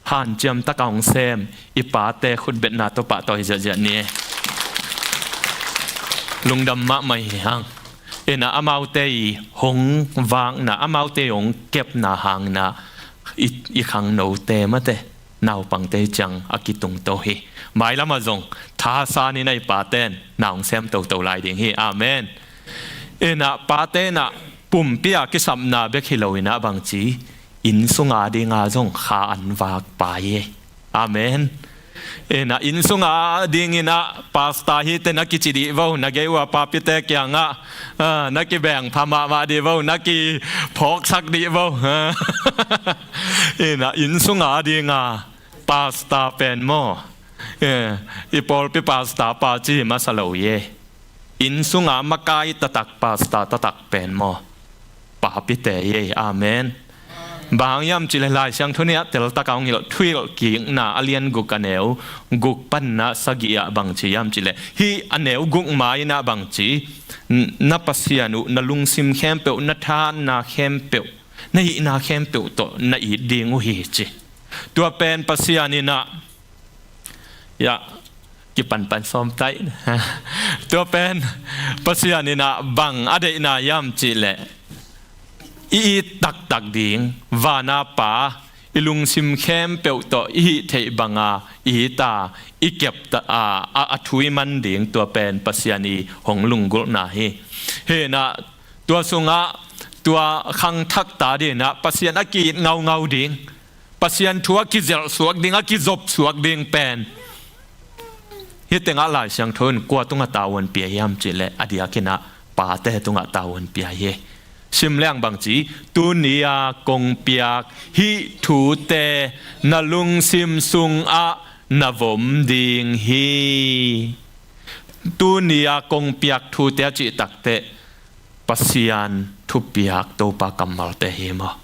hanciam taka hong sem i pate khutbetna tawh pahtawi ziahziah ni. Lungdam mahmah hi hang. Inah amaute i hong vakna, amaute i hong kepna hangin ah i, i khangnote mate, naupangte ciang a kitungto hi. Mailamah zong thasan inah i paten na hong sem toto lai ding hi. Amen. Inah pate inah pumpi a kisapna bek hi lo inah bangci, inn sunga dinga zong kha an vak pa hi. Amen. Inah inn sunga dinginah pasta hite na kici dih vo, na gei uh a papite kiangah, ah, na kibeng pha mahmah dih vo, na kiphawksak dih vo. Inah inn sunga dinga pasta pen maw, eh, i pawlpi pasta pa ci masa lo hi. Inn sunga makai taktak, pasta taktak pen maw, papite hi. Amen. Bang hang hiam cihleh Lai Siangtho ni ah teltak a hong hilh Thuhilhkikna a lian guk a neu guk panna sagih ah bangci hiam cihleh, hih a neu guk ma inah bangci, n-, na Pasian uh na lungsim khempeuh, na thahatna khempeuh, na hihna khempeuh tawh na it ding uh hi ci. Tua pen Pasian inah, ya, kipanpan sawm taih. Tua pen Pasian inah bang a deihna hiam cihleh, i it taktak ding, vana Pa i lungsim khempeuh tawh i hih theih banga i it a, i kep ta, a, a, a thu i man ding, tua pen Pasian i hong lunggulhna hi. Hinah tua sungah tua khangthakta dinah Pasian a ki-it ngaungau ding, Pasian thu a kizelh suak ding, a kizop suak ding pen hih tengah Lai Siangtho in kua tungah tavuan pia hiam cihleh, a diakinah pate tungah tavuan pia hi. Sim leng bangci, tuni a kong piak hih thute na lungsim sungah na vom ding hi. Tuni a kong piak thute a cih takteh Pasian thupiak Topa kammalte hi maw?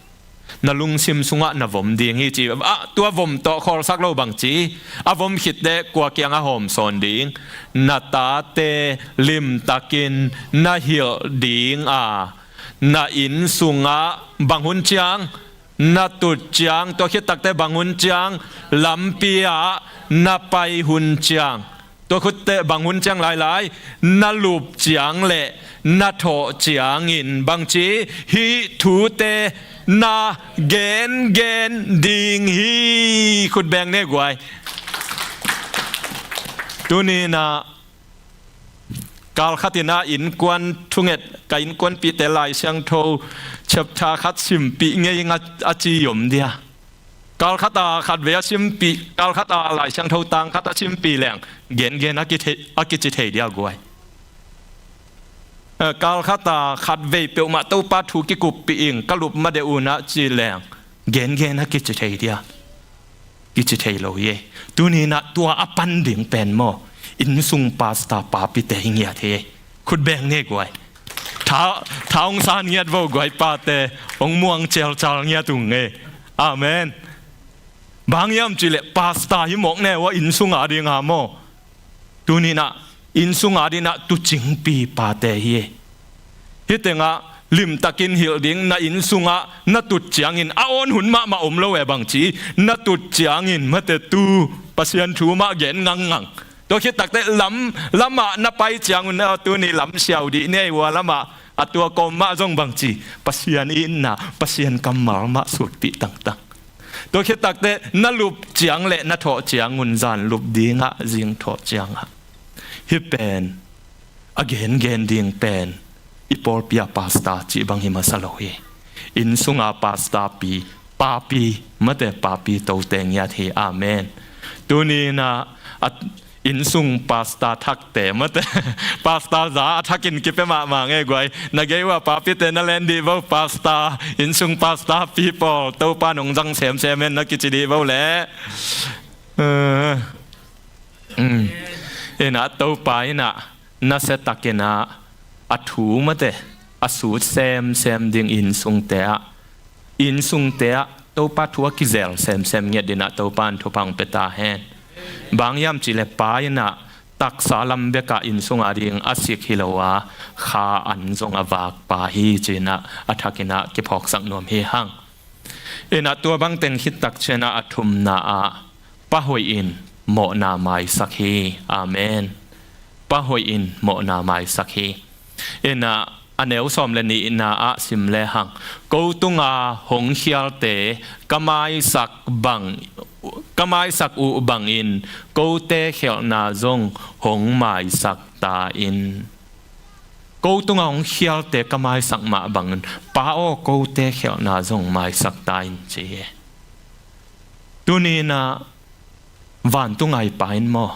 Na lungsim sungah na vom ding hi ci. Ah, tua vom tawh khawlsak lo bangci, a vom khitteh kua kiangah hawmsawn ding? Na tate limtakin na hilh ding a, na inn sungah bang hun ciang? Na tut ciang. Tua khit takteh bang hun ciang? Lampi ah na pai hun ciang. Tua khutteh bang hun ciang lailai? Na lup ciang le na thawh ciangin bangci, hih thute na gengen ding hi. Khut beng ne guai. Tuni inah kal khat inah innkuan thunget, ka innkuanpihte Lai Siangtho chapter khat simpih ngei ing a, a ci om dia. Kal khat a khatvei a simpih, kal khat a Lai Siangtho tang khat a simpih leng gengen a kithei, a kici thei dia guai. Eh, kal khat a khatvei peuhmah Topa thu kikuppih ing, ka lup ma deuh un ah ci leng gengen a kici thei dia. Kici thei lo hi. Tuni inah tua a pan ding pen maw, inn sung pasta papite hi ngiat hi. Khut beng ne guai. Tha, tha hong san ngiat vo guai, pate hong muang celcal ngiat ung e. Amen. Bang hang hiam cihleh pasta hi mawk ne uh a, inn sunga dinga maw. Tuni inah inn sunga dinah tuucingpi pate hi. Hih tengah limtakin hilh ding, na inn sungah na tut ciangin, a awn hun mahmah om lo e bangci, na tut ciangin mate tu Pasian thu mah gen ngangngang. Tua khit takteh lam, lamah na pai ciangun, a, tuni lam siau dih nei uh a, lamah a tua kawm mah zong bangci, Pasian itna, Pasian kammal mah sutpih tangtang. Tua khit takteh na lup ciang le na thawh ciangun, zan lup dingah, zing thawh ciangah. Hih pen a gengen ding pen i pawlpi a pasta cih bang hi masa lo hi. Inn sunga pasta pi, papi, mate papi tote ngiat hi. Amen. Tuni inah a, inn sung pasta thakte, mate pasta za a thakin kipia mahmah ngei guai. Na gei uh a papite na len dih vo, pasta, inn sung pasta pi pawl, Topa nong zang semsem hen na kici dih vo leh. Eh, mm. Inah Topa inah nasia takinah a thu mate a sut semsem ding inn sungte ah, inn sungte ah Topa thu a kizel semsem ngiat dinah Topa in thupha hong pia ta hen. Bang hiam cihleh pa inah taksa lam bekah inn sunga ding a sik hi lo a, kha an zong a vak pa hi ci-inah a thakinah kiphawksak nuam hi hang. Inah tua bang teng khit tak cianah a thumna ah, Pa hoih in mawhna maisak hi. Amen. Pa hoih in mawhna maisak hi. Inah a neu sawm le nihna ah sim lehang, ko tunga hong khialte ka maisak bang, ka maisak uh bangin kote khialhna zong hong maisak ta in. Ko tunga hong khialte ka maisak mah bangin, Pa aw, kote khialhna zong maisak ta in, ci hi. Tuni-in ah vantunga i Pa in maw,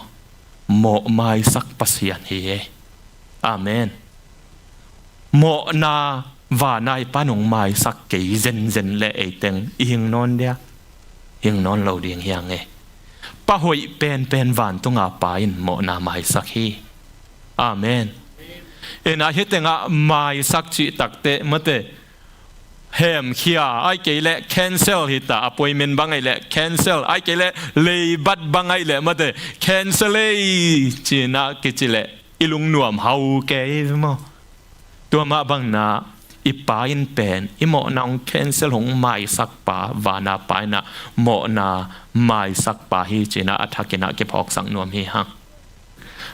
mawh maisak Pasian hi hi. Amen. Mawhna vana i Pa in hong maisak kei zenzen leh ei teng i hing nawn dia, hing nawn lo ding hi hang e. Pa hoih penpen vantunga Pa in mawhna maisak hi. Amen. Inah hih tengah maisak cih takteh mate, hemkhia, ahih kei leh cancel hi ta, appointment bang ahih leh cancel, ahih kei leh leibat bang ahih leh mate, cancel ei, ci-in ah kici leh i lungnuam hau kei hi maw. Tua mah bangin ah i Pa in pen i mawhna hong cancel, hong maisak Pa, vana Pa inah mawhna maisak Pa hi, ci-in ah a thakin ah kiphawksak nuam hi hang.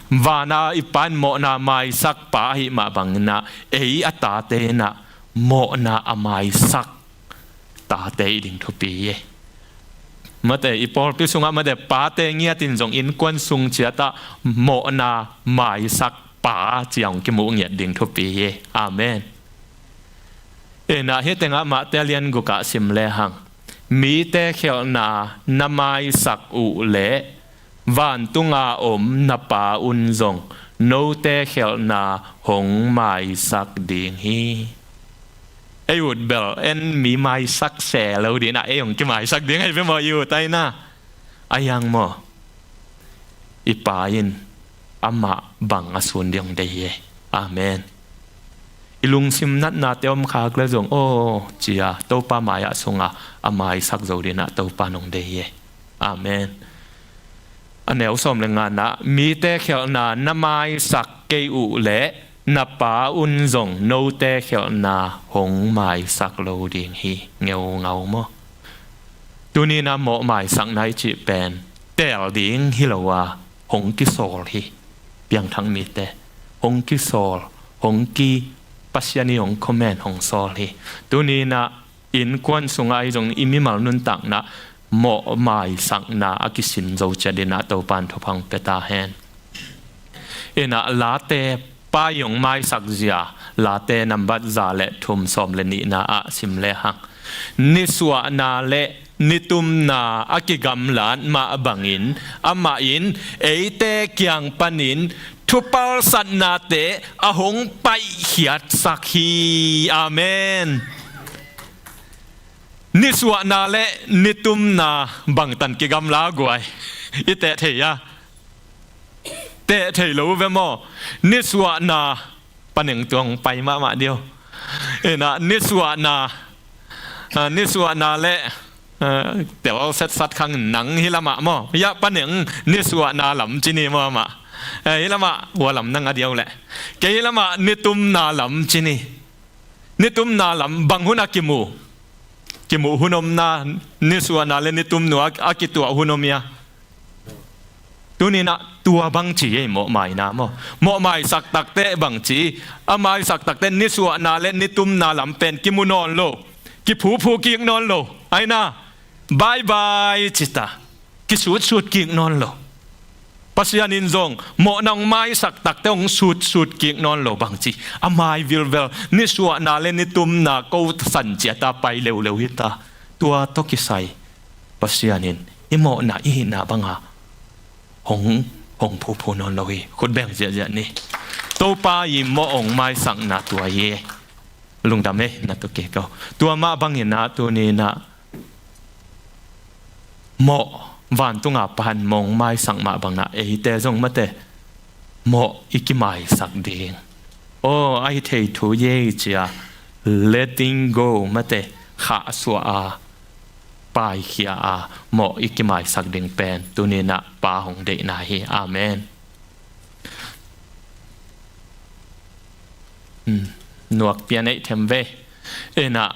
Vana i Pa in mawhna maisak Pa ahih mah bangin ah ei a tate inah mawhna a maisak tate i ding thupi hi. Mate, i pawlpi sungah mate, pate ngiatin zong innkuan sung ciatah mawhna maisak Pa ci-a hong kimuh ngiat ding thupi hi. Amen. Inah hih tengah Matthai lian gukah sim lehang, mite khialhna na maisak uh leh vantunga om na Pa un zong note khialhna hong maisak ding hi. Ei ut bel en mi maisak se lo ding inah ei hong kimaisak ding ahi ve maw, i ut aina. Ahi hang maw, i Pa in amah bang a sun ding hong deih hi. Amen. I lungsim natnate om khak leh zong, aw, ci-a Topa mai-ah sunga a maisak zo ding inah Topa in hong deih hi. Amen. A neu sawm le ngana, mite khialhna na maisak kei uh leh na Pa un zong note khialhna hong maisak lo ding hi. Ngeungau maw. Tuni-in ah mawh maisakna i cih pen teel ding hi lo a, hong kisawl hi. Piangthak mite hong kisawl, hong ki, Pasian i hong comment, hong sawl hi. Tuni-in ah innkuan sungah ahi zong i mimal nuntakna mawh maisakna a kisin zo ciat ding inah Topa in thupha hong pia ta hen. Inah Late, Pa i hong maisak zia, Late nambat za le thum, sawm le nihna ah sim lehang, nisuahna le nitumna a kigamlat mah bangin amah in eite kiang panin thupalsatnate a hong paihkhiatsak hi. Amen. Nisuahna le nitumna bangtan kigamla guai? I teh thei a? Teh thei lo ve maw? Nisuahna, paneng tuang pai mahmah dih o. Inah nisuahna, ah, nisuahna le, ah, tel setsat khang nang hih lamah maw, ya paneng nisuahna lam ci ni maw amah. Eh, hih lamah hua lam nang a diau leh. Kei hih lamah nitumna lam ci ni. Nitumna lam bang hun a kimu? Kimuh hun om na, nisuahna le nitumna a, a kituah hun om hia? Tuni-in ah tua bang ci ei, mawh maina maw. Mawh maisak takteh bang ci, a maisak takteh nisuahna le nitumna lam pen kimu nawn lo, kiphuphu kik nawn lo. Aina, bye bye ci ta. Kisutsut kik nawn lo. Pasian in zong mawhna hong maisak takteh hong sutsut kik nawn lo bang ci. A mai vilvel, nisuahna le nitumna ko san ciat a pai leuleu hi ta. Tua tawh kisai Pasian in i mawhna i hihna banga hong, hong phuphu nawn lo hi. Khut beng ziahziah ni. Topa i mawh hong maisakna tua hi. Lungdam e, na tua kei ko. Tua mah bangin ah tuni-in ah mawh, vantunga Pa in mawh hong maisak mah bangin ah eite zong mate mawh i kimaisak ding. Aw, a hi thei thu ei ci-a letting go mate, khahsuah a, paikhia a, mawh i kimaisak ding pen tuni-in ah Pa hong deihna hi. Amen. Hmm. Nuak pian ei them ve. Inah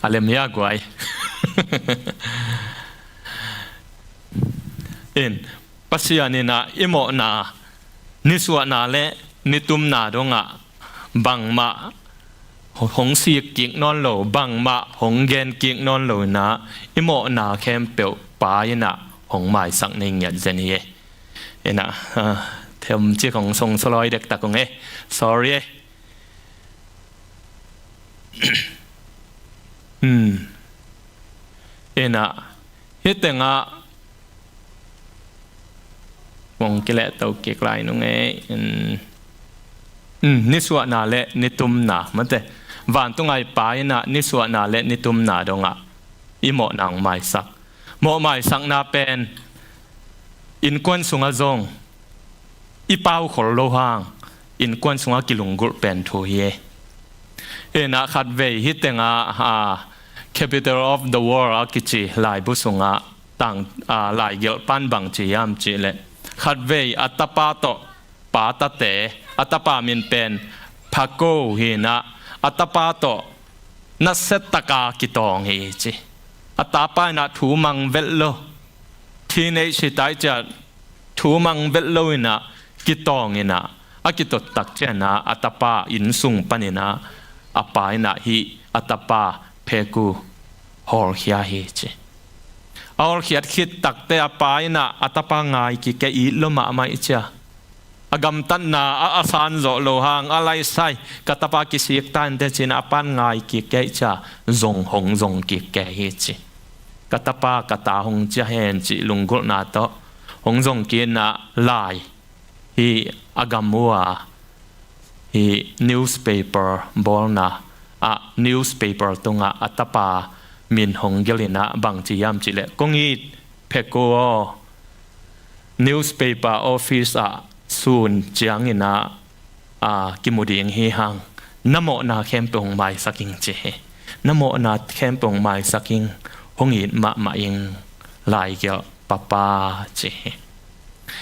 a lem hia guai? In, Pasian in ah i mawhna, nisuahna le nitumna dongah bangmah hong sik kik nawn lo, bangmah hong gen kik nawn lo inah i mawhna khempeuh pa inah hong maisak nei ngiat zen hi e. Inah, ah, them cik hong song solawi dektak ung e. Sorry e. Hmm. Inah, hih tengah mong kilehto kik lai nung e. Hmm. Hmm, nisuahna le nitumna, mate. Vantung a i pa inah nisuahna le nitumna dongah i mawhna hong maisak. Mawh maisakna pen innkuan sungah zong i pau khol lo hang, innkuan sungah kilunggulh pen thu hi e. Inah khatvei hih tengah, ah, Capital of the World a kici laibu sungah tang, ah, laigelh pan bang ci hiam cih leh, khatvei a tapa tawh, pa tate, a tapa min pen Paco hi inah, a tapa tawh nasia taka kitawng hi ci. A tapa inah thu mang vet lo. Teenage hi ta i ciah thu mang vet lo inah kitawng inah, a kitot tak cianah a tapa inn sung pan inah a pa inah hih a tapa Paco hawlkhia hi ci. A hawlkhiat khit takteh a pa inah a tapa ngai kik e, it lo mahmah i ciah. A gamtatna a, a san zawh lo hang, a laisai, ka tapa kisik ta inteh ci inah a pan ngai kik e i ciah, zong hong zong kik e hi ci. Ka tapa ka ta hong ciah hen cih lunggulhna tawh hong zong kik inah lai, hih a gam uh a, hih newspaper bawlna ah newspaper tungah a tapa min hong gelh inah bang ci hiam cih leh, kong it Paco aw, newspaper office ah sun ciang inah, ah, kimu ding hi hang, na mawhna khempeuh hong maisak ing ci hi. Na mawhna khempeuh hong maisak ing, hong it mahmah ing, laigelh papa ci hi.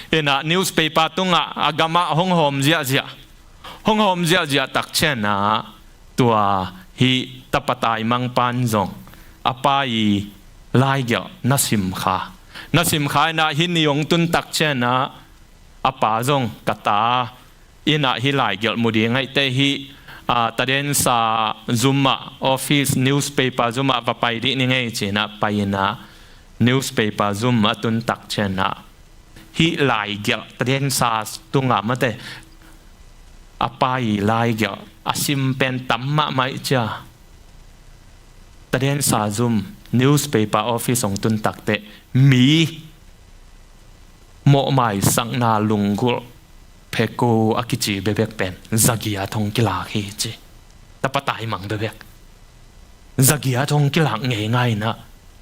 Inah newspaper tungah a gamah hong hawm ziahziah. Hong hawm ziahziah tak cianah tua hih tapa taimang pan zong a pa i laigelh na simkha. Na simkha inah hih ni hong tun tak cianah a pa zong ka ta inah hih laigelh mu ding ahih teh hih, ah, tadensa zum ah, office newspaper zum ah va pai dih ni ngei ci inah pai inah newspaper zum a tun tak cianah hih laigelh tadensa tungah mate a pa i laigelh a sim pen tam mahmah i ciah. Tadensa zum newspaper office hong tun takteh mi mawh maisakna lunggulh Paco a kici bekbek pen zagiat hong kilak hi ci. Tapa taimang bekbek. Zagiat hong kilak ngeingai inah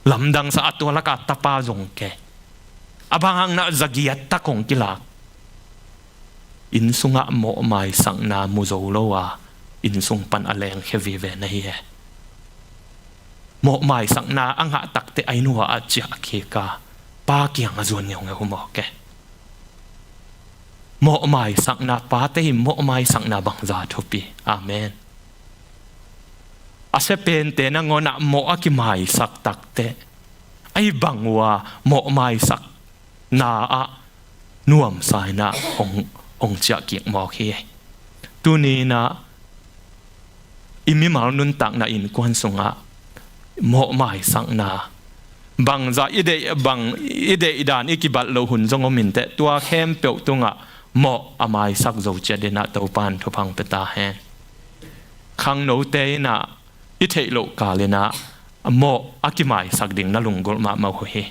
lamdangsa a, tua laka tapa zong kei. A bang hang inah zagiat tak hong kilak. Inn sungah mawh maisakna mu zo lo a, inn sung pan a lengkhia vive na hi e. Mawh maisakna a ngah takteh a inn uah a ciah kik a, pa kiang a zuan ngeungeu mawk e. Mawh maisakna, pate i mawh maisakna bangza thupi. Amen. A sia pente nangawn ah mawh a kimaisak takteh, a hi bang uh a mawh maisakna ah nuamsa inah hong, hong ciah kik mawk hi. Tuni inah i mimal nuntakna innkuan sungah mawh maisakna, bangza i deih, bang i deih dan i kibat loh hun zong om inteh, tua khempeuh tungah mawh a maisak zo ciat inah Topa in thupha hong pia ta hen. Khangnote inah i theih loh kal inah mawh a kimaisak ding na lunggulh mahmah uh hi.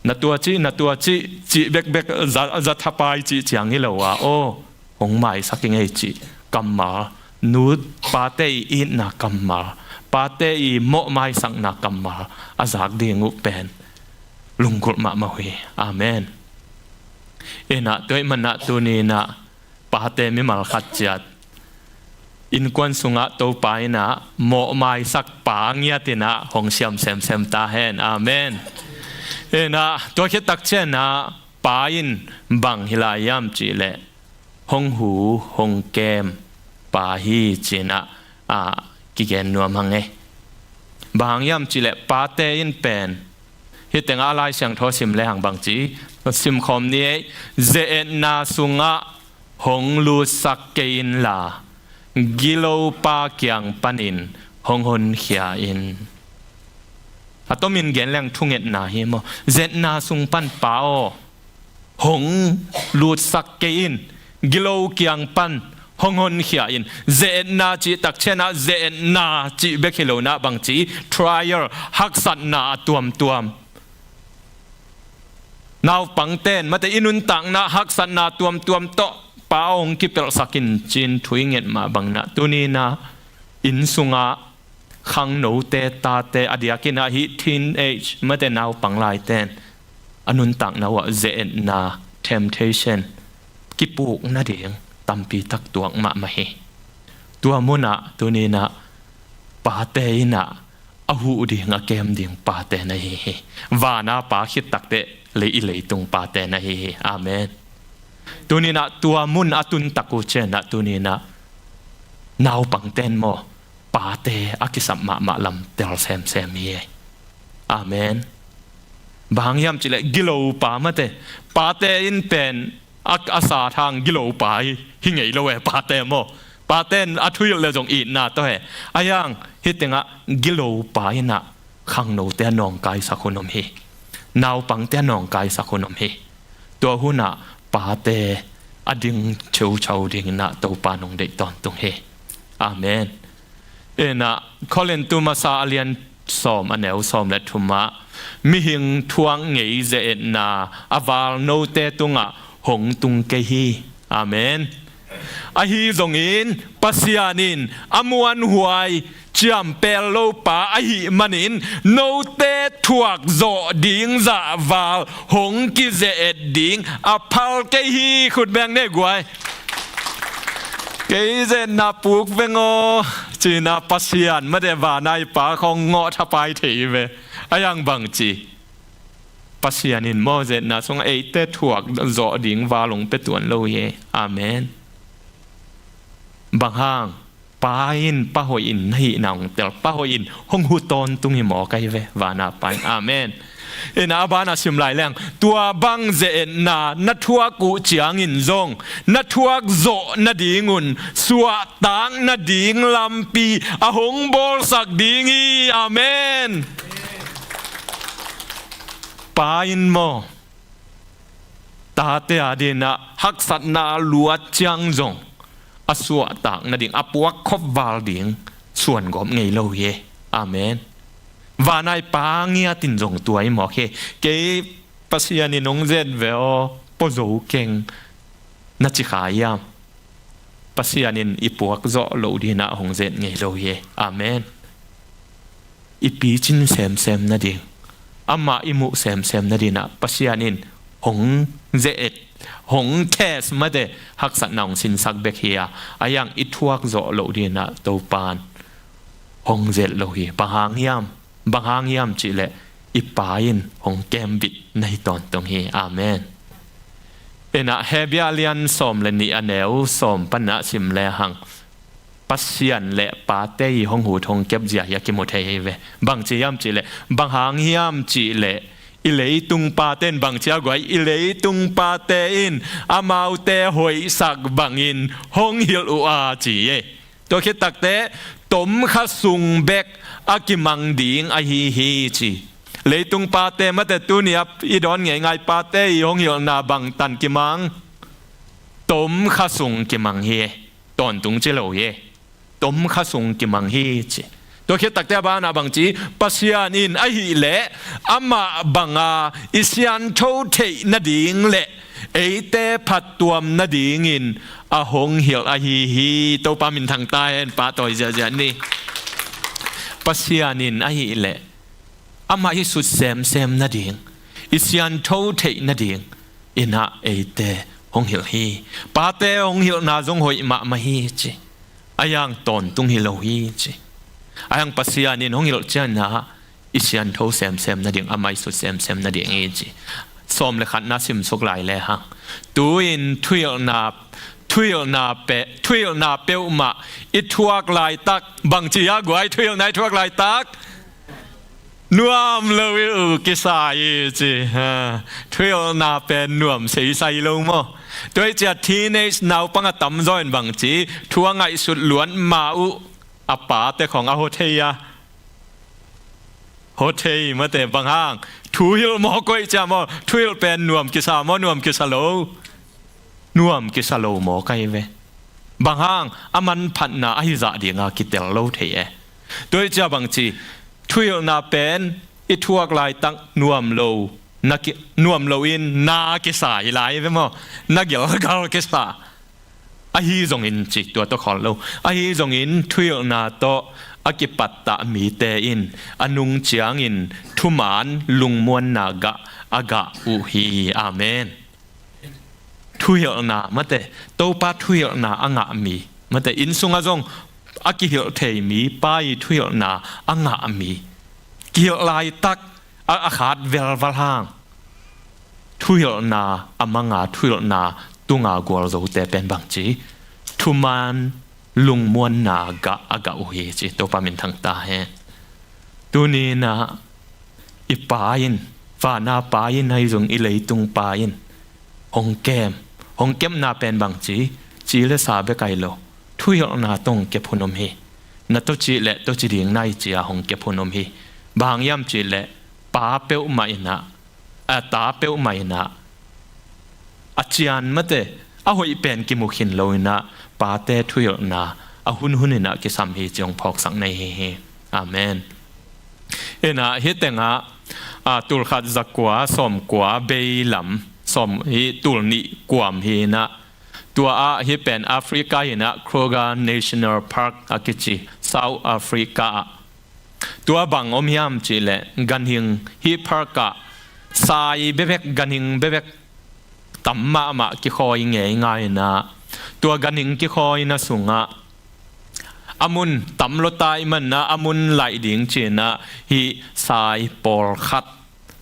Na tua cih, na tua cih, cih bekbek za, za thapai cih ciang hi lo a, aw, hong maisak ing ei cih kammal, nu pate i itna kammal, pate i mawh maisakna kammal a zak ding uh pen lunggulh mahmah uh hi. Amen. Inah tua ahih manah tuni inah pate mimal khat ciat innkuan sungah Topa inah mawh maisak pa ngiat inah hong siam semsem ta hen. Amen. Inah tua khit tak cianah pa in bang hi lai hiam cih leh hong hu, hong kem pa hi ci inah, ah, kigen nuam hang e. Bang hang hiam cih leh pate in pen hih tengah a Lai Siangtho sim lehang bang ci, sim khawm ni ei, ze-etna sungah hong lutsak kei inla, gilopa kiang panin hong honkhia in. A tomin gen leng thungetna hi maw? Ze-etna sung pan, Pa aw, hong lutsak kei in, gilo kiang pan hong honkhia in. Ze-etna cih takcianah ze-etna cih bek hi lo nah, bangci, trial, haksatna a tuamtuam. Naupangten mate i nuntakna haksatna tuamtuam tawh Pa aw hong kipelhsak in ci-in thu i nget mah bang nah, tuni nah inn sungah khangnote, tate, a diakin ah hih teenage mate naupang laiten a nuntakna uah ze-etna, temptation, kipuk nading tampi tak tuak mahmah hi. Tua munah tuni nah pate in ah a huh ding, a kem ding pate na hi hi. Vana Pa khit takteh lei, i leitung pate na hi hi. Amen. Tuni nah tua mun a tun tak uh cianah tuni nah naupangten maw, pate a kisap mahmah lam tel semsem hi. Amen. Bang hang hiam cihleh gilopa mate, pate in pen a, a sa thang gilopa hi, hi ngei lo e pate maw. Paten a thuhilh le zong itna tawh he. A hiang hih tengah gilopa in ah khangnote a nawngkaisak hun om hi. Naupangte a nawngkaisak hun om hi. Tua hunah pate a ding ceucau dingin ah Topa nong deih tawntung hi. Amen. Inah Korintu masa a lian sawm, a neu sawm le thumah, mihing thuak ngei ze-etna a val note tungah hong tung kei hi. Amen. Ahi zongin Pasian in a muanhuai ciampel lopa ahih manin note thuak zawh ding zahval hong kize-et ding a phal kei hi. Khut beng ne guai. Kei ze-etna puk veng aw, ci-in ah Pasian mate vana i Pa khawng ngawh thapai thei hi ve. A hiang bangci, Pasian in maw ze-etna sungah eite thuak zawh ding val hong pia tuan lo hi. Amen. Bang hang? Pa in pa hoih in na hihna hong tel, pa hoih in hong huh tawntung hi mawk ahi ve, vana Pa in. Amen. Inah a banah sim lai leng, tua bang ze-etna na thuak uh ciangin zong na thuak zawh nadingun suahtak nading lampi a hong bawlsak ding hi. Amen. Pa in maw, tate a dinah haksatna a luat ciang zong a suahtak nading, a puak khop val ding suan gawp ngei lo hi. Amen. Vana i Pa ngiatin zong tua hi mawk hi. Kei Pasian in hong ze-et ve aw, pua zo keng na ci kha hiam? Pasian in i puak zawh loh dinah hong ze-et ngei lo hi. Amen. I picin semsem nading, amah i muh semsem nadinah Pasian in hong ze-et, hong test mate, haksatna hong sinsak bek hi a, a hiang i thuak zawh loh dinah Topan hong ze-et lo hi. Bang hang hiam? Bang hang hiam cihleh i Pa in hong kembit na hi tawntung hi. Amen. Inah Hebru lian sawm le nih, a neu sawm panah sim lehang, Pasian le pate i hong huh hong kep zia hi a kimu thei hi ve. Bangci hiam cihleh, bang hang hiam cihleh, i leitung pate in, bangci a guai, i leitung pate in amaute hoihsak bangin hong hilh uh a ci hi. Tua khit takteh tomkha sung bek a kimang ding ahi hi ci. Leitung pate mate, tuni a i dawn ngeingai pate i hong hilhna bangtan kimang? Tomkha sung kimang hi. Tawntung ci lo hi. Tomkha sung kimang hi ci. Tua khit takteh a banah bangci, Pasian in ahih leh amah banga i siangtho theih nading le eite phattuam nadingin a hong hilh ahi hi. Topa minthang ta hen, pahtawi ziahziah ni. Pasian in ahih leh amah i sut semsem nading, i siangtho theih nading inah eite hong hilh hi. Pate hong hilhna zong hoih mahmah hi ci. A hiang tawntung hi lo hi ci. A hiang Pasian in hong hilh cianah i siangtho semsem nading, amah i sut semsem nading hi ci. Sawm le khatna simsuk lai lehang, tu-in thuhilhna, thuhilhna peuh, thuhilhna peuhmah i thuak laitak, bangci a guai, thuhilhna i thuak laitak nuam lo i uh kisa hi ci. Ha, thuhilhna pen nuam seisai lo maw? Tua hi cia teenage naupang a tamzaw in bangci thu a ngaihsut luat ma uh a pate khong a hua thei a, hua thei mate. Bang hang? Thuhilh mawk uh hi cia maw. Thuhilh pen nuam kisa maw, nuam kisa lo? Nuam kisa lo mawk ahi ve. Bang hang? A manphatna ahi zah dinga kitel lo thei e. Tua hi cia bangci thuhilhna pen i thuak laitak nuam lo, na ki, nuam lo in na kisa hi lai ve maw. Na gelgal kisa. Ahi zongin ci, tua tawh khawl lo. Ahi zongin thuhilhna tawh a kipattah mite in a nung ciangin thuman lungmuanna gah a gah uh hi. Amen. Thuhilhna mate, Topa thuhilhna a ngah mi mate, inn sungah zong a kihilh thei mi pa i thuhilhna a ngah mi, kihilh laitak a, a khat velval hang thuhilhna a manga thuhilhna tunga gualzote pen bangci thuman lungmuanna gah a gah uh hi ci. Topa minthang ta hen. Tuninah i Pa in, vana Pa in, ahi zong i leitung Pa in hong kem, hong kepna pen bangci, ci le sa bek ahi lo, thuhilhna tawh hong kep hun om hi. Na tawh cih leh tawh ci ding nai cia hong kep hun om hi. Bang hang hiam cih leh pa peuhmah inah, a ta peuhmah inah a cian mate, a hoih pen kimu khin lo inah pate thuhilhna a hunhun inah kisam hi ci hong phawksak nei hi hi. Amen. Inah hih tengah a, tulkhat zakua sawmkua bei lam, sawm hi tulnih kuam hi inah, tua ah hih pen Africa inah Kruger National Park a kici South Africa ah tua bang om hiam cih leh ganhing, hih park ah sai bebek, ganhing bebek tam mahmah kikhawi ngeingai inah, tua ganhing kikhawina sungah a mun tam lua ta ih manah a mun laih ding ci inah hih sai pawlkhat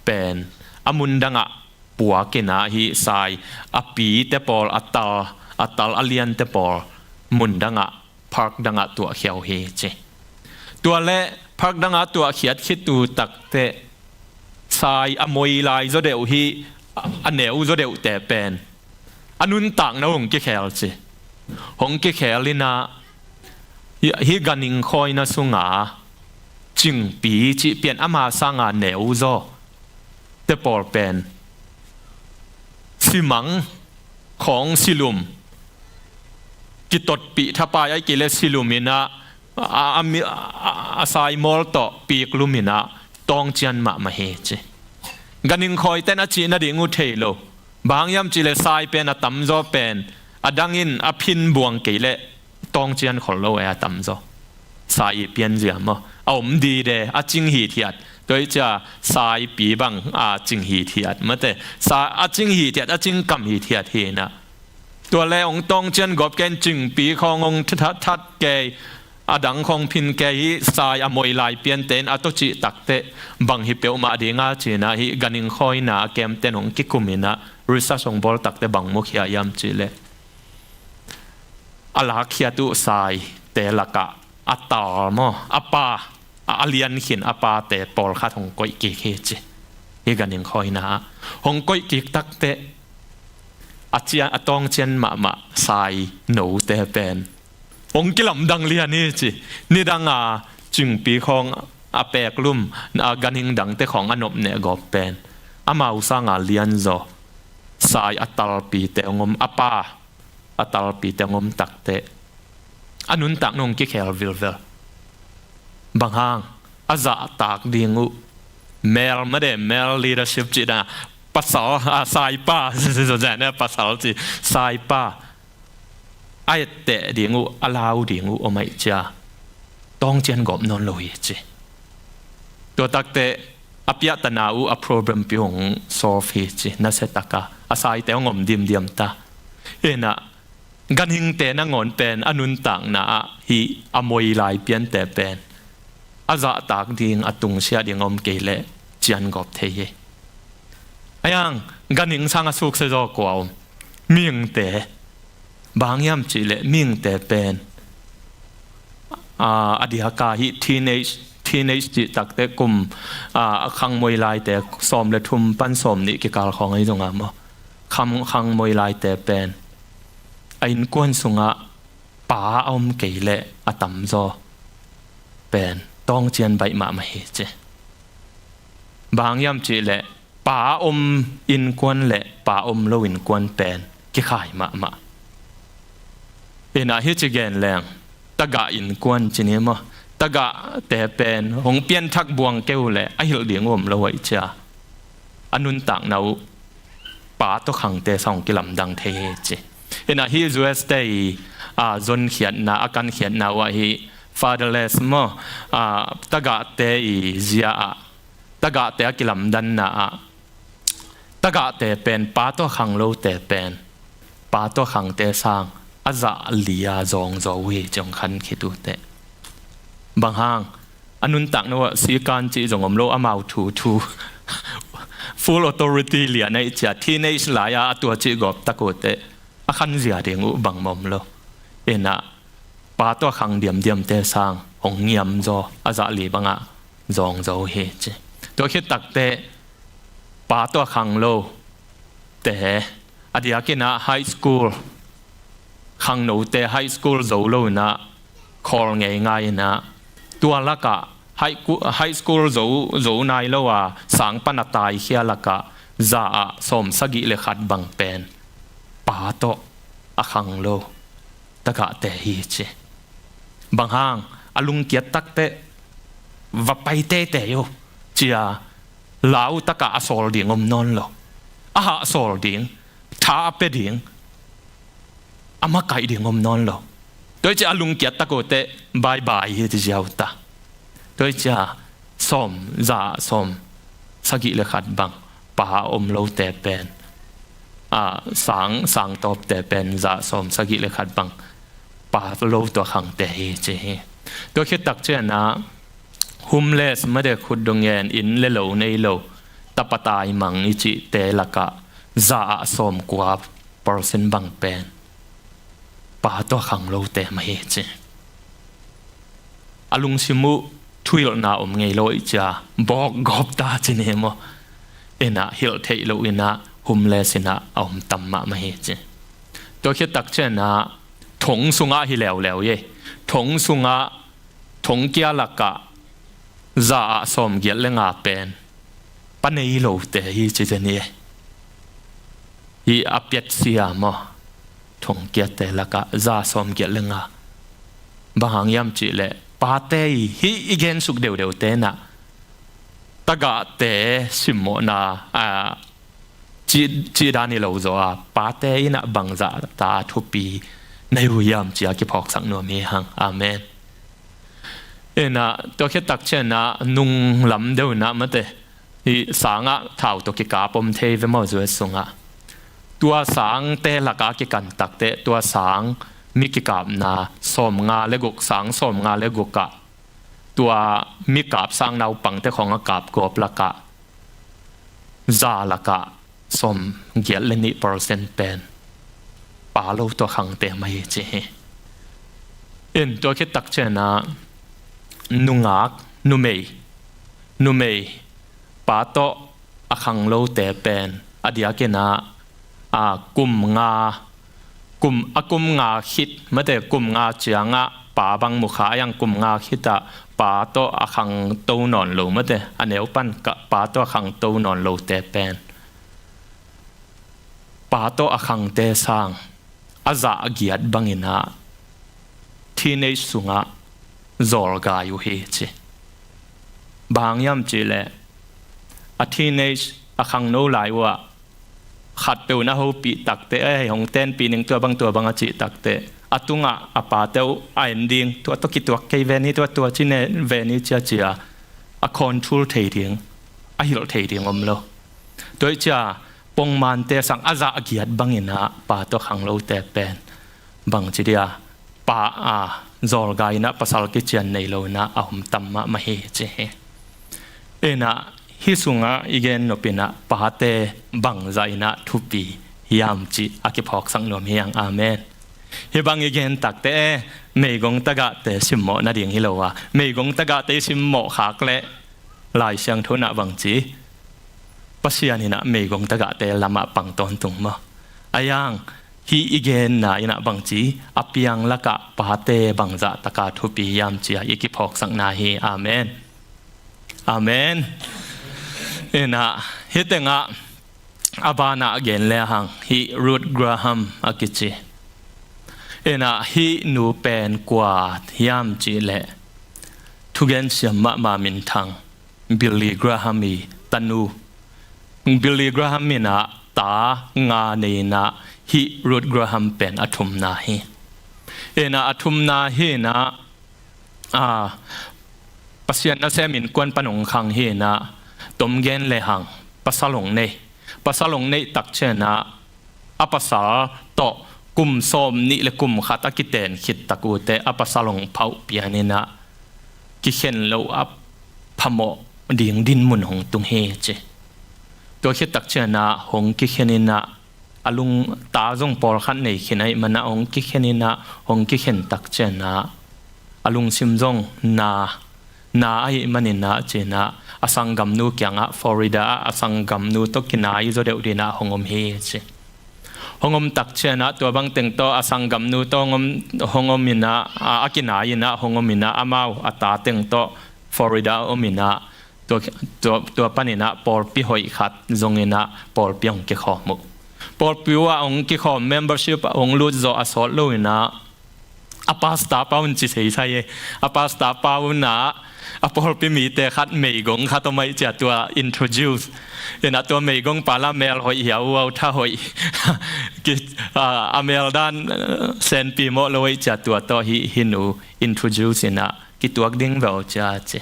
pen a mun dangah puak inah hih sai a pite pawl, a tal, a tal a liante pawl mun dangah, park dangah tuahkhia uh hi ci. Tua le park dangah tuahkhiat khit uh takteh sai a moi lai zaw deuh, hih a neu zaw deuhte pen a nuntakna uh hong kikhel ci. Hong kikhel inah hih, hih ganhing khawina sunga cingpi cih pian, ama sanga neu zaw te pawl pen simang khawng, silum, kitotpih thapai ahih kei leh silum inah a, a, a, a, a sai mawl tawh piklum inah tawngcian mahmah hi ci. Ganhing khawite'n a cih nading uh thei lo. Bang hang hiam cih leh sai pen a tamzaw pen a dang in a phin buang kei leh tawngcian khol lo e, a tamzaw. Sai i pianzia maw, a om dide, a cing hithiat. Tua hi cia saipi bang a cing hithiat mate, sa, a cing hithiat, a cing kam hithiat hi inah. Tua le hong tawngcian gawp kei in, cingpi khawng hong that, that kei, a dang khawng phin kei, hih sai a moi lai piante in a tawh cih takteh bang hi peuhmah dinga ci inah hih ganhing khawina a kemte'n hong kikum inah research hong bawl takteh bang mukhia hiam cih leh a lakkhiat uh saite lakah a tal maw, a pa, a, a lian khin a pate pawlkhat hong koih kik hi ci. Hih ganhing khawina ah hong koih kik takteh a cian, a tawngcian mahmah sai note pen hong kilamdang lian hi ci. Nidanga cingpi khawng a peklum, a ganhing dangte khawng a nopneh gawp pen amau sanga lianzaw sai a talpite hong om, a pa a talpite hong om takteh a nuntakna hong kikhel vilvel. Bang hang? A zahtak ding uh male mate, male leadership cih dang, pasal, a, saipa, pasal ci, saipa a etteh ding uh, a lau ding uh om ahih cia tawngcian gawp nawn lo hi ci. Tua takteh a piahtana uh a problem pi hong solve hi ci, nasia taka a saite hong om dimdiam ta. Inah ganhingte nangawn pen a nuntakna ah hih a moi lai piante pen a zahtak ding, a tungsiah ding a om kei leh cian gawp thei hi. Ahi hang ganhing sanga suksia zaw kua om? Mihingte. Bang hang hiam cih leh mihingte pen a, a diaka hih teenage, teenage cih takteh kum, a, a khangmoi laite sawm le thum pan sawm nih kikal khawng ahi zong a maw, kham, khangmoi laite pen a innkuan sungah pa a om kei leh a tamzaw pen tawngcian baih mahmah hi ci. Bang hang hiam cihleh pa om innkuan le pa om lo innkuan pen kikhai mahmah. Inah hih ci gen leng, tagah innkuan ci ni maw, tagahte pen hong pianthak buang kei uh leh a hilh ding uh om lo uh ahih cia a nuntakna uh pa tawh khangte sang hong kilamdang thei hi ci. Inah hih U S te i, a, zonkhiatna, a kankhiatna uh ah hih fatherless maw, a, tagahte i zia ah, tagahte a kilamdanna ah, tagahte pen pa tawh khang lote pen pa tawh khangte sang a zah li-a zawngzaw uh hi ci hong khan khit uh teh. Bang hang, a nuntakna uh ah sikan cih zong om lo, amau thu thu full authority lian ahih cia teenage lai-a a tua cih gawp tak uh teh a khanzia ding uh bangmah om lo. Inah pa tawh khang diamdiamte sang hong ngiamzaw, a zah li bangah zawngzaw uh hi ci. Tua khit takteh pa tawh khang lote, a diakinah high school, khangnote high school zo lo inah khawl ngeingai inah, tua lakah high, high school zo, zo nai lo a sang pan a taikhia lakah za ah sawm sagih le khat bang pen pa tawh a khang lo tagahte hi ci. Bang hang, a lungkiat takteh va pai teitei uh cia lau takah a sawl ding om nawn lo. A hah sawl ding, tha a pia ding, a makaih ding om nawn lo. Tua hi cia a lungkiat tak uh teh bye bye hi ci ziau ta. Tua hi cia sawm, za sawm sagih le khat bang pa a om lote pen, a, sang, sang tawpte pen za sawm sagih le khat bang pa lo tawh khangte hi ci hi. Tua khit tak cianah homeless mate khutdong ngen, inn le lo nei lo, tapa taimang i cihte lakah za ah sawmkua percent bang pen pa tawh khang lote mah hi ci. A lungsim uh thuhilhna om ngei lo ahih cia bawk gawp ta ci ni maw. Inah hilh theih loh inah homeless inah a om tam mahmah hi ci. Tua khit tak cianah thong sungah hi leuleu hi. Thong sungah, thong kia lakah za ah sawmgiat le nga pen pa nei lote hi ci zen hi. Hi a piatsia maw, thong kiate lakah za sawmgiat le nga. Bang hang hiam cihleh pate i, hih i gensuk deuhdeuhte inah tagahte simmawhna, a, cih, cih dan hi lo zaw a, pate inah bangzah ta thupi na hi uh hiam ci-a kiphawksak nuam hi hang. Amen. Inah tua khit tak cianah nung lam deuh inah mate, hih sangah thau tawh kikap om thei ve maw, U S sungah. Tua sangte lakah kikan takteh tua sang mi kikapna sawmnga le guk, sang sawmnga le gukah tua mi kap sang naupangte khawng a kap gawp lakah za lakah sawmgiat le nih percent pen pa lo tawh khangte mah hi ci hi. In tua khit tak cianah nungak, numei, numei pa tawh a khang lote pen a diakinah, a, kum nga, kum, a kum nga khit mate, kum nga ciangah pa bang mukha a, a yang kum nga khitah pa tawh a khangto nawn lo mate, a neu pan ka, pa tawh a khangto nawn lote pen pa tawh a khangte sang a zah a giat banginah teenage sungah zawlgai uh hi ci. Bang hang hiam cihleh a teenage a khangno lai uh ah khatpeuh na hopih takteh, "Ei, hong tenpih ning, tua bang, tua bang," a cih takteh a tungah a pate uh a en ding, "Tua tawh kituak kei ve ni, tua, tua ci ne ve ni," cia cia a control thei ding, a hilh thei ding om lo. Tua hi cia pongmante sang a zah a giat banginah pa tawh khang lote pen bangci dia, pa, a, zawlgai inah pasal kician nei lo inah a om tam mahmah hi ci hi. Inah hih sungah i gen nop inah pate bangzah inah thupi hiam cih a kiphawksak nuam hi hang. Amen. Hih bang i gen takteh, eh, meigong tagahte simmawh nading hi lo a, meigong tagahte i simmawh khak leh Lai Siangtho inah bangci, Pasian in ah meigong tagahte lamah pang tawntung maw? A yang hih i genna in ah bangci a piang lakah pate bangzah taka thupi hiam ci-a i kiphawksakna hi. Amen. Amen. In ah hih tengah a banah gen lehang hih Ruth Graham a kici. In ah hih nu pen kua hiam cih leh thugen siam mahmah minthang Billy Graham i tanu. Billy Graham in ah ta nga nei in ah hih Ruth Graham pen a thumna hi. In ah a thumna hi in ah, a, Pasian nasem innkuan pan hong khang hi in ah, tom gen lehang pasal hong nei. Pasal hong neih tak ciang ah a pasal tawh kum sawm nih le kum khat a kiten khit tak uh teh a pasal hong phauh pian in ah kikhen loh a phamawh ding dinmun hong tung hi ci. Tua khit tak ciang ah hong kikhen in ah a lungta zong pawlkhat nei khin ahih man ah hong kikhen in ah hong kikhen tak ciang ah a lungsim zong na, na ahih man in ah ci in ah a sanggamnu kiangah Florida ah a sanggamnu tawh kinai zaw deuh ding in ah hong om hi ci. Hong om tak ciang ah tua bang teng tawh a sanggamnu tawh hong om, hong om in ah, a, a kinai in ah hong om in ah amau a ta teng tawh Florida ah om in ah tua, tua, tua pan in ah pawlpi hoih khat zong in ah pawlpi hong kikhawm uh. Pawlpi uh ah hong kikhawm, membership ah hong lut zawh a sawt lo in ah a pastor pa un ci seisai e. A pastor pa un ah a pawlpi mite khat meigong khat om ahih ciang tua introduce. In ah tua meigong pa la mel hoih hiau uh, a tha hoih. Ki, a, a mel dan, a, senpi mawh lo ahih ciang tua tawh hih, hih nu introduce in ah kituak ding veu ci a ci.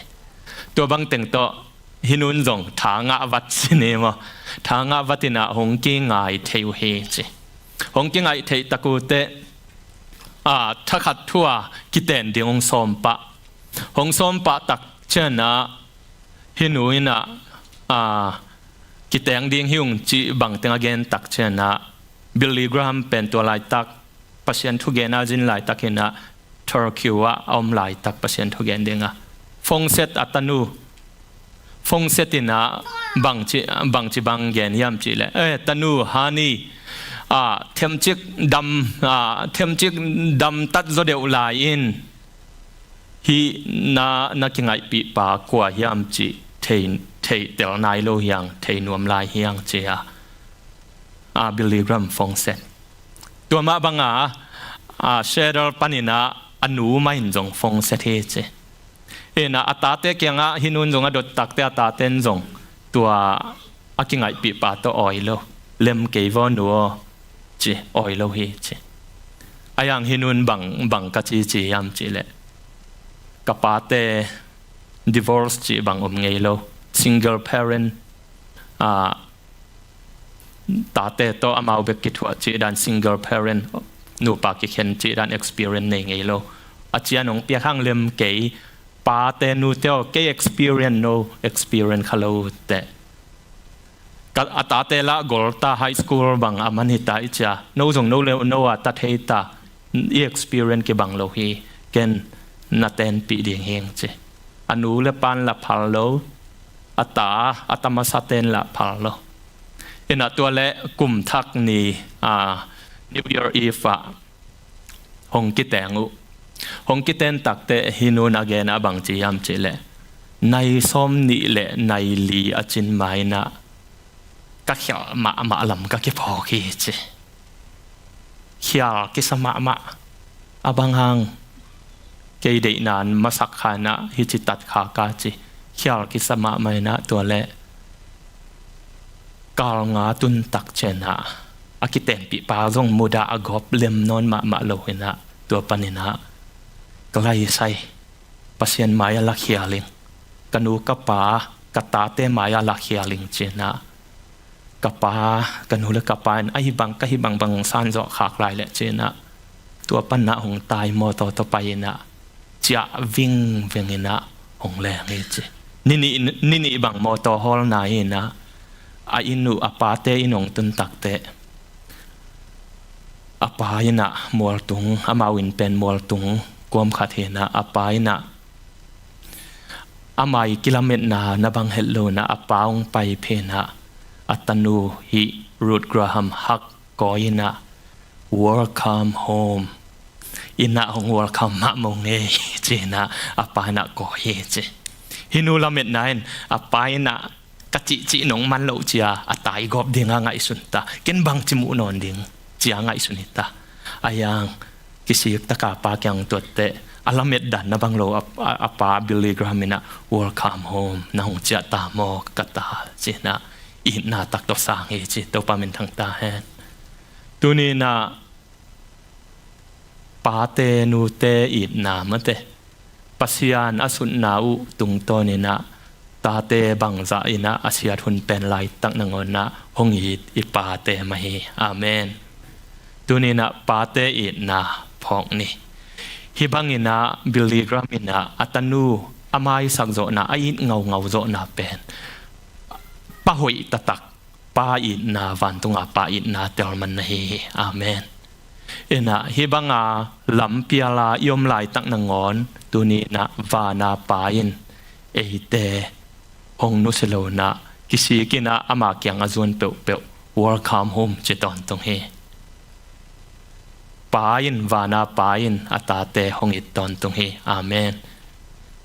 Tua bang teng tawh hih nun zong tha ngah vat ci ni maw? Tha ngah vat in ah hong kingai thei uh hi ci. Hong kingaih theih tak uh teh, a, thakhat thu a kiten ding hong sawm pah. Hong sawm pah tak ciang ah hih nu in ah, a, kiteng ding hi ung cih bang teng a gen tak ciang ah Billy Graham pen tua laitak Pasian thugen a zin laitak in ah Turkey ah a om laitak Pasian thugen ding a, Fongset a tanu, Fongset in ah bangci, bangci bang gen hiam cih leh, eh, tanu, honey, a, themcik dam, a, themcik dam tat zaw deuh lai in hih na, na kingaihpih pa kua hiam cih thei, thei tel nai lo hiang, thei nuam lai hiang ci a, a, Billy Graham Fongset. Tua mah bang a, a, Seattle pan in ah a nu mah in zong Fongset hi ci. In ah a tate kiangah hih nun zong a dot tak teh a tate in zong tua a kingaihpih pa tawh awi lo. Lem kei vaw nu aw ci, awi lo hi ci. A yang hih nun bang, bang ka ci ci hiam cih leh ka pate divorce cih bang om ngei lo. Single parent, a, tate tawh amau bek kithuah cih dan, single parent, nupa kikhen cih dan experience nei ngei lo. A cian hong piak hang, lem kei, pate nute aw, kei experience no, experience kha lo teh. Ka, a tate lah gol ta, high school bang a man hi ta i ci a, no zong no le no a ta thei ta, i experience kibang lo hi, ken na tenpih ding hing ci. A nu le pan lah phal lo, a ta, a ta masa ten lah phal lo. In ah tua leh kum thak ni, a, New Year Eve ah hong kiteng uh. Hong kiten tak teh hih nun a gen a bangci hiam cih leh, nai sawm nih le nai li a cin ma in ah ka khial mahmah lam ka kiphawk hi ci. Khial kisa mahmah. A bang hang, kei deihna in masak kha in ah hih ci tat kha ka ci. Khial kisa mahmah in ah tua leh kal nga tun tak ciang ah a kitenpih pa zong mudah a gawp lem nawn mahmah lo in ah tua pan in ah ka lai sai, Pasian mai ah la khial ing, ka nu ka pa, ka tate mai ah la khial ing ci in ah ka pa, ka nu le ka pa in ahi bang, ka hi bangbang hong san zawh khak lai leh ci in ah tua pan ah hong tai mawtaw tawh pai in ah ciah vingveng in ah hong leng hi ci. Ni nih, ni nih bang mawtaw hawlna hi in ah a inn uh, a pate inn hong tun tak teh a pa in ah mualtung, amau inn pen mualtung kuam khat hi in ah a pa in ah a mai kilametna na bang het lo in ah a pa hong pai phen ah a tanu hih Ruth Graham Huck kawi in ah, "Welcome home. Inn ah hong welcome mah mawk ing ei," ci-in ah a pa in ah kawi hi ci. Hih nu lametna in a pa in ah, "Ka cihcih nong man loh cia a tai gawp ding a ngaihsun ta. Ken bangci muh nawn ding," cia ngaihsun hi ta. A yang kisik taka pa kiang tuatteh, a lametdan na bang lo a, a, a pa Billy Graham in ah, "Welcome home. Na hong ciah ta maw ka ta," ci-in ah itna tak tawh sang hi ci. Topa min thang ta hen. Tuni in ah pate nute itna mate, Pasian a sutna uh tungtawn in ah tate bangzah in ah a siat hun pen laitak nangawn ah hong it i pate mah hi. Amen. Tuni in ah pate itna phawk ni. Hih bangin ah Billy Graham in ah a tanu a maisak zawhna, a it ngaungau zawhna pen pa hoih taktak, pa itna, vantunga pa itna tel man na hi hi. Amen. In ah hih banga lampiala i om laitak nangawn, tuni in ah vana pa in eite hong nusia lo in ah, kisik in ah ama kiang a zuan peuhpeuh, "Welcome home," ci tawntung hi. Pa in, vana pa in a tate hong it tawntung hi. Amen.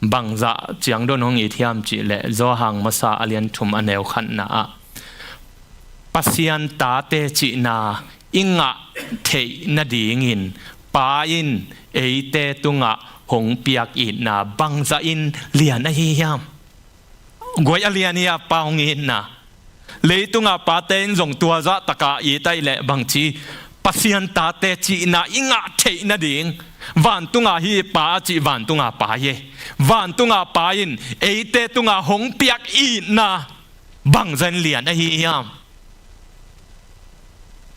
Bangzah ciang don hong it hiam cih leh, Johan masa a lian thum a neu khatna ah, Pasian tate cihna i ngah theih nadingin Pa in eite tungah hong piak itna bangzah in lian ahi hiam? Guai a lian hi a, Pa hong itna. Leitungah pate in zong tua zah takah it ahih leh bangci, Pasian tate cihna i ngah theih nading, vantunga hi Pa a cih vantunga Pa hi. Vantunga Pa in eite tungah hong piak itna bangzah in lian ahi hiam?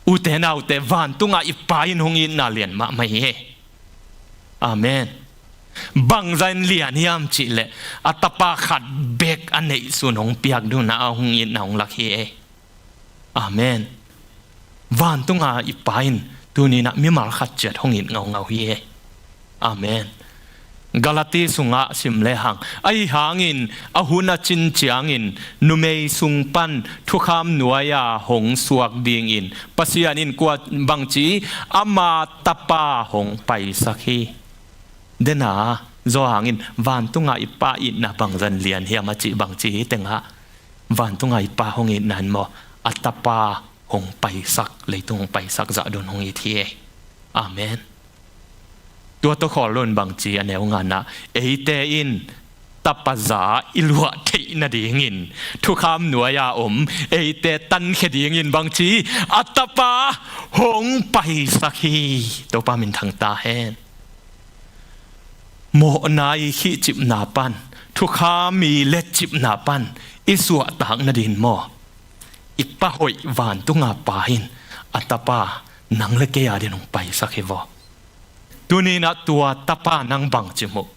Ute naute, vantunga i Pa in hong itna lian mahmah hi. Amen. Bangzah in lian hiam cih leh, a tapa khat bek a neihsun hong piak ding a hong itna hong lak hi ei. Amen. Vantunga i Pa in tuni in ah mimal khat ciat hong it ngaungau hi ei. Amen. Galati sungah sim lehang, ahi hangin a hun a cin ciangin numei sung pan thukham nuai-a hong suak dingin Pasian in kua bangci ama tapa hong paisak hi. Dena, Johan in vantunga i Pa itna bangzah in lian hiam a cih bangci hi tengah, vantunga i Pa hong itna in maw, a tapa hong paisak, leitung hong paisak zah don hong it hi ei. Amen. Tua tawh khawl lo in bangci, a neu ngana, eite in tapa za i luah theih nadingin thukham nuai-a om eite tankhia dingin bangci, a tapa hong paisak hi. Topa min thang ta hen. Mawhna i khihcipna pan, thukham i letcipna pan i suahtak nadingin maw, i Pa hoih vantunga Pa in a tapa nang le kei a dingin hong paisak hi vaw. Tuni in ah tua tapa nang bangci muh?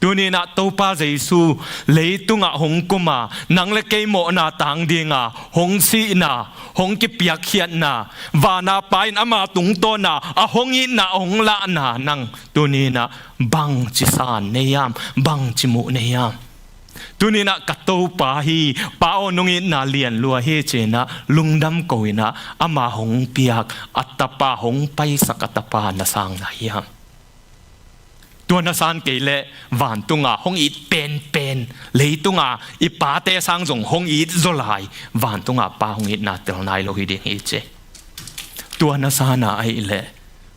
Tuni in ah Topa Jesu leitungah hong kum a, nang le kei mawhna tang dinga hong sihna, hong kipiakkhiatna, vana Pa in ama tungtawna a hong itna, a hong lahna nang tuni in ah bangci san na hiam, bangci muh na hiam? Tuni in ah ka Topa hi, Pa aw, nong itna lian lua hi ci-in ah lungdam ko in ah ama hong piak a tapa, hong paisak a tapa na sang na hiam? Tua na san kei leh vantunga hong it penpen, leitunga i pate sang zong hong it zaw lai vantunga Pa hong itna tel nai lo hi ding hi ci. Tua na san a ahih leh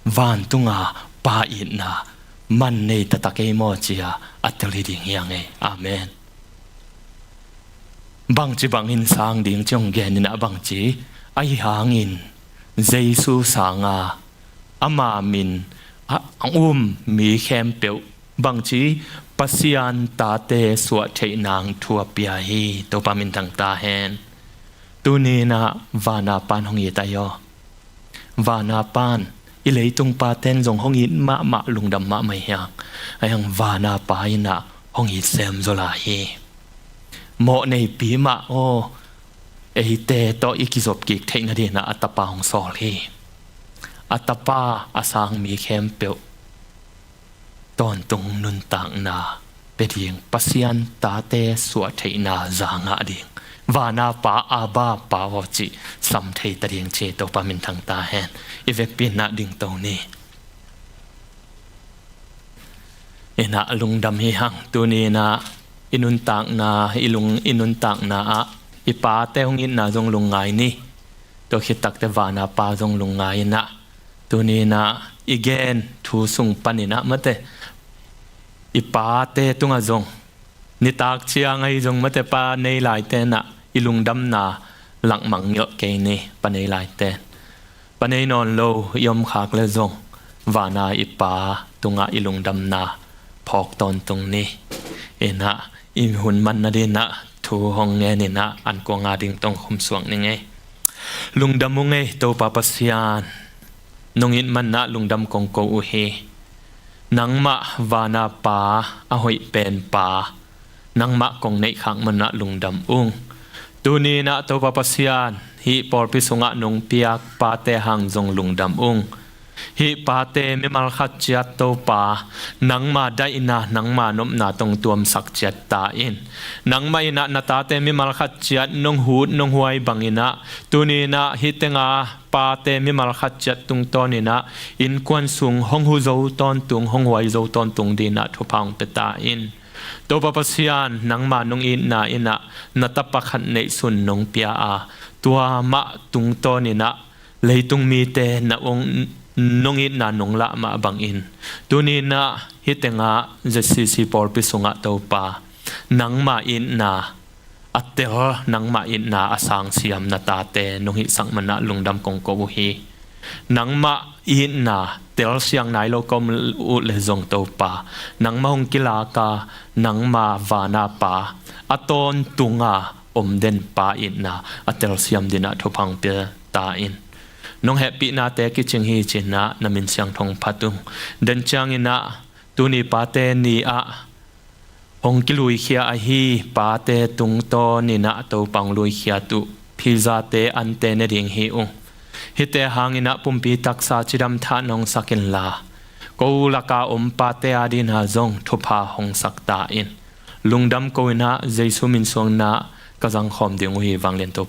vantunga Pa itna man nei taktak ei maw ci-a a tel hi ding hi hang ei. Amen. Bangci bangin sang ding ci hong gen in ah bangci, ahi hangin Jesu sanga ama min a um mi khempeuh bangci, Pasian tate suah theih nang thu a pia hi. Topa min thang ta hen. Tuni in ah vana Pa in hong it ahi aw. Vana Pa in i leitung pate in zong hong it mahmah, lungdam mahmah hi hang. Ahi hang vana Pa in ah hong it sem zaw lai hi. Mawh neipi mah aw, eite tawh i kizop kik theih nadingin ah a tapa hong sawl hi. A tapa a sang mi khempeuh tawntung nuntakna pia ding, Pasian tate suah theihna za ngah ding, vana Pa, Abba Pa aw cih sam thei ta ding ci Topa minthang ta hen. I vekpi in ah dingto ni. Inah lungdam hi hang. Tuni inah i nuntakna, i lung, i nuntakna ah i pate hong itna zong lungngai ni. Tua khit takte vana Pa zong lungngai inah, tuni inah i gen thu sung pan inah mate, i pate tungah zong, nitak ciang ahi zong mate, pa nei laite inah i lungdamna langmang ngilh kei ni, pa nei laite. Pa nei nawn lo i om khak le zong, vana i Pa tungah i lungdamna phawk tawntung ni. Inah i hun man nading inah thu hong ngen inah an kuang a dingto hong khum suak ning ei. Lungdam ung ei Topa Pasian, nong it man inah lungdam kong ko uh hi. Nangmah vana Pa, a hoih pen Pa, nangmah kong neih khak man inah lungdam ung. Tuni inah Topa Pasian, hih pawlpi sungah nong piak pate hang zong lungdam ung. Hih pate mimal khat ciat Topa, nangma daihna, nangma nopna tawh tuamsak ciat ta in. Nangmah inah na tate mimal khat ciat nong hut nong huai bang inah, tuni inah hih tenga pate mimal khat ciat tungtawn inah innkuan sung hong hu zo tawntung, hong huai zo tawntung ding inah thupha hong pia ta in. Topa Pasian, nangma nong itna inah na tapa khat neihsun nong pia a, tua mah tungtawn inah leitung mite na ong, nong itna nong lah mah bangin, tuni inah hih tenga Z C C pawlpi sungah Topa, nangma itna a tel, nangma itna a sangsiam na tate nong hihsak man inah lungdam kong ko uh hi. Nangmah itna telsiang nai lo ka om uh le zong Topa, nangmah hong kilak a, nangma vana Pa, a tawntung a om den Pa itna a telsiam ding inah thupha hong pia ta in. Nong hehpihnate kicing hi ci inah na min siangtho hong phat ung. Den ciang inah tuni Pate Ni ah hong kiluikhia ahi pate tungtawn inah Topa hong luikhiat uh pizate ante ne ding hi ung. Hihte hang inah pumpi taksa cidam thah nong sak inla, ko laka om pate a ding inah zong thupha hong sak ta in. Lungdam ko inah Jesu min suang inah ka zangkhawm ding uh hi. Vanglian Topa